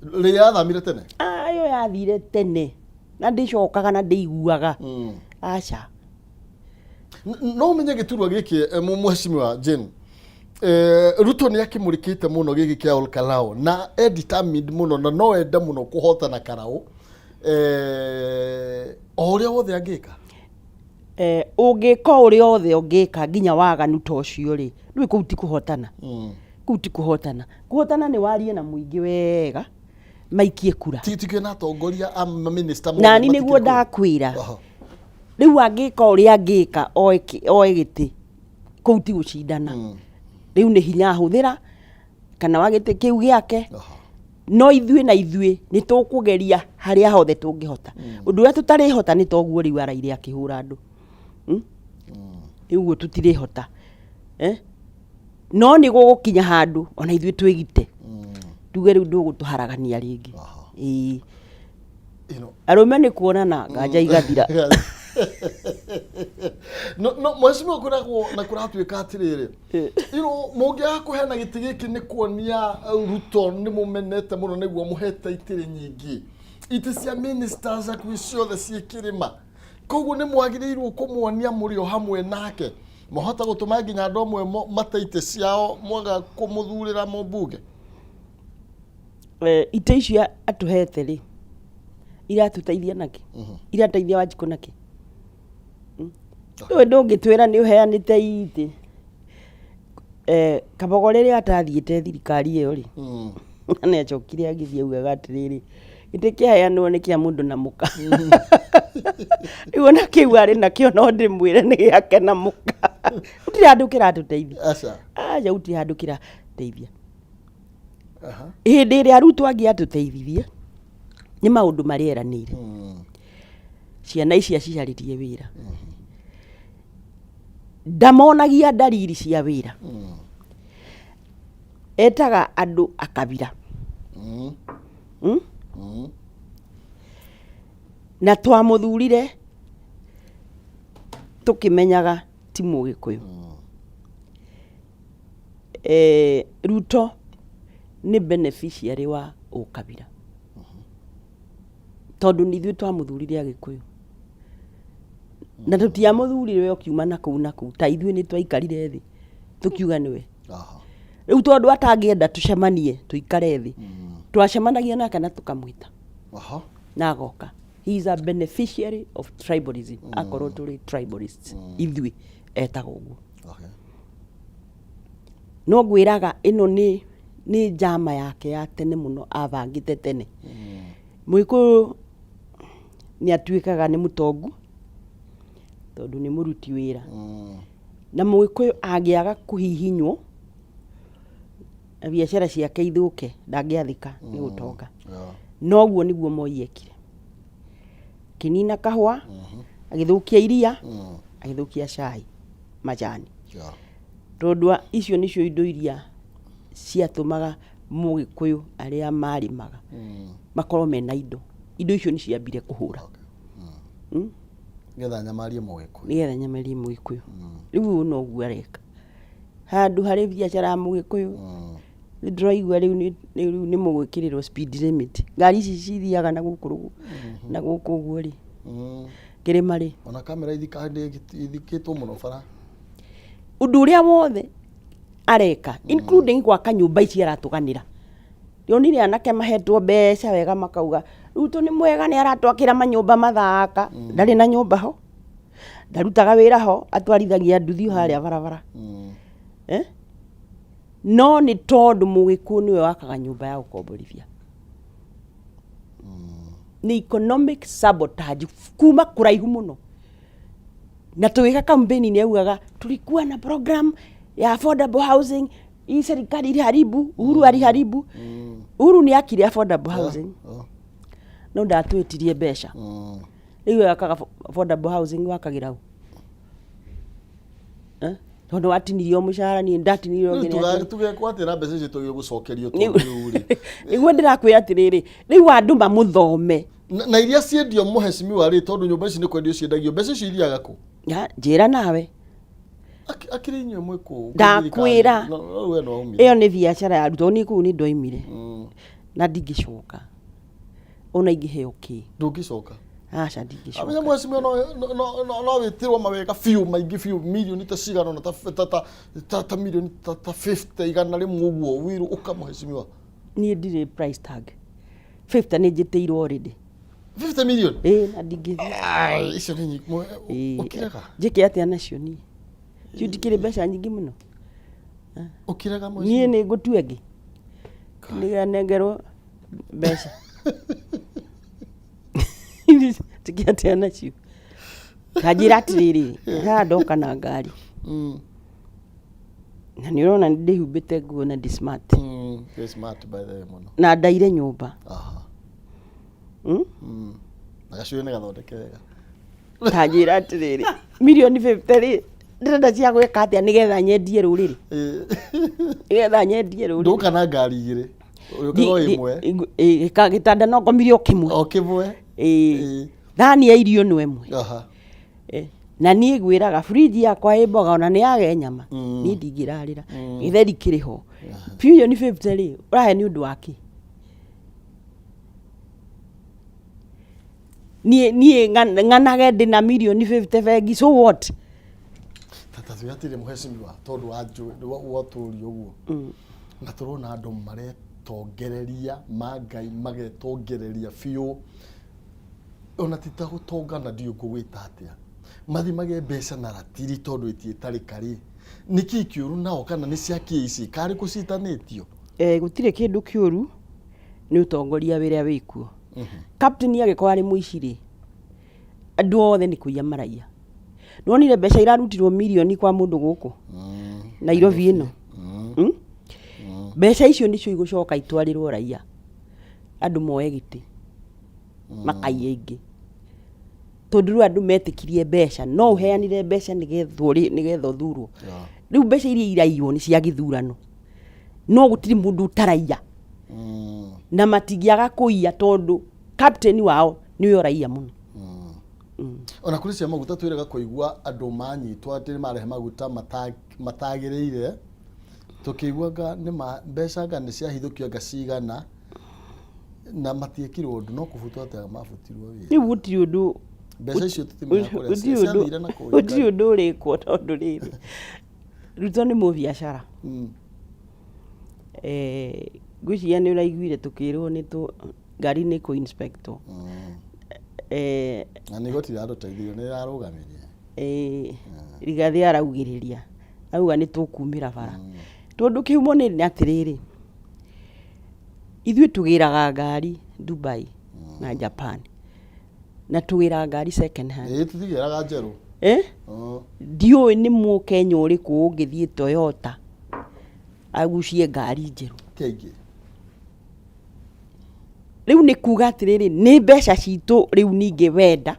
Rĩrĩa yathamire tene. Ah, ĩyo yathire tene na ndĩcokaga na ndĩiguaga, aca. No ũmenye gĩturwa gĩkĩ, mheshimiwa Jane, Ruto nĩ akĩmũrĩkĩte mũno gĩkĩ kĩa Ol Kalou na e determined mũno na no ende mũno kũhotana Karau, o ũrĩa wothe angĩka. Ũngĩka ũrĩa othe ũngĩka nginya waganu ta ũcio rĩ, rĩu kũu ti kũhotana, kũu ti kũhotana. Kũhotana nĩ warie na mũingĩ wega, maikie kura. Tikĩ na atongoria a minista mothe Nani nĩguo matikĩrĩ kũu. Ndakwĩra rĩu, angĩka ũrĩa angĩka oe gĩtĩ kũu ti gũcindana, rĩu nĩ hinya ahũthĩra kana wa gĩtĩ kĩu gĩake. No ithuĩ na ithuĩ nĩ tũkũgeria harĩa hothe tũngĩhota. Ũndũ ũrĩa tũtarĩhota nĩ toguo rĩu araire akĩhũra andũ. Rĩu ũguo tũtirĩhota, eh? No nĩ gũgũkinya handũ ona ithuĩ twĩgite, tuge rĩu ndũgũtũharagania rĩngĩ. Ĩĩ. Arũme nĩ kuonana nganja igathira. No mheshimiwa, kwĩragwo na kũratuĩka atĩrĩrĩ, mũngĩaga kũheana gĩtĩ gĩkĩ nĩ kuonia Ruto nĩ mũmenete mũno, nĩguo mũhete itĩrĩ nyingĩ, itĩ cia ministers hakuhĩ ciothe ciĩ kĩrĩma, koguo nĩ mwagĩrĩirwo kũmuonia mũrĩ o hamwe nake. Mwahota gũtũma nginya andũ amwe mate itĩ ciao mwaga kũmũthurĩra mũmbunge. Itĩ icio atũhete rĩ, iratũteithia nakĩ? Irateithia Wanjikũ nakĩ? Rĩu ndũngĩtwĩra nĩ ũheanĩte itĩ. Kabogo rĩrĩa atathiĩte thirikari ĩyo rĩ, nĩ acokire agĩthiĩ augaga atĩrĩrĩ, gĩtĩ kĩaheanwo nĩ kĩa mũndũ na mũka. Rĩu ona kĩu arĩ nakĩo no ndĩmwĩre nĩ gĩake na mũka. Gũtirĩ handũ kĩratũteithia. Aca. Aca, gũtirĩ handũ kĩrateithia. Hĩndĩ ĩrĩa Ruto angĩatũteithirie nĩ maũndũ marĩa eranĩire, ciana ici acicarĩrie wĩra, ndamonagia ndariri cia wĩra, etaga andũ akabira. Na twamũthurire tũkĩmenyaga ti Mũgĩkũyũ. Ruto nĩ beneficiary wa ũkabira, tondũ nĩ ithuĩ twamũthurire Agĩkũyũ, na tũtiamũthurire we ũkiuma na kũu na kũu, ta ithuĩ nĩ twaikarire thĩ tũkiuga nĩwe. Rĩu tondũ atangĩenda tũcemanie tũikare thĩ, twacemanagia nake na tũkamwĩta na agoka. He is a beneficiary of tribalism. Akorwo tũrĩ tribalists ithuĩ, etagwo ũguo. No ngwĩraga ĩno nĩ njama yake ya tene mũno, abangĩte tene. Mũgĩkũyũ nĩ atuĩkaga nĩ mũtongu tondũ nĩ mũruti wĩra, na Mũgĩkũyũ angĩaga kũhihinywo na biacara ciake ithũke, ndangĩathĩka nĩ gũtonga. Noguo nĩguo Moi ekire, akĩnina kahũa, agĩthũkia iria, agĩthũkia cai majani, tondũ icio nĩcio indo iria ciatũmaga Mũgĩkũyũ arĩa marĩmaga makorwo mena indo. Indo icio nĩ ciambire kũhũra. Nĩgetha nyamarie Mũgĩkũyũ. Nĩgetha nyamarie Mũgĩkũyũ. Rĩu ũyũ noguo areka handũ harĩ biacara ya Mũgĩkũyũ. Nĩ ndĩraigua rĩu rĩu nĩ mũgwĩkĩrĩrwo speed limit, ngari ici cithiaga na gũkũ na gũkũ ũguo rĩ, kĩrĩma rĩ. Ona kamera ithikĩtwo mũno bara. Ũndũ ũrĩa wothe. Areka including gwaka nyũmba ici aratũganĩra. Ndionire anake mahetwo mbeca wega makauga Ruto nĩ mwega, nĩ aratwakĩra manyũmba mathaka. Ndarĩ na nyũmba ho, ndarutaga wĩra ho, atwarithagia nduthi o harĩa barabara. Eh? No nĩ tondũ Mũgĩkũyũ nĩwe wakaga nyũmba ya gũkomborithia. Nĩ economic sabotage kuma kũraihu mũno. Na tũgĩka campaign nĩ augaga tulikuwa na program ya affordable housing, hii serikali iliharibu, Uhuru aliharibu. Uhuru nĩ akire affordable housing no ndatwĩtirie mbeca. Rĩu akaga affordable housing wakagĩra ũ? Eh? Tondũ watinirio mũcara, niĩ ndatinirio Rĩu nginya tũgekwo atĩa na mbeca icio tũgĩgũcokerio? Nĩguo- Tondũ rĩu rĩ Nĩguo ndĩrakwĩra atĩrĩrĩ, rĩu andũ mamũthome. Na iria ciendio, mũhecimiwa rĩ, tondũ nyũmba ici nĩ kwendio ciendagio, mbeca icio ithiaga kũ? Ya, njĩra nawe. Akĩrĩ inyuĩ mwĩ kũ? Ndakwĩra. No we no waumire. Ĩyo nĩ biacara ya arutwo. Niĩ kũu nĩ ndoimire na ndingĩcoka ona ingĩheo kĩ. Ndũngĩcoka? Aca, Amenya ndingĩcoka. Mheshimiwa, no wĩtĩrwo mawega biũ maingĩ biũ, mirioni ta cigana ũna, ta mirioni ta 50, 100 ũguo, wĩrwo ũka mũhecimiwa. Niĩ ndirĩ price tag. 50 nĩ njĩtĩirwo already. 50 million? Ĩĩ, na ndingĩthiĩ. Ai, icio nĩ nyingĩ. Ĩĩ. Ũkĩrega? Njĩke atĩa nacio niĩ? Cio ndikĩrĩ mbeca nyingĩ mũno. Ũkĩrega? Niĩ Mheshimiwa? nĩ ngũtua ĩngĩ nĩgetha nengerwo mbeca. Njĩke atĩa nacio? Kanjĩra atĩrĩrĩ, haha ndoka na ngari na nĩ ũrona nĩ ndĩhumbĩte nguo na ndĩ smart. Very smart by the way mũno. Na ndaire nyũmba. Aha. Na gacuĩ nĩ gathondeke wega. Tanjĩra atĩrĩrĩ, mirioni 50 rĩ, ndĩrenda cia gwĩka atĩa nĩgetha nyendie rũrĩrĩ? Nĩgetha nyendie rũrĩrĩ. Ndũka na ngari igĩrĩ, ũrĩũkaga o ĩmwe. Gĩtanda no ngomire o kĩmwe. O kĩmwe. Ĩĩ. Thani ya irio no ĩmwe. Aha. Na niĩ ngwĩraga fridge yakwa ĩ mboga, ona nĩ yage nyama niĩ ndingĩrarĩra. Gĩtheri kĩrĩ ho. Mirioni 50 rĩ, ũrahe nĩ ũndũ wa kĩ? Niĩ ng'anage ndĩ na mirioni 50 bengi, so what? Tata tuge atĩrĩ, mũhecimiwa, tondũ wa watũria ũguo na tũrona andũ maretongereria mangai, magetongereria biũ, ona ti ta gũtonga na ndiũ ngũgwĩta atĩa, mathi magĩe mbeca na ratiri tondũ itiĩtarĩka rĩ, nĩkĩ kĩũru nao kana nĩ cia kĩ ici karĩ kũ citanĩtio? Gũtirĩ kĩndũ kĩũru, nĩ ũtongoria wĩrĩa wĩkuo. Captain agĩkorwo arĩ mũici rĩ, andũ othe nĩ kũiya maraiya. Nĩwonire mbeca irarutirwo mirioni kwa mũndũ gũkũ Nairobi ĩno? Mbeca icio nĩcio igũcoka itwarĩrwo raia, andũ moe gĩtĩ makaiye ingĩ, tondũ rĩu andũ metĩkirie mbeca. No ũheanire mbeca nĩgetha nĩgetha ũthurwo. Rĩu mbeca iria iraiywo nĩ cia gĩthurano, no gũtirĩ mũndũ ũtaraiya na matingĩaga kũiya tondũ captain wao nĩwe ũraiya mũno. Ona kũrĩ cia maguta, twĩrega kũigua andũ manyitwo atĩ nĩ marehe maguta matagĩrĩire, tũkĩigua nga nĩ ma mbeca nga nĩ ciahithũkio nga cigana na matiĩkirwo ũndũ, no kũbutwo atĩ mabutirwo wĩra. Rĩu gũtirĩ ũndũ. Mbeca icio tũtimenyaga kũrĩa Gũtirĩ ũndũ. ciathire na kũrĩa. Gũtirĩ ũndũ ũrĩkwo tondũ rĩrĩ, Ruto nĩ mũbiacara. Ngwĩciria nĩ ũraiguire tũkĩrwo nĩ tũ ngari nĩ kũ inspectwo. Na nĩ igoti rĩratũteithirie, nĩ rĩrarũgamirie. Rigathĩ araugĩrĩria, auga nĩ tũkumĩra bara tondũ kĩhumo nĩ atĩrĩrĩ, ithuĩ tũgĩraga ngari Dubai na Japan na tũgĩraga ngari second hand. Ĩĩ, tũtigĩraga njerũ. Eh? Oh. Ndiũĩ nĩ mũkenya ũrĩkũ ũngĩthiĩ Toyota agucie ngari njerũ. Ti aingĩ. Rĩu nĩ kuga atĩrĩrĩ, nĩ mbeca citũ rĩu ningĩ wenda.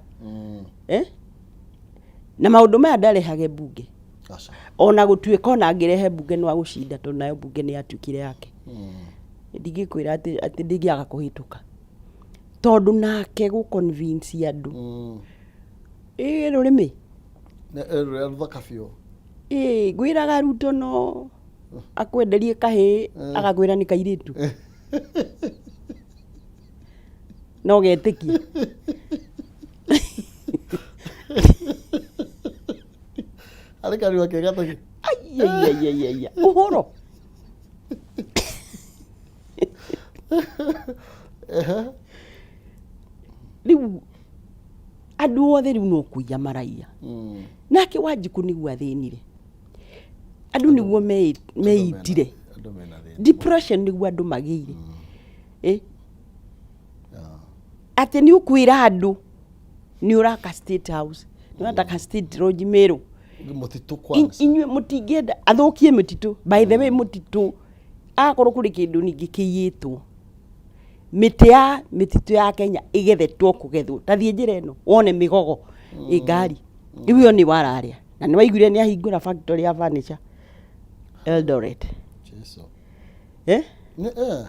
Eh? Na maũndũ maya ndarehage mbunge. Aca. Ona gũtuĩka ona angĩrehe mbunge no agũcinda, tondũ nayo mbunge nĩ yatuĩkire yake. Ndingĩkwĩra atĩ ndĩngĩaga kũhĩtũka tondũ nake gũ convince andũ ĩ rũrĩmĩ. Rũrĩa rũthaka biũ. Ĩ ngwĩraga Ruto no akwenderie kahĩĩ agakwĩra nĩ kairĩtu no getĩkia. Arĩ kanua kega ta Ai. Aiaiaiaia ũhoro. Rĩu andũ othe rĩu no kũiya maraiya. Nake Wanjikũ nĩguo athĩnire andũ, nĩguo meitire. Andũ mena thĩna. Depression nĩguo andũ magĩire. Eh? Atĩ nĩ ũkwĩra andũ nĩ ũraka State House, nĩ ũrataka State Lodge Meru. Mũtitũ kwanza. Inyuĩ mũtingĩenda athũkie mĩtitũ. By the way, mũtitũ akorwo kũrĩ kĩndũ ningĩ kĩiyĩtwo, mĩtĩ ya mĩtitũ ya Kenya ĩgethetwo kũgethwo. Ta thiĩ njĩra ĩno wone mĩgogo ĩ ngari rĩu ĩyo nĩ wararĩa, na nĩ waiguire nĩ ahingũra factory ya furniture Eldoret. Jesu. Eh? Nĩ eh.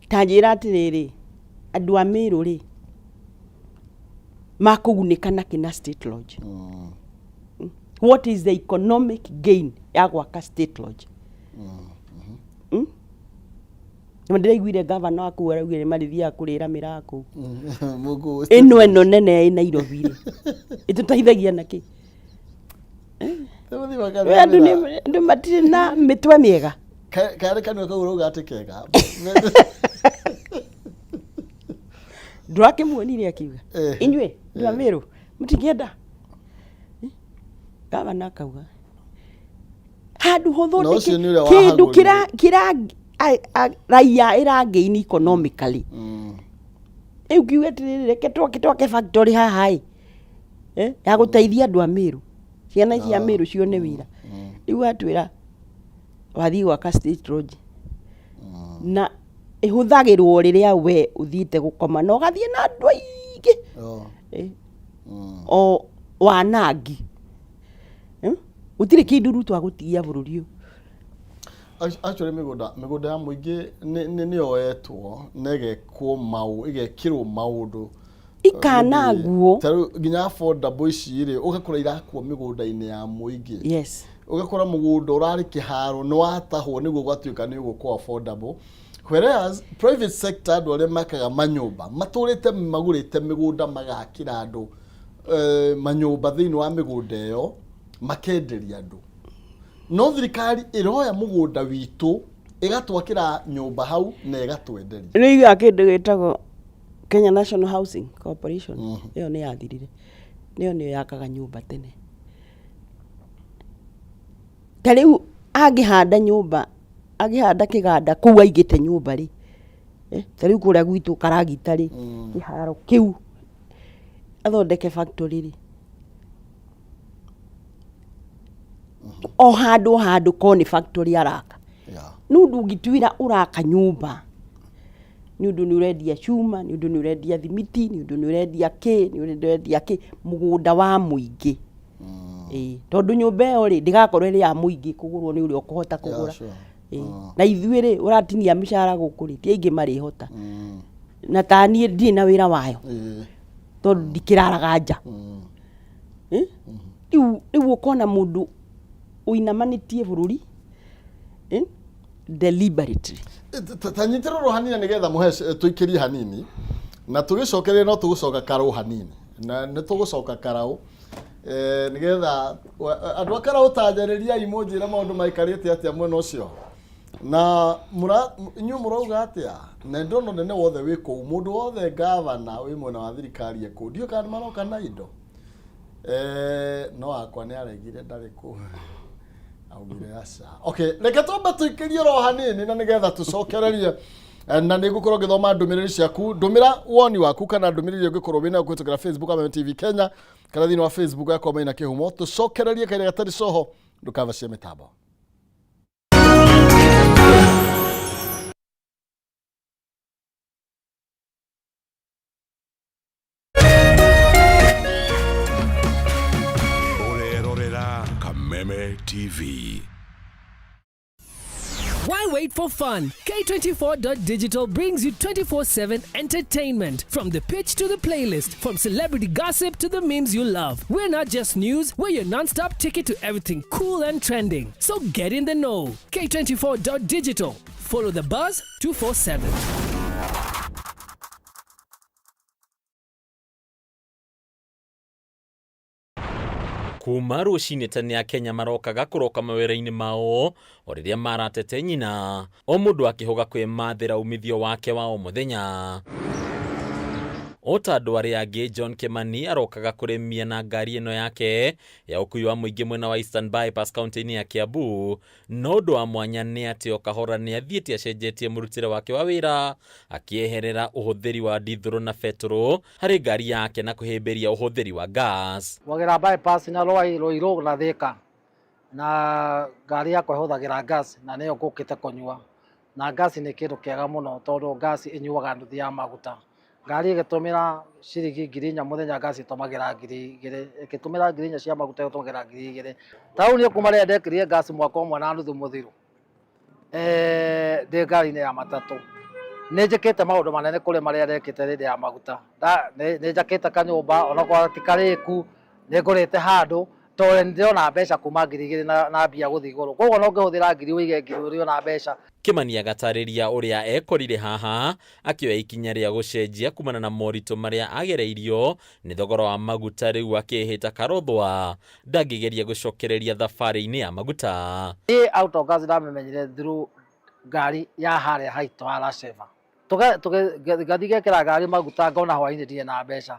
Ta njĩra atĩrĩrĩ, andũ a Mĩrũ rĩ, makũgunĩka nakĩ na State Lodge? What is the economic gain ya gwaka State Lodge? Nĩ ndĩraiguire gavana wa kũu araugire nĩ marĩthiaga kũrĩra mĩraa kũu. Mũkũ. Ĩno nene ĩ Nairobi rĩ, ĩtũteithagia nakĩ? We andũ matirĩ na mĩtwe mĩega. Karĩ kanua kau ũrauga atĩ kega. Ndũrakĩmuonire akiuga, Eh. inyuĩ andũ a Mĩrũ mũtingĩenda. Eh? Gavana akauga handũ Na ũcio hũthondeke nĩ ũrĩa kĩndũ wahagũrirwo. kĩra kĩra raia ĩragain economically. Rĩu ngiuga atĩrĩrĩ, reke twake factory haha ĩ, eh, ya gũteithia andũ a Mĩrũ, ciana cia Mĩrũ cione wĩra. Rĩu atwĩra wathiĩ gwaka State Lodge na ĩhũthagĩrwo rĩrĩa we ũthiĩte gũkoma na ũgathiĩ na andũ aingĩ. Oh. Eh, o wanangi. Eh? Gũtirĩ kĩndũ Ruto agũtigia bũrũri ũyũ. Actually mĩgũnda ya mũingĩ nĩ yoetwo na ĩgekwo mau ĩgekĩrwo maũndũ. Ikanangwo. Ta rĩu nginya affordable ici rĩ, ũgakora irakwo mĩgũnda-inĩ ya mũingĩ. Ũgakora mũgũnda ũrarĩ kĩharo nĩ watahwo nĩguo gwatuĩka nĩ ũgũkwo affordable, whereas private sector, andũ arĩa makaga manyũmba matũrĩte magũrĩte mĩgũnda magakĩra andũ manyũmba thĩinĩ wa mĩgũnda ĩyo, makenderia andũ. No thirikari ĩroya mũgũnda witũ ĩgatwakĩra nyũmba hau na ĩgatwenderia. Nĩ igaga kĩndũ gĩtagwo Kenya National Housing Corporation. Ĩyo nĩ yathirire, nĩyo nĩyo yakaga nyũmba tene. Ta rĩu angĩhanda nyũmba, angĩhanda kĩganda kũu aigĩte nyũmba rĩ, eh, ta rĩu kũrĩa gwitũ Karagita rĩ, kĩharo kĩu athondeke factory rĩ, o handũ o handũ korwo nĩ factory araka. Nĩ ũndũ ũngĩtuĩra ũraka nyũmba nĩ ũndũ nĩ ũrendia cuma, nĩ ũndũ nĩ ũrendia thimiti, nĩ ũndũ nĩ ũrendia kĩ, nĩ ũndũ ũrendia kĩ, mũgũnda wa mũingĩ. Ĩĩ, tondũ nyũmba ĩyo rĩ, ndĩgakorwo ĩrĩ ya mũingĩ kũgũrwo nĩ ũrĩa ũkũhota kũgũra. Ĩĩ. Na ithuĩ rĩ, ũratinia mĩcara gũkũ rĩ, ti aingĩ marĩhota. Na ta niĩ ndirĩ na wĩra wayo tondũ ndikĩraraga nja. Eh? Rĩu ũkona mũndũ ũinamanĩtie bũrũri, eh? Deliberately. Ta nyitĩrĩrwo hanini nĩgetha mũhe tũikĩrie hanini na tũgĩcokererie, no tũgũcoka karaũ hanini na nĩ tũgũcoka karaũ, nĩgetha andũ a karaũ tanjarĩriai mũnjĩre maũndũ maikarĩte atĩa mwena ũcio na inyuĩ mũrauga atĩa. Na ndona ũnene wothe wĩ kũu, mũndũ wothe gavana wĩ mwena wa thirikari e kũu, ndiũĩ kana nĩ maroka na indo. No akwa nĩ aregire, ndarĩ kũu, augire aca. Okay, reke twambe tũikĩrie ro hanini na nĩgetha tũcokererie. Na nĩ ngũkorwo ngĩthoma ndũmĩrĩri ciaku, ndũmĩra woni waku kana ndũmĩrĩri ũngĩkorwo wĩnayo kũhĩtũkĩra Facebook Kameme TV Kenya kana thĩinĩ wa Facebook yakwa Maina Kĩhumo. Tũcokererie kahinda gatarĩ coho, ndũkavacie mĩtambo. Ũrerorera Kameme TV. Why wait for fun? K24.digital brings you 24/7 entertainment. From the pitch to the playlist, from celebrity gossip to the memes you love. We're not just news, we're your non stop ticket to everything cool and trending. So get in the know. K24.digital. Follow the buzz 247. Kuma rũcinĩ tene Akenya marokaga kũroka mawĩra-inĩ mao o rĩrĩa maratete nyina, o mũndũ akĩhũga kwĩmathĩra umithio wake wa o mũthenya. O ta andũ arĩa angĩ, John Kimani arokaga kũrĩmia na ngari ĩno yake ya ũkui wa mũingĩ mwena wa Eastern Bypass kaunti-inĩ ya Kiambu. No ũndũ wa mwanya nĩ atĩ o kahora nĩ athiĩte acenjetie mũrutĩre wake wa wĩra, akĩeherera ũhũthĩri wa ndithũrũ na betũrũ harĩ ngari yake na kũhĩmbĩria ũhũthĩri wa gas. Gwagĩra bypass na Rwai Ruiru na Thika na ngari yakwa ĩhũthagĩra gas na nĩyo ngũkĩte kũnyua, na gas nĩ kĩndũ kĩega mũno tondũ gas ĩnyuaga nuthu ya maguta. Ngari ĩgĩtũmĩra ciringi 4,000 mũthenya, gas ĩtũmagĩra 2,000, ĩgĩtũmĩra 4,000 cia maguta ĩtũmagĩra 2,000. Ta rĩu niĩ kuma rĩrĩa ndekĩrire gas mwaka ũmwe na nuthu mũthiru, ndĩ ngari-inĩ ya matatũ, nĩ njĩkĩte maũndũ manene kũrĩ marĩa ndekĩte hĩndĩ ya maguta. Nĩ njakĩte kanyũmba onakorwo ti karĩku, nĩ ngũrĩte handũ tondũ nĩ ndĩrona mbeca kuma 2,000 na mbia gũthiĩ igũrũ, koguo no ngĩhũthĩra 1,000 ũige 1,000 ũrĩona mbeca. Kimani agatarĩria ũrĩa ekorire haha akĩoya ikinya rĩa gũcenjia kumana na moritũ marĩa agereirio nĩ thogora wa maguta, rĩu akĩhĩta karothwa ndangĩgeria gũcokereria thabarĩ-inĩ ya maguta. Niĩ autogas ndamĩmenyire through ngari ya harĩa haitũ ha Lasheva. Ngathiĩ ngekĩra ngari maguta ngona hwainĩ ndirĩ na mbeca.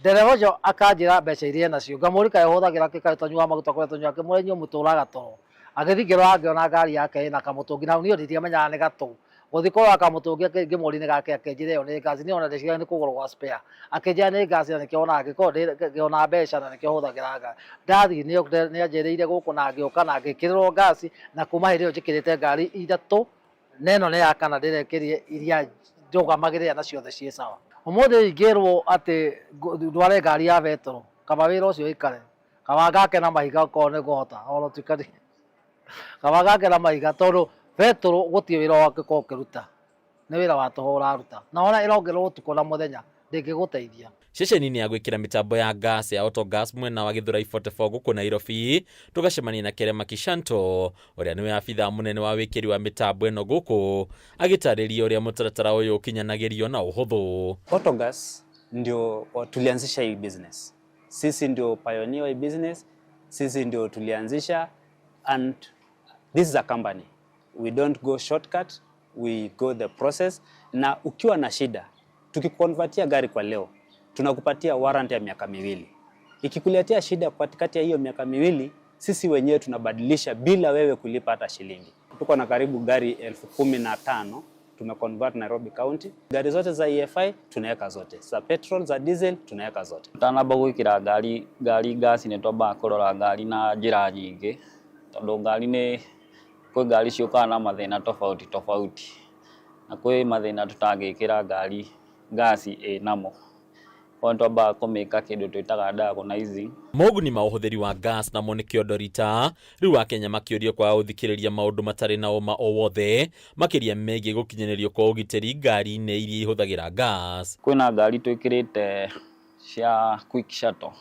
Ndereba ũcio akanjĩra mbeca iria enacio, ngamũria kaĩ ũhũthagĩra kĩ, kaĩ ũtanyuaga maguta kũrĩa tũnyuaga, ngĩmũria inyuĩ mũtũraga toro. Agĩthiĩ ngĩrora ngĩona ngari yake ĩna kamũtũngi, na niĩ ndiamenyaga nĩ gatũ. Gũthiĩ kũrora kamũtũngi ngĩmũria nĩ gake, akĩnjĩra ĩyo nĩ gas, niĩ ona ndeciria nĩ kũgũrũ gwa spare. Akĩnjĩra nĩ gas na nĩkĩo onaga angĩkorwo ngĩona mbeca na nĩkĩo hũthagĩra ngari. Ndathiĩ nĩ anjĩrĩire gũkũ na ngĩũka na ngĩkĩrĩrwo gas, na kuma hĩndĩ ĩyo njĩkĩrĩte ngari 3, na ĩno nĩ ya kana ndĩrekĩrire iria ndũgamagĩrĩra na ciothe ciĩ sawa. Ũmũthĩ ingĩrwo atĩ ndware ngari ya betũrũ, kaba wĩra ũcio ũikare, kaba ngake na mahiga okorwo nĩ ngũhota, ona ũtuĩka nĩ kaba ngake na mahiga, tondũ betũrũ gũtirĩ wĩra wangĩkorwo ũkĩruta, nĩ wĩra wa tũhũ ũraruta, na ona ĩrongererwo ũtukũ na mũthenya ndĩngĩgũteithia. Ceceni-inĩ ya gwĩkĩra mĩtambo ya gas ya Autogas mwena wa Githurai 44 gũkũ Nairobi, tũgacemania na Kerema Kishanto ũrĩa nĩwe abithaa mũnene wa wĩkĩri wa mĩtambo ĩno gũkũ, agĩtarĩria ũrĩa mũtaratara ũyũ ũkinyanagĩrio na ũhũthũ. Autogas ndio tulianzisha hii business. Sisi ndio pioneer wa hii business, sisi ndio tulianzisha, and this is a company. We don't go shortcut, we go the process. Na ukiwa na shida, tukikonvertia gari kwa leo, tunakupatia warranty ya miaka 2. Ikikuletea shida katikati ya hiyo miaka 2, sisi wenyewe tunabadilisha bila wewe kulipa hata shilingi. Tuko na karibu gari 15,000 tumeconvert Nairobi County. Gari zote za EFI tunaweka zote, za petrol, za diesel tunaweka zote. Tanamba gwikira ngari gas nĩ twambaga kũrora ngari na njĩra nyingĩ, tondũ ngari nĩ kwĩ ngari ciũkaga na mathĩna tofauti tofauti, na kwĩ mathĩna tũtangĩkĩra ngari ngasi ĩnamo. Kwa twambaga kũmĩka kĩndũ twĩtaga diagnosing. Moguni ma ũhũthĩri wa gas namo nĩ kĩondo rita, rĩu Akenya makĩũrio kwaga gũthikĩrĩria maũndũ matarĩ na ũma o wothe, makĩria megiĩ gũkinyanĩrio kwa ũgitĩri ngari-inĩ iria ihũthagĩra gas. Kwĩna ngari twĩkĩrĩte cia quick shuttle,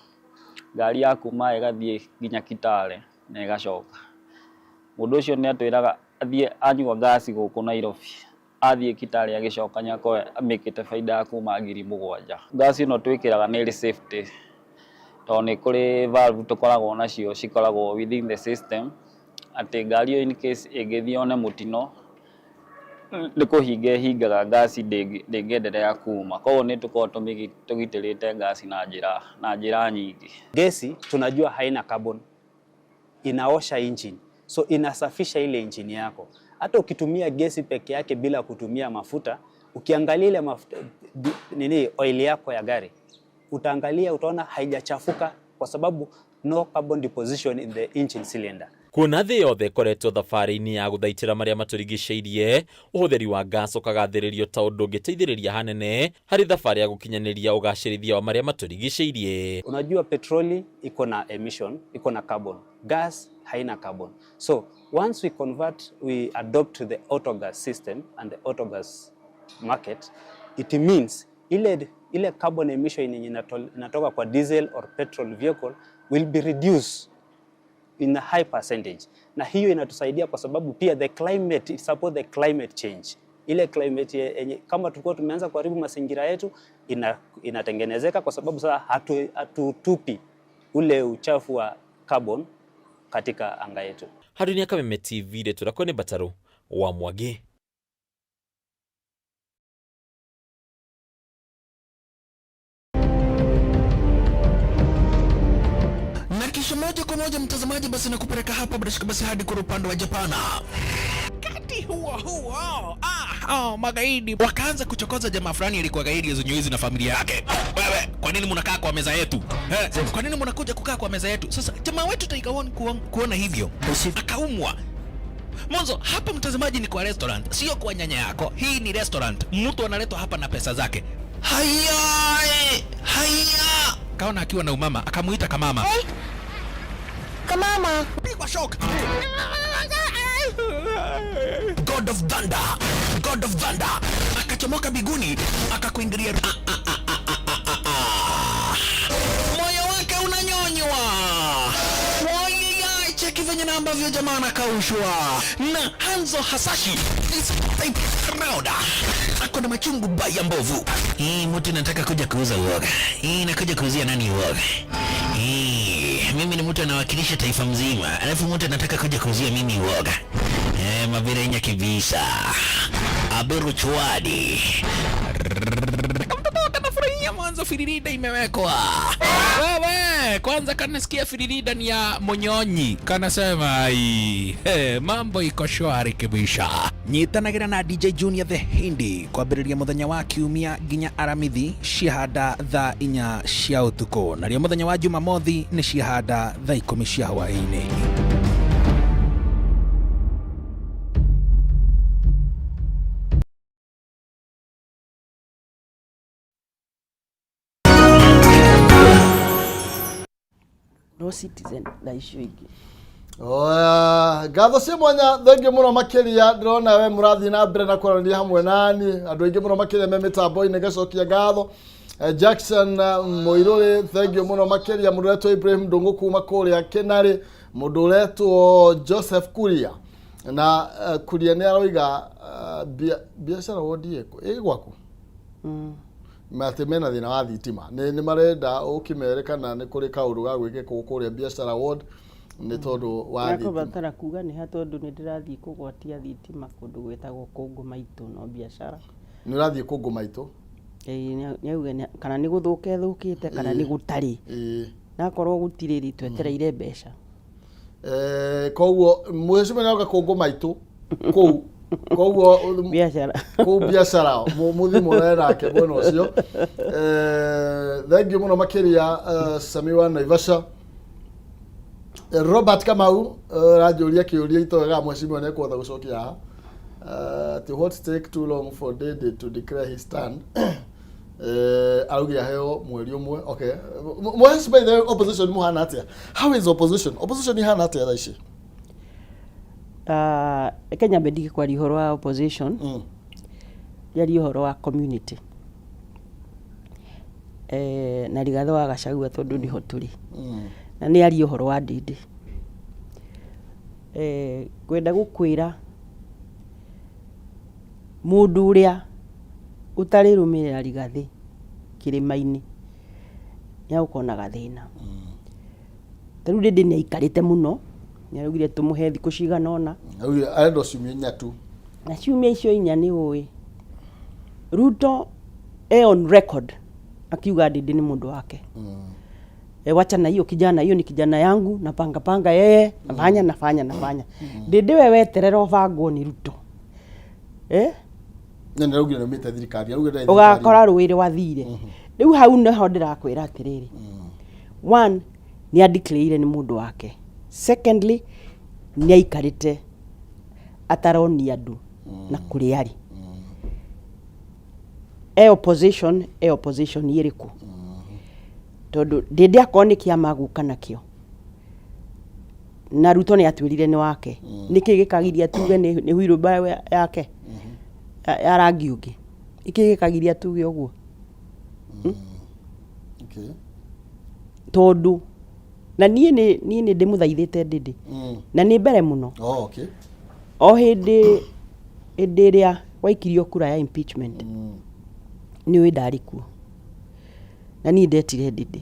ngari ya kuma ĩgathiĩ nginya Kitale na ĩgacoka. Mũndũ ũcio nĩ atwĩraga athiĩ anyua gas gũkũ Nairobi, athiĩ Kitale agĩcoka nĩakorwo amĩkĩte baida ya kuma 7,000. Gas ĩno twĩkĩraga nĩ ĩrĩ safety, tondũ nĩ kũrĩ valve tũkoragwo nacio cikoragwo within the system, atĩ ngari ĩyo in case ĩngĩthiĩ yone mũtino nĩ kũhinga ĩhingaga gas ndĩngĩendelea kuma. Koguo nĩ tũkoragwo tũgitĩrĩte gas na njĩra nyingĩ. Gesi tunajua haina carbon, inaosha engine, so inasafisha ile engine yako. Hata ukitumia gesi peke yake bila kutumia mafuta, ukiangalia ile mafuta, nini oil yako ya gari, utaangalia utaona haijachafuka kwa sababu no carbon deposition in the engine cylinder. Kuona thĩ yothe ĩkoretwo thabarĩ-inĩ ya gũthaitĩra marĩa matũrigicĩirie, ũhũthĩri wa gas ũkagathĩrĩrio ta ũndũ ũngĩteithĩrĩria hanene harĩ thabarĩ ya gũkinyanĩria ũgacĩrithia wa marĩa matũrigicĩirie. Unajua petroli iko na emission, iko na carbon. Gas haina carbon. So once we convert, we adopt to the autogas system and the autogas market, it means ile carbon emission yenye inatoka kwa diesel or petrol vehicle will be reduced in a high percentage. Na hiyo inatusaidia kwa sababu pia the climate, it support the climate change. Ile climate yenye kama tulikuwa tumeanza kuharibu mazingira yetu inatengenezeka kwa sababu sasa hatutupi ule uchafu wa carbon katika anga yetu. Handũ-inĩ Kameme TV rĩtwa rĩakwa nĩ Mbatarũ wa Mwangi. Na kisha moja kwa moja mtazamaji, basi nakupeleka hapa bila shaka basi hadi kwa upande wa Japana. Wakati huo huo, oh, magaidi wakaanza kuchokoza jamaa fulani alikuwa gaidi ya na familia yake. Wewe, kwa nini mnakaa kwa meza yetu? Eh, kwa nini mnakuja kukaa kwa meza yetu? Sasa jamaa wetu Tiger One kuona hivyo akaumwa. Mwanzo hapa mtazamaji, ni kwa restaurant, sio kwa nyanya yako. Hii ni restaurant, mtu analetwa hapa na pesa zake. Haya, haya, kaona akiwa na umama, akamuita kamama. Hey. Kamama, pigwa shock. God of Thunder, God of Thunder akachomoka biguni akakuingilia. Moyo wake unanyonywa. Wai, cheki venye na ambavyo jamaa anakaushwa na Hanzo Hasashi this type round ako na machungu baya mbovu. Hii mtu nataka kuja kuuza uoga. Hii nakuja kuuzia nani uoga? Hii mimi ni mtu anawakilisha taifa mzima, alafu mtu anataka kuja kuuzia mimi uoga. Maberenya kibisa. Aberu chwadi. Kamtoto kanafurahia mwanzo firirida imewekwa. Wewe, kwanza kanasikia firirida ni ya Monyonyi. Kanasema ai, hey, mambo iko shwari kibisha. Nyitanagira na DJ Junior the Hindi kwambĩrĩria mũthenya wa kiumia nginya aramithi ciahanda thaa 4 cia ũtukũ, narĩo mũthenya wa Jumamothi nĩ ciahanda thaa 10 cia hwaĩ-inĩ. No Citizen na icio ingĩ. Oya, ngatho cia mwanya thengiũ mũno makĩria ndĩrona we mũrathiĩ na mbere na kwaranĩria hamwe nani andũ aingĩ mũno makĩria me mĩtambo-inĩ ngacokia ngatho. Jackson Mũirũrĩ thengiũ mũno makĩria mũndũ ũretwo Ibrahim Ndũng'ũ kuma kũrĩa Kĩnarĩ mũndũ ũretwo Joseph Kuria na Kuria nĩ aroiga biacara wondi ĩkũ ĩ gwaku atĩ mena thĩna wa thitima nĩ marenda ũkĩmere kana nĩ kũrĩ kaũndũ ga gwĩkĩkwo kũrĩa biacara ward nĩ tondũ wa thitima. Nakũbatara kuga nĩ ha tondũ nĩ ndĩrathiĩ kũgwatia thitima kũndũ gwĩtagwo Kũngũ Maitũ no biacara. Nĩ ũrathiĩ Kũngũ Maitũ? Ĩĩ, nĩ auge kana nĩ gũthũka ĩthũkĩte kana nĩ gũtarĩ. Nakorwo gũtirĩ rĩ twetereire mbeca. Koguo mheshimiwa nĩoka Kũngũ Maitũ kũu koguo biacara kũu biacara mũthiĩ muonane nake mwena ũcio. Thengiũ mũno makĩria Sami wa Naivasha. Robert Kamau aranjũria kĩũria itoĩ mheshimiwa nĩekũhota gũcokia haha. Ati what take too long for Dede to declare his stand? Araugire aheo mweri ũmwe. Okay. Mheshimiwa, by the way, opposition mũhana atĩa? How is opposition? Opposition ihana atĩa thaa ici? Reke nyambe ndige kwaria ũhoro wa opposition njarie ũhoro wa community na Rigathĩ wa Gachagua tondũ nĩho tũrĩ na nĩ arie ũhoro wa Ndĩndĩ. Ngwenda gũkwĩra mũndũ ũrĩa ũtarĩrũmĩrĩra Rigathĩ kĩrĩma-inĩ nĩ egũkorwo na gathĩna. Ta rĩu Ndĩndĩ nĩ aikarĩte mũno, nĩ araugire tũmũhe thikũ cigana ũna. Araugire arenda ciumia inya tu. Na ciumia icio inya nĩ ũĩ Ruto e on record akiuga Ndĩndĩ nĩ mũndũ wake. Wacha na hiyo kijana, hiyo ni kijana yangu, napanga panga yeye, nafanya nafanya nafanya. Ndĩndĩ we weterera ũbangwo nĩ Ruto. Na nĩ araugire nĩaumĩte thirikari, araugire ndarĩ Ũgakora rũĩ rwathire. Rĩu hau nĩho ndĩrakwĩra atĩrĩrĩ. One, nĩ adeclare nĩ mũndũ wake. Secondly, nĩ aikarĩte ataronia andũ na kũrĩa arĩ. E opposition, e opposition ĩrĩkũ? Tondũ Ndĩndĩ akorwo nĩ kĩama agũka nakĩo na Ruto nĩ atwĩrire nĩ wake, nĩkĩ gĩkagiria tuge nĩ wheelbarrow yake ya rangi ũngĩ? Nĩkĩ gĩkagiria tuge ũguo? Tondũ na niĩ nĩ ndĩmũthaithĩte Ndĩndĩ na nĩ mbere mũno. Oh, okay. O hĩndĩ ĩrĩa waikirio kura ya impeachment nĩ ũĩ ndarĩ kuo na niĩ ndetire Ndĩndĩ.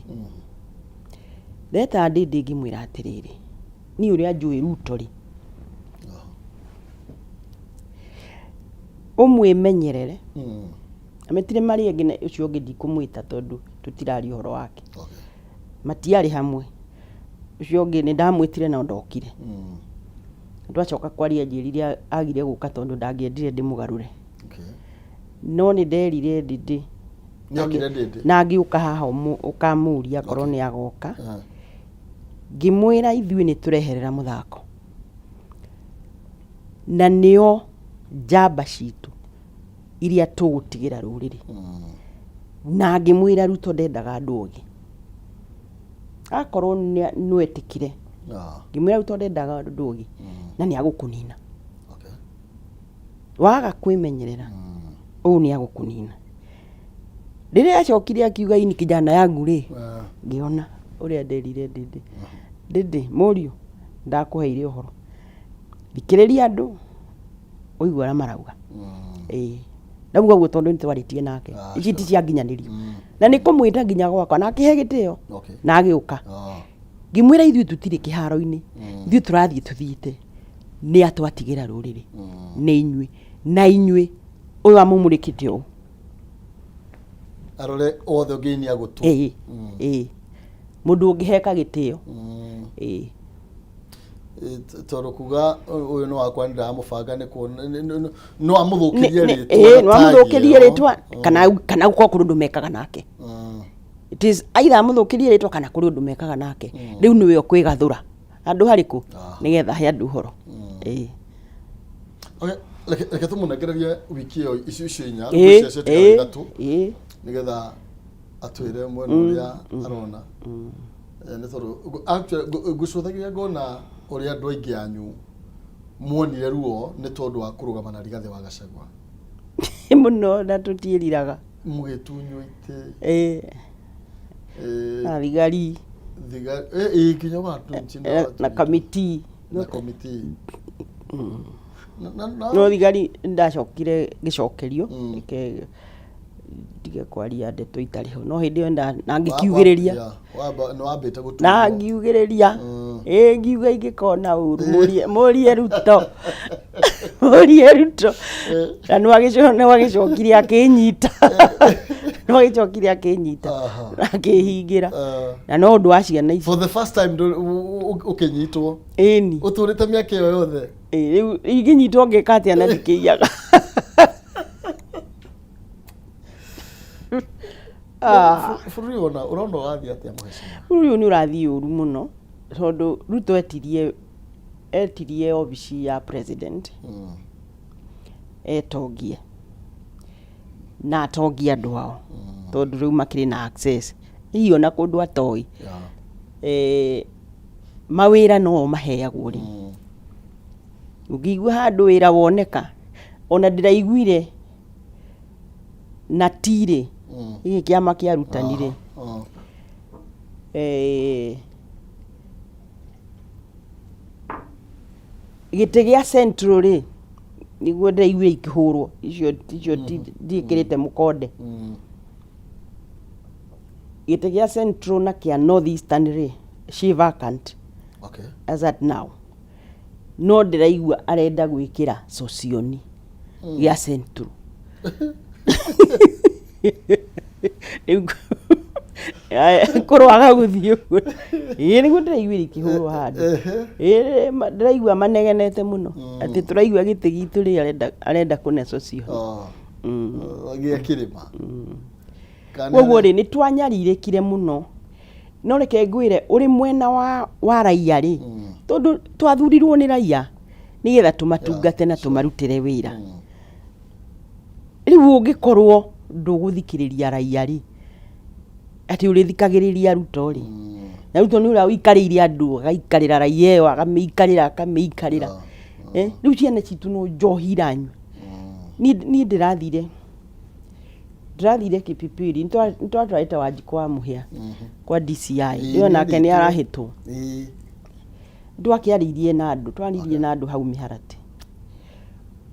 Ndeta Ndĩndĩ ngĩmwĩra atĩrĩrĩ, niĩ ũrĩa njũĩ Ruto rĩ, ũmwĩmenyerere. Ametire marĩ angĩ na ũcio ũngĩ ndikũmwĩta tondũ tũtiraria ũhoro wake. Matiarĩ hamwe. Ũcio ũngĩ nĩ ndamwĩtire no ndokire. Twacoka kwaria anjĩrire agire gũka tondũ ndangĩendire ndĩmũgarũre. No nĩ nderire Ndĩndĩ Nĩokire Ndĩndĩ? na ngĩũka haha ũkamũria akorwo nĩ agoka. Ngĩmwĩra ithuĩ nĩ tũreherera mũthako na nĩo njamba citũ iria tũgũtigĩra rũrĩrĩ. Na ngĩmwĩra Ruto ndendaga andũ ogĩ. Akorwo no etĩkĩre. Ngĩmwĩra Ruto ndendaga andũ ogĩ na nĩ agũkũnina. Waga kwĩmenyerera ũũ nĩ agũkũnina. Rĩrĩa acokire akiuga ini kijana yangu rĩ, ngĩona ũrĩa nderire Ndĩndĩ. Ndĩndĩ mũriũ ndakũheire ũhoro, thikĩrĩria andũ ũigue ũrĩa marauga. Ĩĩ ndauga ũguo tondũ nĩ twarĩtie nake, ici ti cia nginyanĩrio. Na nĩ kũmwĩta nginya gwakwa na akĩhe gĩtĩo na agĩũka. Ngĩmwĩra ithuĩ tũtirĩ kĩharo-inĩ, ithuĩ tũrathiĩ tũthiĩte nĩ atwatigĩra rũrĩrĩ nĩ inyuĩ na inyuĩ ũyũ amũmũrĩkĩte ũũ. Arore wothe ũngĩinia gũtũ. Ĩĩ, ĩĩ. Mũndũ ũngĩheka gĩtĩo. Ĩĩ. Tondũ kuga ũyũ nĩ wakwa nĩ ndamũbanga nĩ kuona no amũthũkĩrie rĩtwa. Ĩĩ, no amũthũkĩrie rĩtwa kana gũkorwo kũrĩ ũndũ mekaga nake. It is either amũthũkĩrie rĩtwa kana kũrĩ ũndũ mekaga nake. Rĩu nĩwe ũkwĩgathũra. Handũ harĩkũ? Nĩgetha he andũ ũhoro. Ĩĩ. Okay, reke tũmũnengererie wiki ĩyo icio icio inya Ĩĩ, cia ciatigara ĩĩ, ithatũ ĩĩ. nĩgetha atwĩre mwena ũrĩa arona. Nĩ tondũ actually ngũcũthagĩria ngona ũrĩa andũ aingĩ anyu muonire ruo nĩ tondũ wa kũrũgama na Rigathĩ wa Gachagua. Mũno na tũtiĩriraga. Mũgĩtunywo itĩ. Ĩĩ. Na thigari. Thigari ĩĩ nginya watu Na kamiti. Na komiti. No thigari ndacokire ngĩcokerio reke ndige kwaria ndeto itarĩ ho no hĩndĩ ĩyo na ngĩkiugĩrĩria. Nĩ wambĩte gũtunywo. Na ngiugĩrĩria ĩĩ ngiuga ingĩkona ũru mũrie mũrie Ruto mũrie Ruto na nĩwagĩcokire akĩnyita nĩwagĩcokire akĩnyita na akĩhingĩra na no ũndũ wa ciana ici. For the first time ũkĩnyitwo. Ĩni. Ũtũrĩte mĩaka ĩyo yothe. Ĩĩ, rĩu ingĩnyitwo ngĩka atĩa na ndikĩiyaga. Ah. Bũrũri ũyũ ũrona ũrathiĩ atĩa mũhecimiwa? Bũrũri ũyũ nĩ ũrathiĩ ũru mũno tondũ Ruto etirie etirie obici ya president etongie na atongie andũ ao tondũ rĩu makĩrĩ na access hihi ona kũndũ atoĩ. Mawĩra no o maheagwo rĩ, ũngĩigua handũ wĩra woneka, ona ndĩraiguire na tirĩ gĩkĩ kĩama kĩa arutani rĩ, gĩtĩ gĩa Central rĩ, nĩguo ndĩraiguire ikĩhũrwo, icio icio ndiĩkĩrĩte mũkonde. Gĩtĩ gĩa Central na kĩa North Eastern rĩ, ciĩ vacant as at now. No ndĩraigua arenda gwĩkĩra Sosioni gĩa Central. Rĩu kũrwaga gũthiĩ ũguo. Ĩĩ nĩguo ndĩraiguire ikĩhũrwo handũ. Ĩĩ ndĩraigua manegenete mũno. Atĩ tũraigua gĩtĩ gitũ rĩ arenda arenda kũne Sosioni. Gĩa kĩrĩma. Koguo rĩ nĩ twanyarirĩkire mũno. No reke ngwĩre ũrĩ mwena wa, wa raia rĩ, tondũ twathurirwo nĩ raia nĩgetha tũmatungate na tũmarutĩre wĩra. Rĩu ũngĩkorwo ndũgũthikĩrĩria raia rĩ, atĩ ũrĩthikagĩrĩria Ruto rĩ, na Ruto nĩ ũrĩa ũikarĩire andũ agaikarĩra raia ĩyo akamĩikarĩra akamĩikarĩra. Rĩu ciana citũ no njohi iranyua. Niĩ ndĩrathire ndĩrathire Kipipiri nĩtwatwarĩte Wanjikũ wa Mũhĩa kwa DCI ĩyo nake nĩ arahĩtwo. Twakĩarĩirie na andũ twaririe na andũ hau mĩharatĩ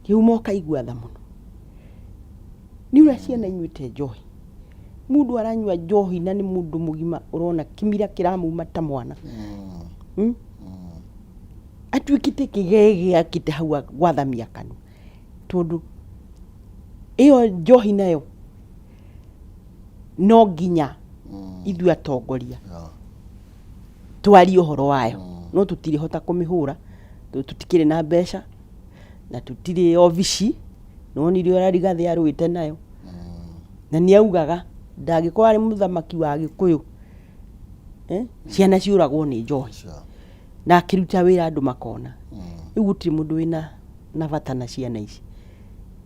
kĩhumo ũkaigua tha mũno nĩ ũrĩa ciana inyuĩte njohi. Mundu aranyua njohi na nĩ mundu mũgima ũrona kĩmira kĩramuma ta mwana. Atuĩkĩte kĩgege akĩte hau gwathamia kanua tondũ ĩyo njohi nayo no nginya ithuĩ atongoria twarie ũhoro wayo, no tũtirĩhota kũmĩhũra tondũ tũtikĩrĩ na mbeca na tũtirĩ obici. Nĩwonire ũrĩa Rigathĩ arũĩte nayo na nĩ augaga ndangĩkorwo arĩ mũthamaki wa Gĩkũyũ, ciana ciũragwo nĩ njohi na akĩruta wĩra andũ makona. Rĩu gũtirĩ mũndũ wĩna na bata na ciana ici,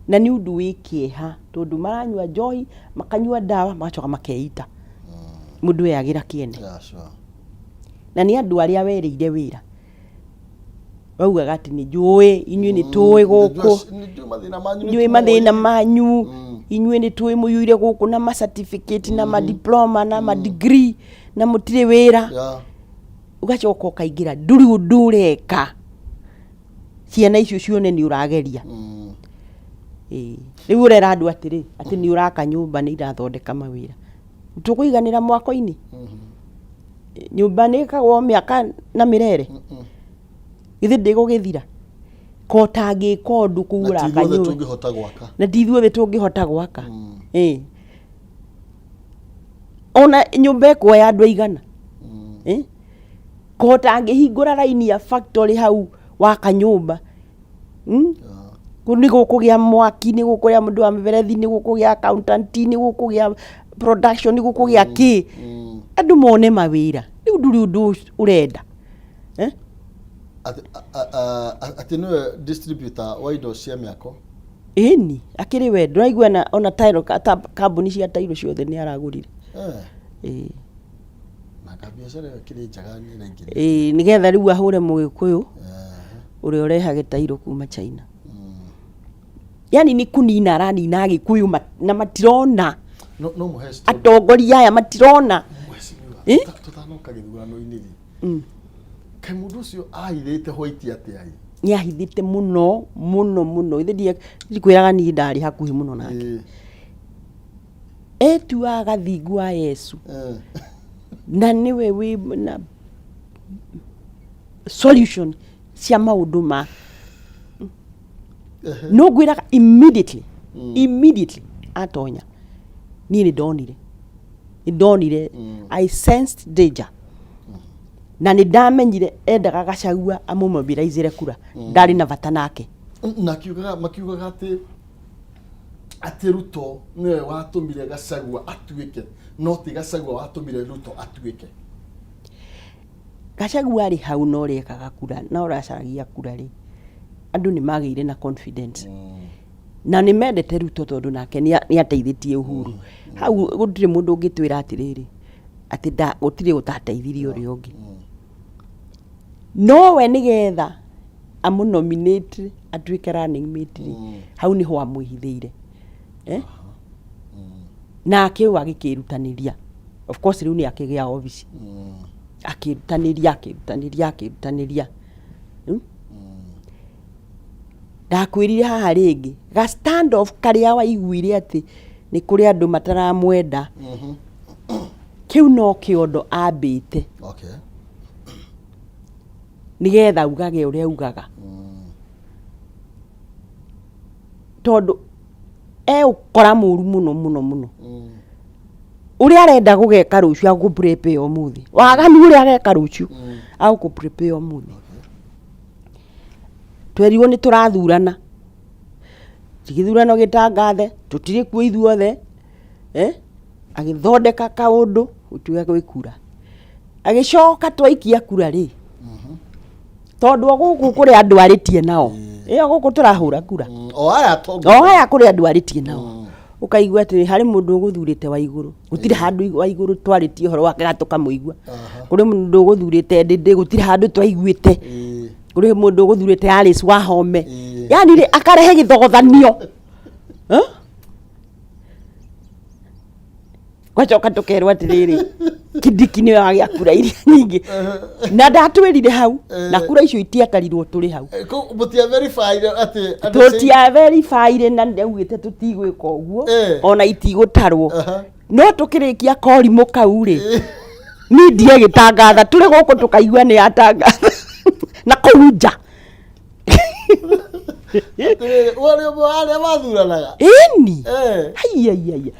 na nĩ ũndũ wĩ kĩeha tondũ maranyua njohi, makanyua ndawa, magacoka makeita mũndũ eyagĩra kĩene. Na nĩ andũ arĩa werĩire wĩra baugaga atĩ nĩ njũĩ inyuĩ nĩ tũĩ gũkũ, nĩ mathĩna manyu nĩ njũĩ tũĩ. Mathĩna manyu inyuĩ nĩ tũĩ mũiyũire gũkũ na ma certificate na ma diploma na ma degree na mũtirĩ wĩra. Ũgacoka ũkaingĩra ndũrĩ ũndũ ũreka ciana icio cione nĩ ũrageria. Ĩĩ. Rĩu ũrera andũ atĩrĩ atĩ nĩ ũraka nyũmba, nĩ irathondeka mawĩra, tũkũiganĩra mwako-inĩ. Nyũmba nĩ ĩkagwo mĩaka na mĩrere, githĩ ndĩgũgĩthira ko ũtangĩka ũndũ kũu Na ti ũraka ithuothe nyũmba. Tũngĩhota gwaka. Na ti ithuothe tũngĩhota gwaka. Ĩĩ. Ona nyũmba ĩkuoya andũ aigana. Ĩ? Ko ũtangĩhingũra raini ya factory hau waka nyũmba? Nĩ gũkũgĩa mwaki, nĩ gũkũgĩa mũndũ wa mĩberethi, nĩ gũkũgĩa accountant, nĩ gũkũgĩa production, nĩ gũkũgĩa kĩ, andũ mone mawĩra. Rĩu ndũrĩ ũndũ ũrenda, eh? Atĩ nĩwe distributor wa indo cia mĩako. Ĩni, akĩrĩ we ndũraigua ona tairo kambuni cia tairo ciothe nĩ aragũrire. Ĩĩ. Na kabiacara ĩyo ĩkĩrĩ njega nĩ ĩraingĩria. Ĩĩ, nĩgetha rĩu ahũre mũgĩkũyũ ũrĩa ũrehage tairo kuma China. Yani nĩ kũnina aranina Agĩkũyũ na matirona. No mũhe story. Atongoria aya matirona. Mheshimiwa, Eh? Tũtanoka gĩthurano-inĩ rĩ, kaĩ mũndũ ũcio ahithĩte white atĩa ĩ? Nĩ ahithĩte mũno mũno mũno. Ithe ndikwĩraga niĩ ndarĩ hakuhĩ mũno nake. Etuaga gathingu wa Yesu na nĩwe wĩ na solution cia maũndũ ma no ngwĩraga immediately, immediately atonya niĩ nĩ ndonire I sensed danger na nĩ ndamenyire endaga Gachagua amũmobilizĩre kura, ndarĩ na bata nake. Na makiugaga atĩ Ruto nĩwe watũmire Gachagua atuĩke, no ti Gachagua watũmire Ruto atuĩke. Gachagua arĩ hau na ũrĩa ekaga kura na ũracaragia kura rĩ, andũ nĩ magĩire na confidence na nĩ mendete Ruto tondũ nake nĩ ateithĩtie Uhuru. Hau gũtirĩ mũndũ ũngĩtwĩra atĩrĩrĩ atĩ gũtirĩ ũtateithirie ũrĩa ũngĩ, no we nĩgetha amũnominate atuĩke running mate rĩ, hau nĩho amwĩhithĩire, eh? Nake ũyũ agĩkĩrutanĩria, of course rĩu nĩ akĩgĩa obici, akĩrutanĩria, akĩrutanĩria, akĩrutanĩria. Ndakwĩrire haha rĩngĩ ga stand off karĩa waiguire atĩ nĩ kũrĩ andũ mataramwenda, kĩu no kĩondo ambĩte nĩgetha augage ũrĩa augaga tondũ e ũkora mũru mũno mũno mũno ũrĩa arenda gũgeka rũciũ agũkũ prepare ũmũthĩ, waganu ũrĩa ageka rũciũ agũkũ prepare ũmũthĩ. Twerirwo nĩ tũrathurana, ti gĩthurano gĩtangathe, tũtirĩ kuo ithuothe, eh? Agĩthondeka kaũndũ gũtuĩka gwĩ kura, agĩcoka twaikia kura rĩ, tondũ o gũkũ kũrĩ andũ arĩtie nao, ĩyo gũkũ tũrahũra kura. O aya atongoria. O aya kũrĩ andũ arĩtie nao, ũkaigua atĩ harĩ mũndũ ũgũthurĩte wa igũrũ, gũtirĩ handũ wa igũrũ twarĩtie ũhoro wake ga tũkamũigua. Kũrĩ mũndũ ũgũthurĩte ndĩndĩ, gũtirĩ handũ twaiguĩte. Kũrĩ mũndũ ũgũthurĩte Alice Wahome, yani rĩ akarehe gĩthogothanio. Eh? Gwacoka tũkerwo atĩrĩrĩ, Kindiki nĩwe wagĩa kura iria nyingĩ na ndatwĩrire hau na kura icio itiatarirwo tũrĩ hau. Mũtia verify atĩ andũ Tũtia verify na ndaugĩte tũtigwĩka ũguo. Ona itigũtarwo. No tũkĩrĩkia korimũ kau rĩ, media ĩgĩtangatha tũrĩ gũkũ tũkaigua nĩ yatangatha na kũu nja. Atĩrĩrĩ, ũyũ nĩ ũmwe wa arĩa mathuranaga. Ĩni. Haiya.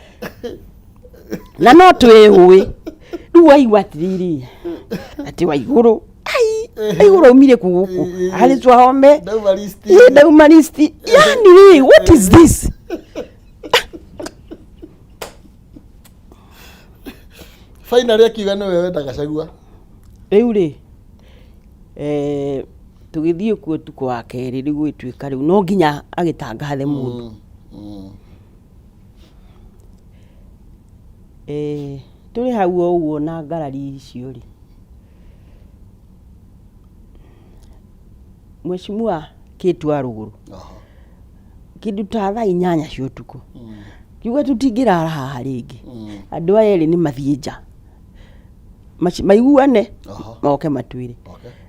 Na no twĩũĩ rĩu waigua atĩrĩrĩ atĩ Waigũrũ, ai, Waigũrũ aumire kũ gũkũ arĩ twahome. Ndauma listi. Ĩ, ndauma listi. Yani rĩ, what is this? Finally akiuga nĩwe wenda Gachagua. Rĩu rĩ, tũgĩthiĩ kuo ũtukũ wa kerĩ, rĩu gũgĩtuĩka rĩu no nginya agĩtangathe mũndũ. Tũrĩ hau o ũguo na ngarari icio rĩ, Mheshimiwa Kate wa Rũgũrũ kĩndũ ta thaa 8 cia ũtukũ kiuga tũtingĩrara haha rĩngĩ, andũ aya erĩ nĩ mathiĩ nja maiguane moke matwĩre.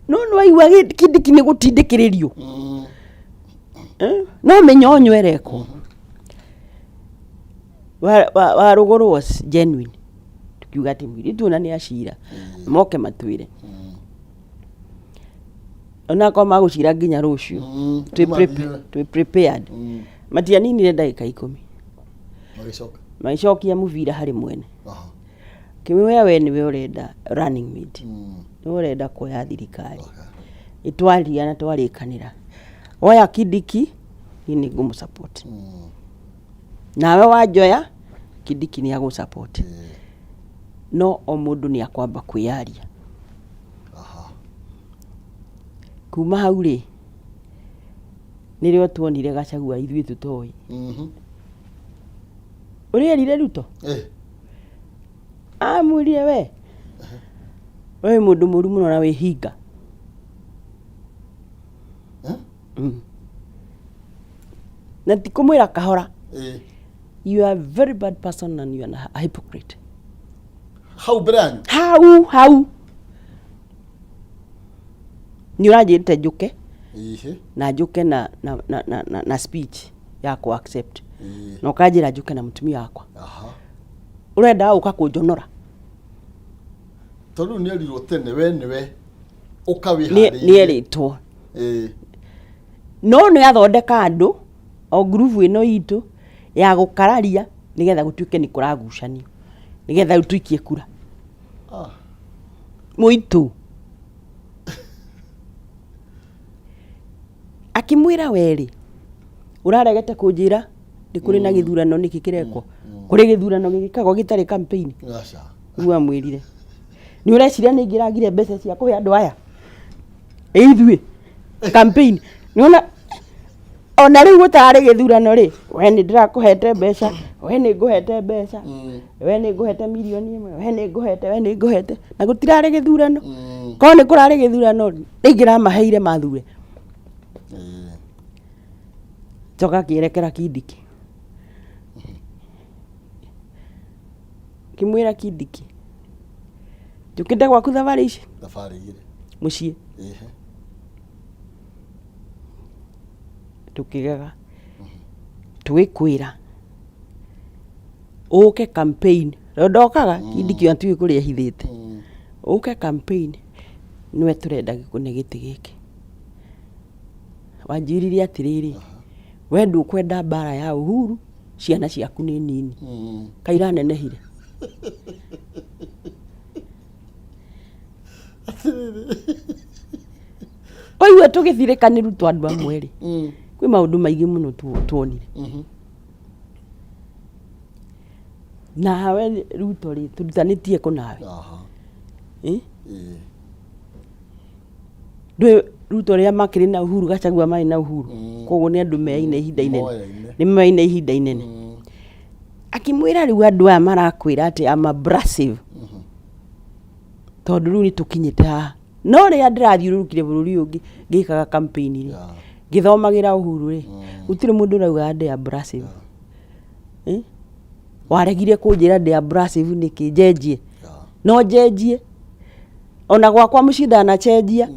No nĩ waigua Kindiki nĩ gũtindĩkĩrĩrio. No mĩnyonyo ĩrekwo. Wa Rũgũrũ was genuine, tukiuga atĩ mũirĩtu ona nĩ acira moke matwĩre, onakorwo magũcira nginya rũciũ, twĩ prepared. Matianinire ndagĩka 10. Magĩcoka. Magĩcokia mũbira harĩ mwene. Kĩmwĩra we nĩwe ũrenda running mate, nĩwe ũrenda kuoya thirikari, ĩtwaria na twarĩkanĩra, woya Kindiki niĩ nĩ ngũmũ support, nawe wanjoya Kindiki nĩ agũ support, no o mũndũ nĩ akwamba kwĩyaria. Kuma hau rĩ, nĩrĩo tuonire Gachagua ithuĩ tũtoĩ ũrĩa erire Ruto. Amwĩrire we wĩ mũndũ mũru mũno na wĩ hinga. Na ti kũmwĩra kahora, you are a very bad person and you are a hypocrite. Hau mbere yanyu? Hau hau nĩ ũranjĩrĩte njũke na njũke na speech ya kũ accept, na ũkanjĩra njũke na mũtumia wakwa. Ũrenda gũka kũnjonora. Tondũ nĩ erirwo tene we nĩwe ũka nĩ wĩharĩirie. Erĩtwo no nĩ athondeka andũ o ngurubu ĩno itũ ya gũkararia nĩgetha gũtuĩke nĩ kũragucanio nĩgetha rĩu tũikie kura. Mũitũ akĩmwĩra werĩ ũraregete kũnjĩra nĩ kũrĩ na gĩthurano, nĩkĩ kĩrekwo kũrĩ gĩthurano gĩgĩkagwo gĩtarĩ campaign? Aca. Rĩu amwĩrire nĩ ũreciria nĩ ingĩragire mbeca cia kũhe andũ aya ĩ ithuĩ campaign? Nĩwona ona rĩu gũtarĩ gĩthurano rĩ, we nĩ ndĩrakũhete mbeca, we nĩ ngũhete mbeca, we nĩ ngũhete mirioni 1, we nĩ ngũhete, we nĩ ngũhete, na gũtirarĩ gĩthurano. Korwo nĩ kũrarĩ gĩthurano nĩ ingĩramaheire mathure. Coka akĩerekera Kindiki, kĩmwĩra Kindiki, njũkĩte gwaku thabarĩ ici. Thabarĩ igĩrĩ. Mũciĩ. Tũkĩgega tũgĩkwĩra ũke campaign na ndokaga. Kindiki ona tiũĩ kũrĩa ehithĩte. Ũke campaign, nĩwe tũrenda gĩkũne gĩtĩ gĩkĩ. Wanjĩrire atĩrĩrĩ, we ndũkwenda mbara ya Uhuru, ciana ciaku nĩ nini kairanenehire. Waigua tũgĩthirĩka nĩ Ruto andũ amwe rĩ, kwĩ maũndũ maingĩ mũno tuonire. Nawe Ruto rĩ, tũrutanĩtie kũ nawe? Eh? Ndũĩ Ruto rĩrĩa makĩrĩ na Uhuru, Gachagua marĩ na Uhuru, koguo nĩ andũ meyaine ihinda inene. Moyaine. Nĩ meyaine ihinda inene. Akĩmwĩra rĩu andũ aya marakwĩra atĩ I'm abrasive tondũ rĩu nĩ tũkinyĩte haha, no rĩrĩa ndĩrathiũrũrũkire bũrũri ũyũ ngĩkaga campaign rĩ, ngĩthomagĩra Uhuru rĩ, gũtirĩ mũndũ ũraugaga ndĩ abrasive. Eh? Waregire kũnjĩra ndĩ abrasive nĩkĩ? Njenjie no njenjie ona gwakwa mũciĩ ndanacenjia,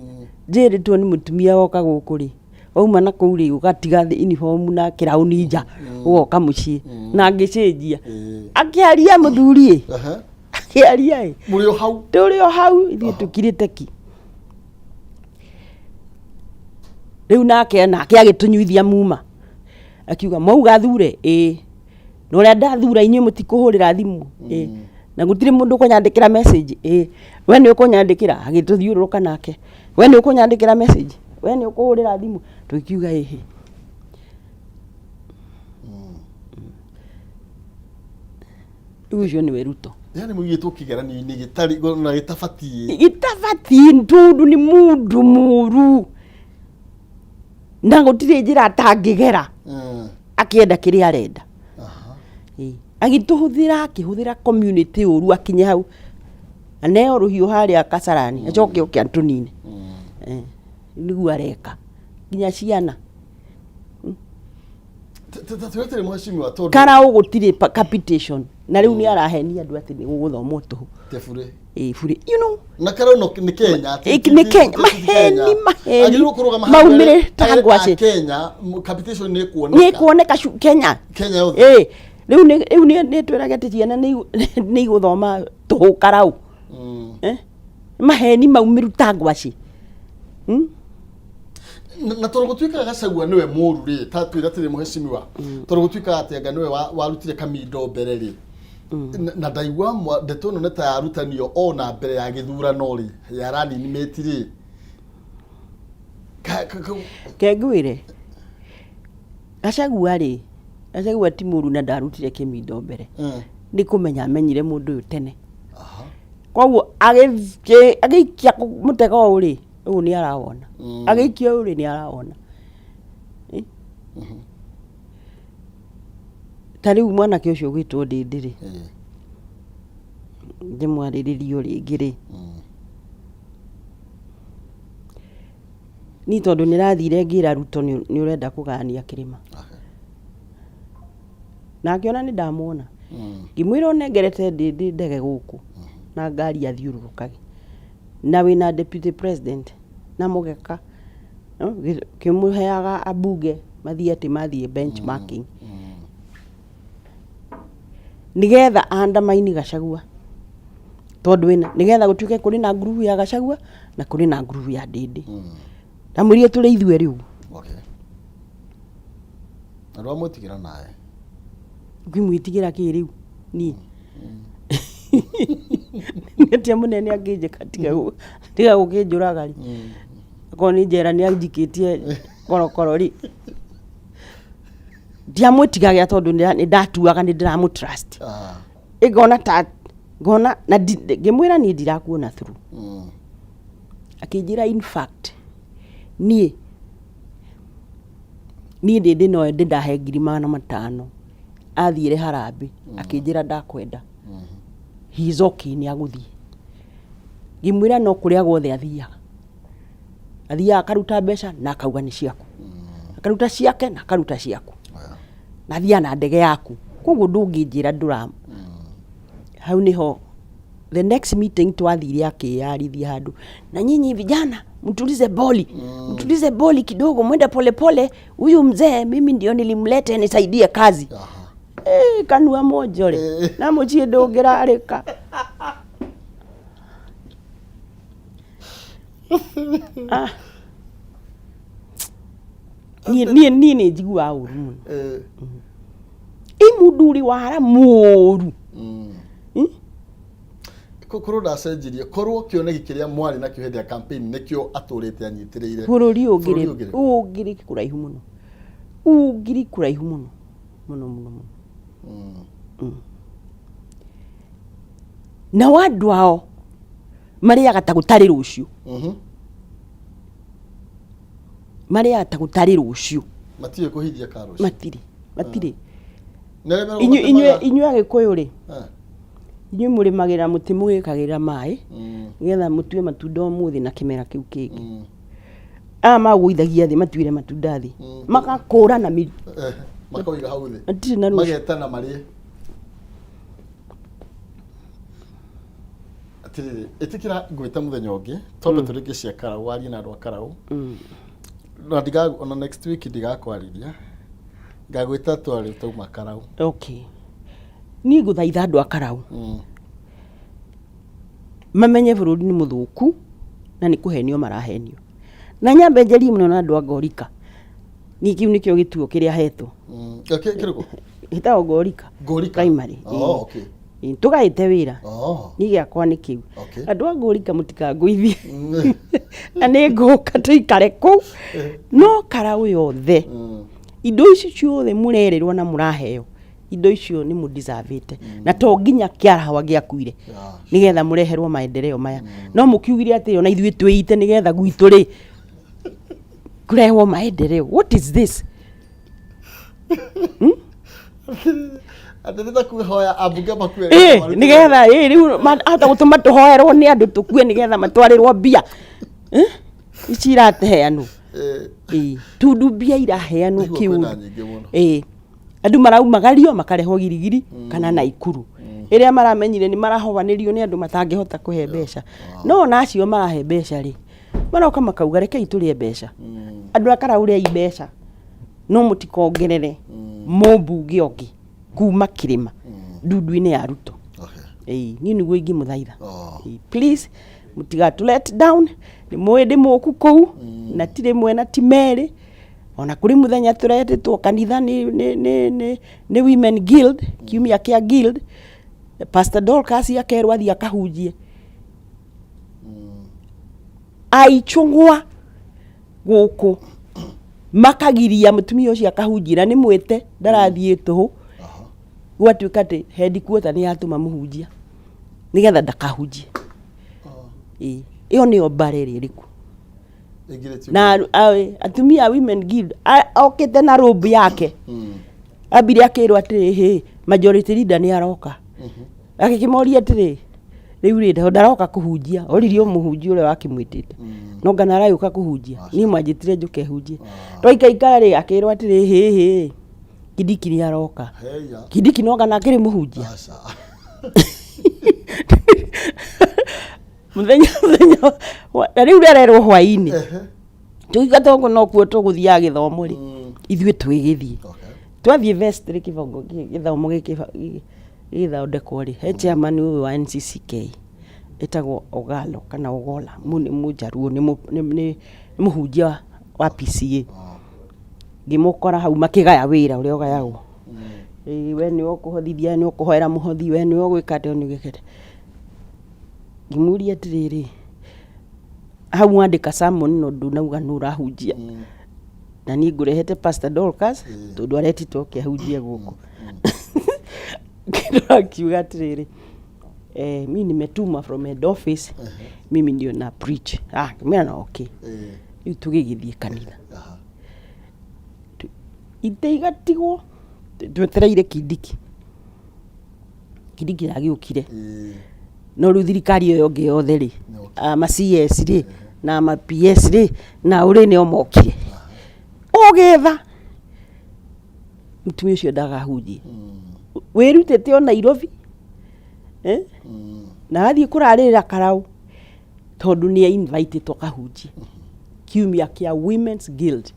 njĩrĩtwo nĩ mũtumia woka gũkũ rĩ, Wauma na kũu rĩ, ũgatiga uniform na kĩraũni nja, ũgoka mũciĩ na ngĩcenjia. Akĩaria mũthuri ĩ, akĩaria ĩ. Mũrĩ o hau? Tũrĩ o hau, ithuĩ tũkirĩte ki. Rĩu nake nake agĩtũnyuithia muma, akiuga mwauga thure? Ĩĩ. Na ũrĩa ndathura inyuĩ mũtikũhũrĩra thimũ? Ĩĩ. Na gũtirĩ mũndũ ũkũnyandĩkĩra message? Ĩĩ. We nĩ ũkũnyandĩkĩra? Agĩtũthiũrũrũka nake. We nĩ ũkũnyandĩkĩra message? We nĩ ũkũhũrĩra thimũ? Tũgĩkiuga ĩhĩ. Rĩu ũcio nĩwe Ruto. Yani mũigĩtwo kĩgeranio-inĩ gĩtarĩ na gĩtabatiĩ. Gĩtabatiĩ tondũ nĩ mũndũ mũru na gũtirĩ njĩra atangĩgera akĩenda kĩrĩa arenda. Ĩĩ. Agĩtũhũthĩra, akĩhũthĩra community ũru akinye hau, aneo rũhiũ harĩa Kasarani, acoke oke atũnine. Eh, nĩguo areka nginya ciana. Tatwĩtĩrĩ mheshimiwa tondũ Karau gũtirĩ capitation, na rĩu nĩ arahenia andũ atĩ nĩ gũgũthomwo tũhũ. Te bure. Ĩĩ, bure, you know. Na karau no nĩ Kenya. Ĩĩ, nĩ Kenya. Maheni, maheni. Agĩrĩirwo kũrũgama handũ Maumĩrĩ ta ere ngwacĩ. a Kenya capitation nĩ ĩkuoneka. Nĩ ĩkuoneka Kenya. Kenya yothe. Ĩĩ. Rĩu nĩ rĩu nĩ nĩ twĩrage atĩ ciana nĩ nĩ igũthoma tũhũ karau. Eh? Maheni maumĩru ta ngwacĩ. Na tondũ gũtuĩkaga Gachagua nĩwe mũru rĩ, ta twĩre atĩrĩ mheshimiwa, tondũ gũtuĩkaga atĩ anga nĩwe warutire kamindo mbere rĩ, na ndaigua ndeto ĩno nĩ ta yarutanio ona mbere ya gĩthurano rĩ, ya running mate rĩ. Ke ngwĩre, Gachagua rĩ, Gachagua ti mũru na ndarutire kĩmindo mbere. Nĩ kũmenya amenyire mũndũ ũyũ tene. Koguo agĩikia mũtego ũyũ rĩ, ũyũ nĩ arawona. Agĩikia ũyũ rĩ, nĩ arawona. Ta rĩu mwanake ũcio ũgwĩtwo Ndĩndĩ rĩ, ndĩmwarĩrĩrie o rĩngĩ rĩ, niĩ tondũ nĩrathire ngĩra Ruto nĩ ũrenda kũgayania kĩrĩma. Na akĩona nĩ ndamuona. Ngĩmwĩra ũnengerete Ndĩndĩ ndege gũkũ na ngari athiũrũrũkage. Na wĩna deputy president na mũgeka, kĩmũheaga ambunge mathiĩ atĩ mathiĩ benchmarking. Nĩgetha andamaini Gachagua. Tondũ wĩna, nĩgetha gũtuĩke kũrĩ na ngurubu ya Gachagua na kũrĩ na ngurubu ya Ndĩndĩ. Ndamwĩrire tũrĩ ithuerĩ ũguo. Okay. Na ndwamwĩtigĩra nawe? Ngĩmwĩtigĩra kĩ rĩu niĩ? Nĩ atĩa mũnene angĩnjĩka tiga gũkĩnjũraga rĩ? Akorwo nĩ njera nĩ anjikĩtie korokoro rĩ. Ndiamwĩtigagĩra tondũ nĩ ndatuaga nĩ ndĩramũ trust. Ĩ ngona ta ngona na ngĩmwĩra niĩ ndirakuona through. Akĩnjĩra in fact niĩ niĩ ndĩndĩ no ndĩ ndahe 500,000 athiĩre harambĩ akĩnjĩra ndakwenda. He is okay, nĩ agũthiĩ. Ngĩmwĩra no kũrĩa guothe athiaga. Athiaga akaruta mbeca na akauga nĩ ciaku. Akaruta ciake na akaruta ciaku. Na athiaga na ndege yaku. Koguo ndũngĩnjĩra ndũra. Hau nĩho the next meeting twathire akĩyarithia handũ. Na nyinyi vijana mtulize boli. Mtulize boli kidogo, mwende pole pole. Huyu mzee mimi ndio nilimleta nisaidie kazi. Kanua monjore. Na mũciĩ ndũngĩrarĩka. Niĩ niĩ niĩ nĩ njiguaga ũru mũno. Ĩ mũndũ ũrĩ wara mũru. Korwo ndacenjirie, korwo kĩoneki kĩrĩa mwarĩ nakĩo hĩndĩ ya campaign nĩkĩo atũrĩte anyitĩrĩire. Bũrũri ũngĩrĩ ũngĩrĩ kũraihu mũno. Ũngĩrĩ kũraihu mũno. Mũno mũno mũno. Nao andũ ao marĩaga ta gũtarĩ rũciũ. Marĩaga ta gũtarĩ rũciũ. Matirĩ kũhingia ka rũciũ. Matirĩ, matirĩ. Nĩ arĩa Inyuĩ, inyuĩ, meragwo inyuĩ Agĩkũyũ rĩ, inyuĩ mũrĩmagĩra mũtĩ mũgĩkagĩra maĩ, nĩgetha mũtue matunda ũmũthĩ na kĩmera kĩu kĩngĩ. Aya magũithagia thĩ matuire matunda thĩ, magakũra na mĩri. Makoiga hau thĩ. Matirĩ na rũciũ. Magetana marĩe. Atĩrĩrĩ, ĩtĩkĩra ngwĩte mũthenya ũngĩ, twambe tũrĩkie cia Karau, warie na andũ a Karau. Na ndiga ona next week ndigakwarĩria. Ngagwĩta twarĩ tauma karau. Okay, niĩ ngũthaitha andũ a Karau mamenye bũrũri nĩ mũthũku na nĩ kũhenio marahenio. Na nyambe njarie mũno na andũ a Ngorika. Niĩ kĩu nĩkĩo gĩtuo kĩrĩa hetwo. Kĩrĩkũ? Gĩtagwo Ngorika. Ngorika. Primary. Oh, okay. Ĩĩ, tũgaĩte wĩra. Oh. Niĩ gĩakwa nĩ kĩu. Okay. Andũ a Ngorika mũtikangũithie. Na nĩ ngũka tũikare kũu. No Karau yothe, indo ici ciothe mũrerĩrwo na mũraheo, indo icio nĩ mũdeservĩte. Na to nginya kĩarahwa gĩakuire nĩgetha mũreherwo maendeleo maya. No mũkiugire atĩ ona ithuĩ twĩite nĩgetha gwitũ rĩ kũrehwo maendeleo. What is this? Atĩ nĩ ta kwĩhoya ambunge makue. Ĩ, nĩgetha ĩ rĩu ahota gũtũma tũhoerwo nĩ andũ tũkue nĩgetha matwarĩrwo mbia. Eh? Ici iraheanwo. Ĩ, tundu mbia iraheanwo Nĩguo kĩũndũ. kwĩna nyingĩ mũno. Ĩ, andũ maraumagario makarehwo Girigiri kana Naikuru. Ĩrĩa maramenyire nĩ marahobanĩrio nĩ andũ matangĩhota kũhe mbeca. No ona acio marahe mbeca rĩ, maroka makauga rekei tũrĩe mbeca. Andũ a Karau rĩai mbeca no mũtikongerere mũmbunge ũngĩ kuma kĩrĩma ndundu-inĩ ya Ruto. Ĩĩ, niĩ nĩguo ingĩmũthaitha. Ĩĩ, please mũtigatũ let down. Nĩ mũĩ ndĩ mũku kũu na ti rĩmwe na ti merĩ. Ona kũrĩ mũthenya tũretĩtwo kanitha nĩ Women Guild, kiumia kĩa Guild. Pastor Dorcas akerwo athiĩ akahunjie. Aicũng'wa gũkũ makagiria mũtumia ũcio akahunjie na nĩ mwĩte ndarathiĩ tũhũ. Gwatuĩka atĩ headquarter nĩ yatũma mũhunjia nĩgetha ndakahunjie. Ĩĩ, ĩyo nĩyo mbara ĩrĩa ĩrĩ kuo. Na atumia a Women Guild okĩte na robe yake. Ambire akĩrwo atĩrĩ, hĩ, majority leader nĩ aroka. Agĩkĩmoria atĩrĩ, rĩu rĩ ndaroka kũhunjia. Oririe o mũhunjia ũrĩa wakĩmwĩtĩte. No ngana aragĩũka kũhunjia. Niĩ mwanjĩtire njũke hunjie. Twaikaikara rĩ, akĩrwo atĩrĩ, hĩ hĩ, Kindiki nĩ aroka. Kindiki no ngana akĩrĩ mũhunjia. Mũthenya mũthenya na rĩu rĩarerwo hwainĩ. Tũgĩka tondũ nokuo tũgũthiaga gĩthomo rĩ, ithuĩ twĩgĩthiĩ. Twathiĩ vestry kĩbongo gĩthomo gĩkĩ gĩgĩthondekwo rĩ, he chairman ũyũ wa NCCK etagwo Ogalo kana Ogola, nĩ mũnjaruo, nĩ mũhunjia wa PCA. Ngĩmũkora hau makĩgaya wĩra ũrĩa ũgayagwo. Ĩĩ we nĩwe ũkũhothithia, we nĩwe ũkũhoera mũhothi, we nĩwe ũgwĩka atĩa, we nĩwe ũgwĩka atĩa. Ngĩmũria atĩrĩrĩ, hau wandĩka sermon no ndũnauga nũ ũrahunjia. Na niĩ ngũrehete Pastor Dorcas tondũ aretĩtwo oke ahunjie gũkũ. Ngĩrora akiuga atĩrĩrĩ, mi nimetuma from head office, mimi ndio na preach. Ah, ngĩmwĩra na okay. Rĩu tũgĩgĩthiĩ kanitha. Itĩ igatigwo twetereire Kindiki. Kindiki agĩũkire. No rĩu thirikari ĩyo ĩngĩ yothe rĩ, ama CS rĩ, na ama PS rĩ, na ũrĩ nĩo mokire. Ũgĩtha mũtumia ũcio ndagahunjie. Wĩrutĩte o Nairobi, na athiĩ kũrarĩrĩra Karau tondũ nĩ invitĩtwo akahunjie kiumia kĩa Women's Guild.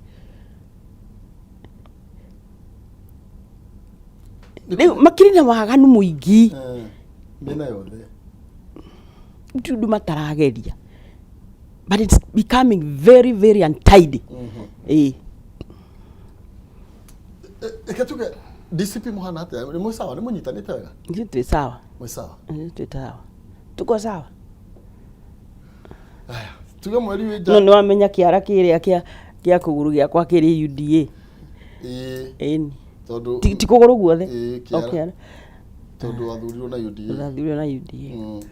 Rĩu makĩrĩ na waganu mũingĩ. Mĩena yothe. Ti ũndũ matarageria. But it's becoming very very untidy. Ĩĩ. Reke tuge DCP mũhana atĩa? Nĩ mwĩ sawa? Nĩ mũnyitanĩte wega? Ithuĩ twĩ sawa. Mwĩ sawa? Ithuĩ twĩ sawa. Tuko sawa. Tuge mweri wĩ nja. No nĩ wamenya kĩara kĩrĩa kĩa kũgũrũ gĩakwa kĩrĩ UDA. Ĩĩ. Ĩni. Tondũ Ti kũgũrũ guothe. Ĩĩ, O kĩara. kĩara. Tondũ wathurirwo na UDA. Wathurirwo na UDA.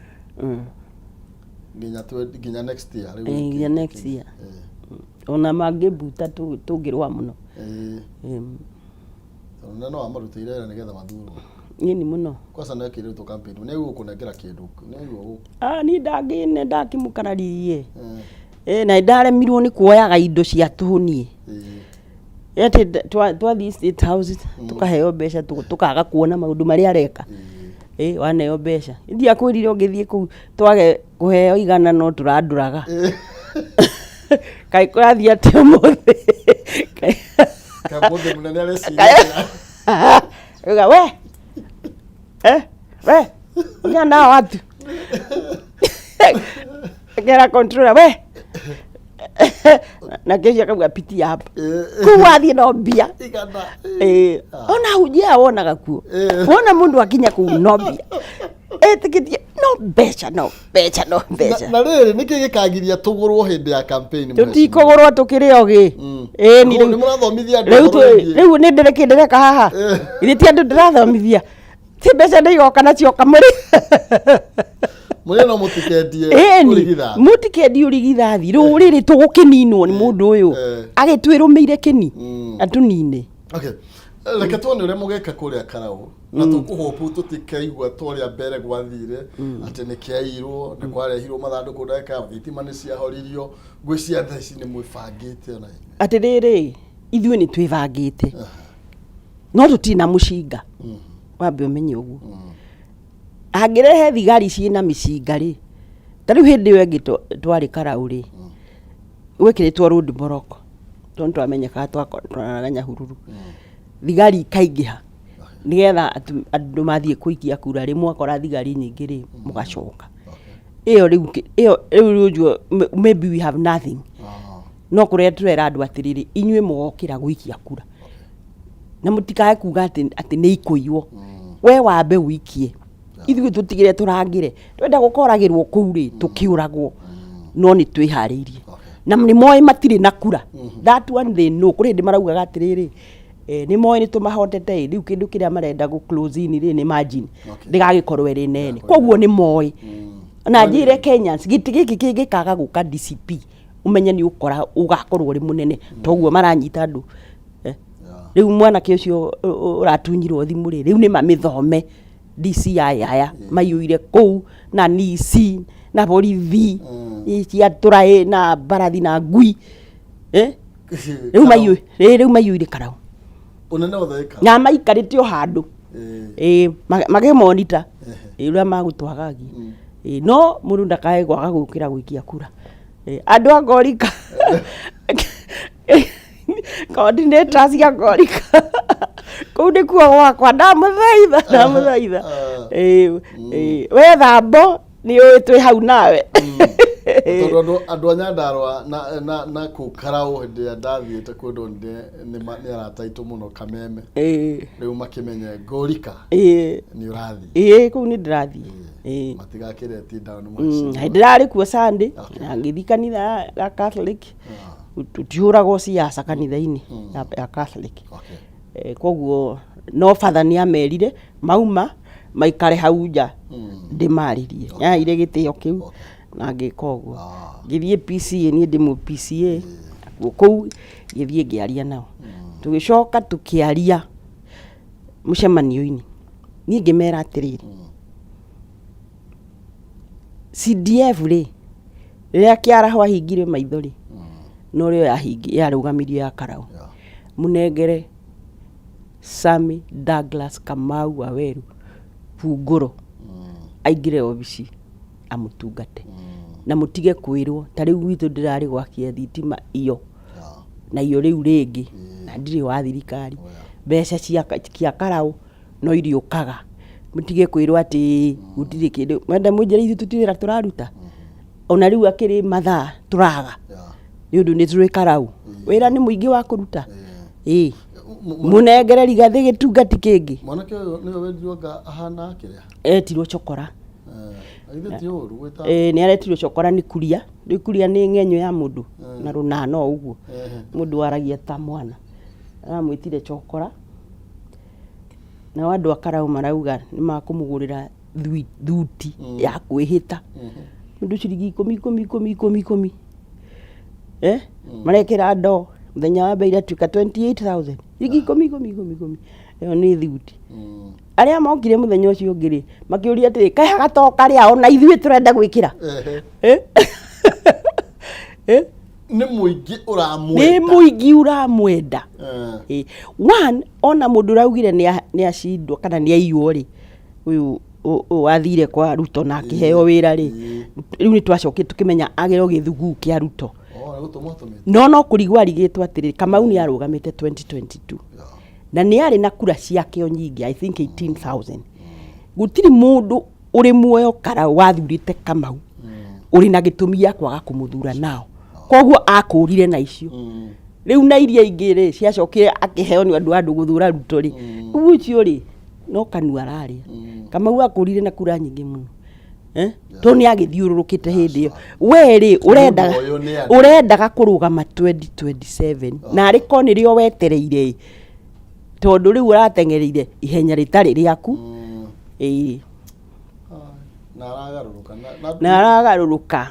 Nginya next year. Rĩu Ĩĩ, nginya next year. Ona mangĩmbuta tũngĩrũa mũno. Ĩĩ. Tondũ na no amarutĩire wĩra nĩgetha mathurwo. Ĩni mũno. Kwanza nĩ ekĩrĩtwo campaign. Nĩ egũkũnengera kĩndũ. Nĩ egũ Ah, niĩ ndangĩ ndakĩmũkararirie. Ĩ, na nĩndaremirwo nĩ kuoyaga indo cia tũhũ niĩ. Atĩ twathiĩ State House tũkaheo mbeca tũkaga kuona maũndũ marĩa areka. Ĩ, waneo mbeca. Ndiakwĩrire ũngĩthiĩ kũu twage kũheo igana no tũrandũraga. Kaĩ kũrathiĩ atĩa ũmũthĩ? Kaĩ mũthĩ mũnene areciria. Uga we eh, we ongea nao watu kera controller we na kesho akauga pitia hapa kuu wathiĩ no mbia. Eh, ona hunjia wonaga kuo wona mundu akinya kuu no mbia ĩtĩkĩtie no mbeca no mbeca no mbeca. Na rĩrĩ, nĩkĩ gĩkagiria tũgũrwo hĩndĩ ya campaign? Tũtikũgũrwo tũkĩrĩ ogĩ. Ĩni Nĩ mũrathomithia andũ rĩu ũhoro wĩgiĩ- rĩu nĩ ndĩrĩ ndĩreka haha githĩ ti andũ ndĩrathomithia ti mbeca nĩ igoka na cioka mũrĩ Mũrĩ no mũtikendie ĩni ũrigithathi. Mũtikendie ũrigithathi rũrĩrĩ tũgũkĩninwo nĩ mũndũ ũyũ agĩtwĩrũmĩire kĩni atũnine. Okay. Reke tuone ũrĩa mũgeka kũrĩa Karaũ na tũkũhopu tũtikaigua ta ũrĩa mbere gwathire atĩ nĩ kĩairwo, nĩ kwarehirwo mathandũkũ ndagĩka thitima nĩ ciahoririo. Ngwĩciria thaa ici nĩ mwĩbangĩte ona inyuĩ. Atĩrĩrĩ, ithuĩ nĩ twĩbangĩte no tũtirĩ na mũcinga. Wambe ũmenye ũguo angĩrehe thigari ciĩna mĩcinga rĩ, ta rĩu hĩndĩ ĩyo ĩngĩ twarĩ Karaũ rĩ, gwĩkĩrĩtwo road block tondũ twamenyekaga twararaga Nyahururu, thigari ikaingĩha nĩgetha andũ mathiĩ kũikia kura rĩ, mwakora thigari nyingĩ rĩ, mũgacoka. Ĩyo rĩu ĩyo rĩu ũjue maybe we have nothing, no kũrĩa tũrera andũ atĩrĩrĩ, inyuĩ mũgokĩra gũikia kura na mũtikae kuga atĩ nĩ ikũiywo. We wambe ũikie, ithuĩ tũtigĩre tũrangĩre. Twenda gũkoragĩrwo kũu rĩ, tũkĩũragwo, no nĩ twĩharĩirie na nĩ moĩ matirĩ na kura. That one they know. Kũrĩ hĩndĩ maraugaga atĩrĩrĩ, nĩ moĩ nĩ tũmahotete ĩ, rĩu kĩndũ kĩrĩa marenda gũ close in rĩ nĩ margin ndĩgagĩkorwo ĩrĩ nene, koguo nĩ moĩ. Na njĩre Kenyans, gĩtĩ gĩkĩ kĩngĩkaga gũka DCP, ũmenye nĩ ũkora ũgakorwo ũrĩ mũnene toguo maranyita andũ. Eh, rĩu mwanake ũcio ũratunyirwo thimũ rĩ, rĩu nĩ mamĩthome DCI aya maiyũire kũu na NIC na borithi cia tũraĩ na mbarathi na ngui. Eh, rĩu rĩu maiyũire Karaũ. Ũnene wothe wĩ Karaũ. Na maikarĩte o handũ ĩ makĩmonita ũrĩa magũtwagagia. Ĩ, no mũndũ ndakae kwaga gũkĩra gũikia kura. Ĩ, andũ a Ngorika, coordinators cia Ngorika, kũu nĩkuo gwakwa, ndamũthaitha, ndamũthaitha. Ĩ, ĩ, we thambo nĩ ũĩ twĩ hau nawe. Tondũ andũ a Nyandarũa na kũu Karaũ hĩndĩ ĩrĩa ndathiĩte kũu ndonire nĩ arata aitũ mũno Kameme. Rĩu makĩmenye Ngorika nĩ ũrathiĩ. Ĩĩ, kũu nĩ ndĩrathiĩ. Matigakĩreti down. Hĩndĩ ndĩrarĩ kuo Sunday na ngĩthiĩ kanitha ya Catholic, tũtihũragwo siasa kanitha-inĩ ya Catholic. Koguo no batha nĩ amerire mauma maikare hau nja ndĩmarĩrie. Nĩaheire gĩtĩo kĩu na ngĩka ũguo. Ngĩthiĩ PCA, niĩ ndĩ mũ PCA, nakuo kũu ngĩthiĩ ngĩaria nao. Tũgĩcoka tũkĩaria mũcemanio-inĩ, niĩ ngĩmera atĩrĩrĩ, CDF rĩ, rĩrĩa Kĩaraho ahingire maitho rĩ, norĩo yarũgamirio ya Karaũ. Mũnengere Sammy Douglas Kamau Waweru bungũro aingĩre obici amũtungate na mũtige kwĩrwo ta rĩu gwitũ ndĩrarĩ gwakia thitima iyo na iyo rĩu rĩngĩ na ndirĩ wa thirikari, mbeca cia Karaũ no iriũkaga, mũtige kwĩrwo atĩ gũtirĩ kĩndũ. Mwenda mũnjĩre ithuĩ tũtirĩ wĩra tũraruta? Ona rĩu akĩrĩ mathaa tũraga nĩ ũndũ nĩ tũrĩ Karaũ, wĩra nĩ mũingĩ wa kũruta. Ĩĩ, mũnengere Rigathĩ gĩtungati kĩngĩ. Mwanake ũyũ nĩwe wendirwo anga ahana kĩrĩa? Etirwo Chokora. Githĩ ti ũru gwĩta? Ĩĩ, nĩ aretirwo Chokora nĩ Kuria. Rĩu Kuria nĩ ng'enyũ ya mũndũ na rũnana o ũguo, mũndũ waragia ta mwana, aramwĩtire Chokora. Nao andũ a Karaũ marauga nĩ makũmũgũrĩra thuti ya kwĩhĩta mũndũ ciringi ikũmi ikũmi ikũmi ikũmi ikũmi. Eh? Marekĩra ndoo mũthenya wa mbere iratuĩka 28,000, ciringi ikũmi ikũmi ikũmi ikũmi, ĩyo nĩ thuti. Arĩa mokire mũthenya ũcio ũngĩ rĩ, makĩũria atĩrĩ, kaĩ gatoka rĩa ona ithuĩ tũrenda gwĩkĩra? Eh? Eh? Nĩ mũingĩ ũramwenda. Nĩ mũingĩ ũramwenda. Ĩ, one ona mũndũ ũraugire nĩ acindwo kana nĩ aiywo rĩ, ũyũ wathire kwa Ruto na akĩheo wĩra rĩ, rĩu nĩ twacokire tũkĩmenya agero gĩthuguu kĩa Ruto. Nĩ gũtũmwo atũmĩtwo. No no kũrigwo arigĩtwo atĩrĩrĩ, Kamau nĩ arũgamĩte 2022 na nĩ arĩ na kura ciake o nyingĩ, I think 18,000. Gũtirĩ mũndũ ũrĩ muoyo Karau wathurĩte Kamau ũrĩ na gĩtũmi gĩa kwaga kũmũthura nao, koguo akũrire na icio. Rĩu na iria ingĩ rĩ ciacokire akĩheo nĩ andũ andũ gũthura Ruto rĩ, rĩu ũcio rĩ no kanua ararĩa. Kamau akũrire na kura nyingĩ mũno. Eh? Tondũ nĩ agĩthiũrũrũkĩte hĩndĩ ĩyo. We rĩ ũrendaga Mũndũ ũyũ nĩ andũ. Ũrendaga kũrũgama 2027 na arĩ korwo nĩrĩo wetereire ĩ, tondũ rĩu ũrateng'ereire ihenya rĩtarĩ rĩaku, ĩĩ. Na aragarũrũka na Na aragarũrũka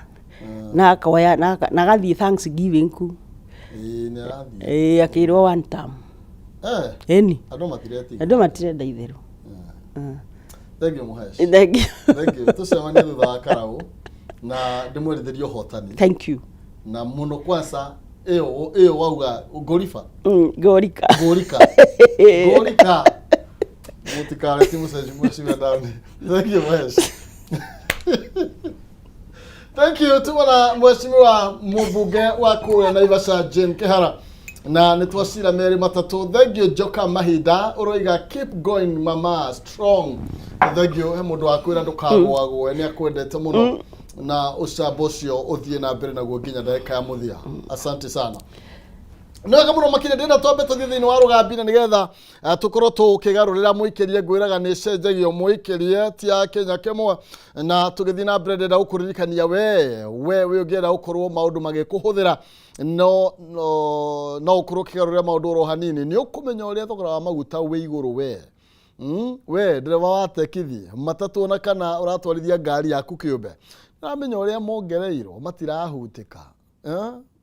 na akoya na agathiĩ Thanksgiving ku. Ĩĩ, nĩ arathiĩ. Ĩĩ, akĩrwo one term. Eh, ĩni. Andũ matiretiga. Andũ matirenda itherũ. Thank you, Mũhesh. Thank you. Thank you. Tũcemanie thutha wa Karau na ndĩmwerithĩrie ũhotani. Thank you. Na mũno kwanza ĩyo ĩyo wauga ngoriba. Ngorika. Ngorika. Ngorika. Mũtikareti mũcenji mheshimiwa down. Thank you, Mũhesh. Thank you. Tumona mheshimiwa mũmbunge wa kũrĩa Naivasha Jane Kihara na nĩ twacira merĩ matatũ. Thank you, Joka Mahinda ũroiga keep going mama strong. Thank you. He mũndũ wa kwĩra ndũkagũagũe, nĩ akwendete mũno na ũcamba ũcio ũthiĩ na mbere naguo nginya ndagĩka ya mũthia. Asante sana. Nĩ wega mũno makĩria. Ndĩrenda twambe tũthiĩ thĩinĩ wa rũgambi na nĩgetha tũkorwo tũkĩgarũrĩra mũikĩrie. Ngwĩraga nĩ cenjagio mũikĩrie ti ya Kenya kĩmwe na tũgĩthiĩ na mbere ndĩrenda gũkũririkania we wĩ ũngĩenda gũkorwo maũndũ magĩkũhũthĩra no ũkorwo ũkĩgarũrĩra maũndũ oro hanini. Nĩ ũkũmenya ũrĩa thogora wa maguta wĩ igũrũ. We ndereba wa tekithi, matatũ ona kana ũratwarithia ngari yaku kĩũmbe, ũramenya ũrĩa mongereirwo matirahutĩka, eh?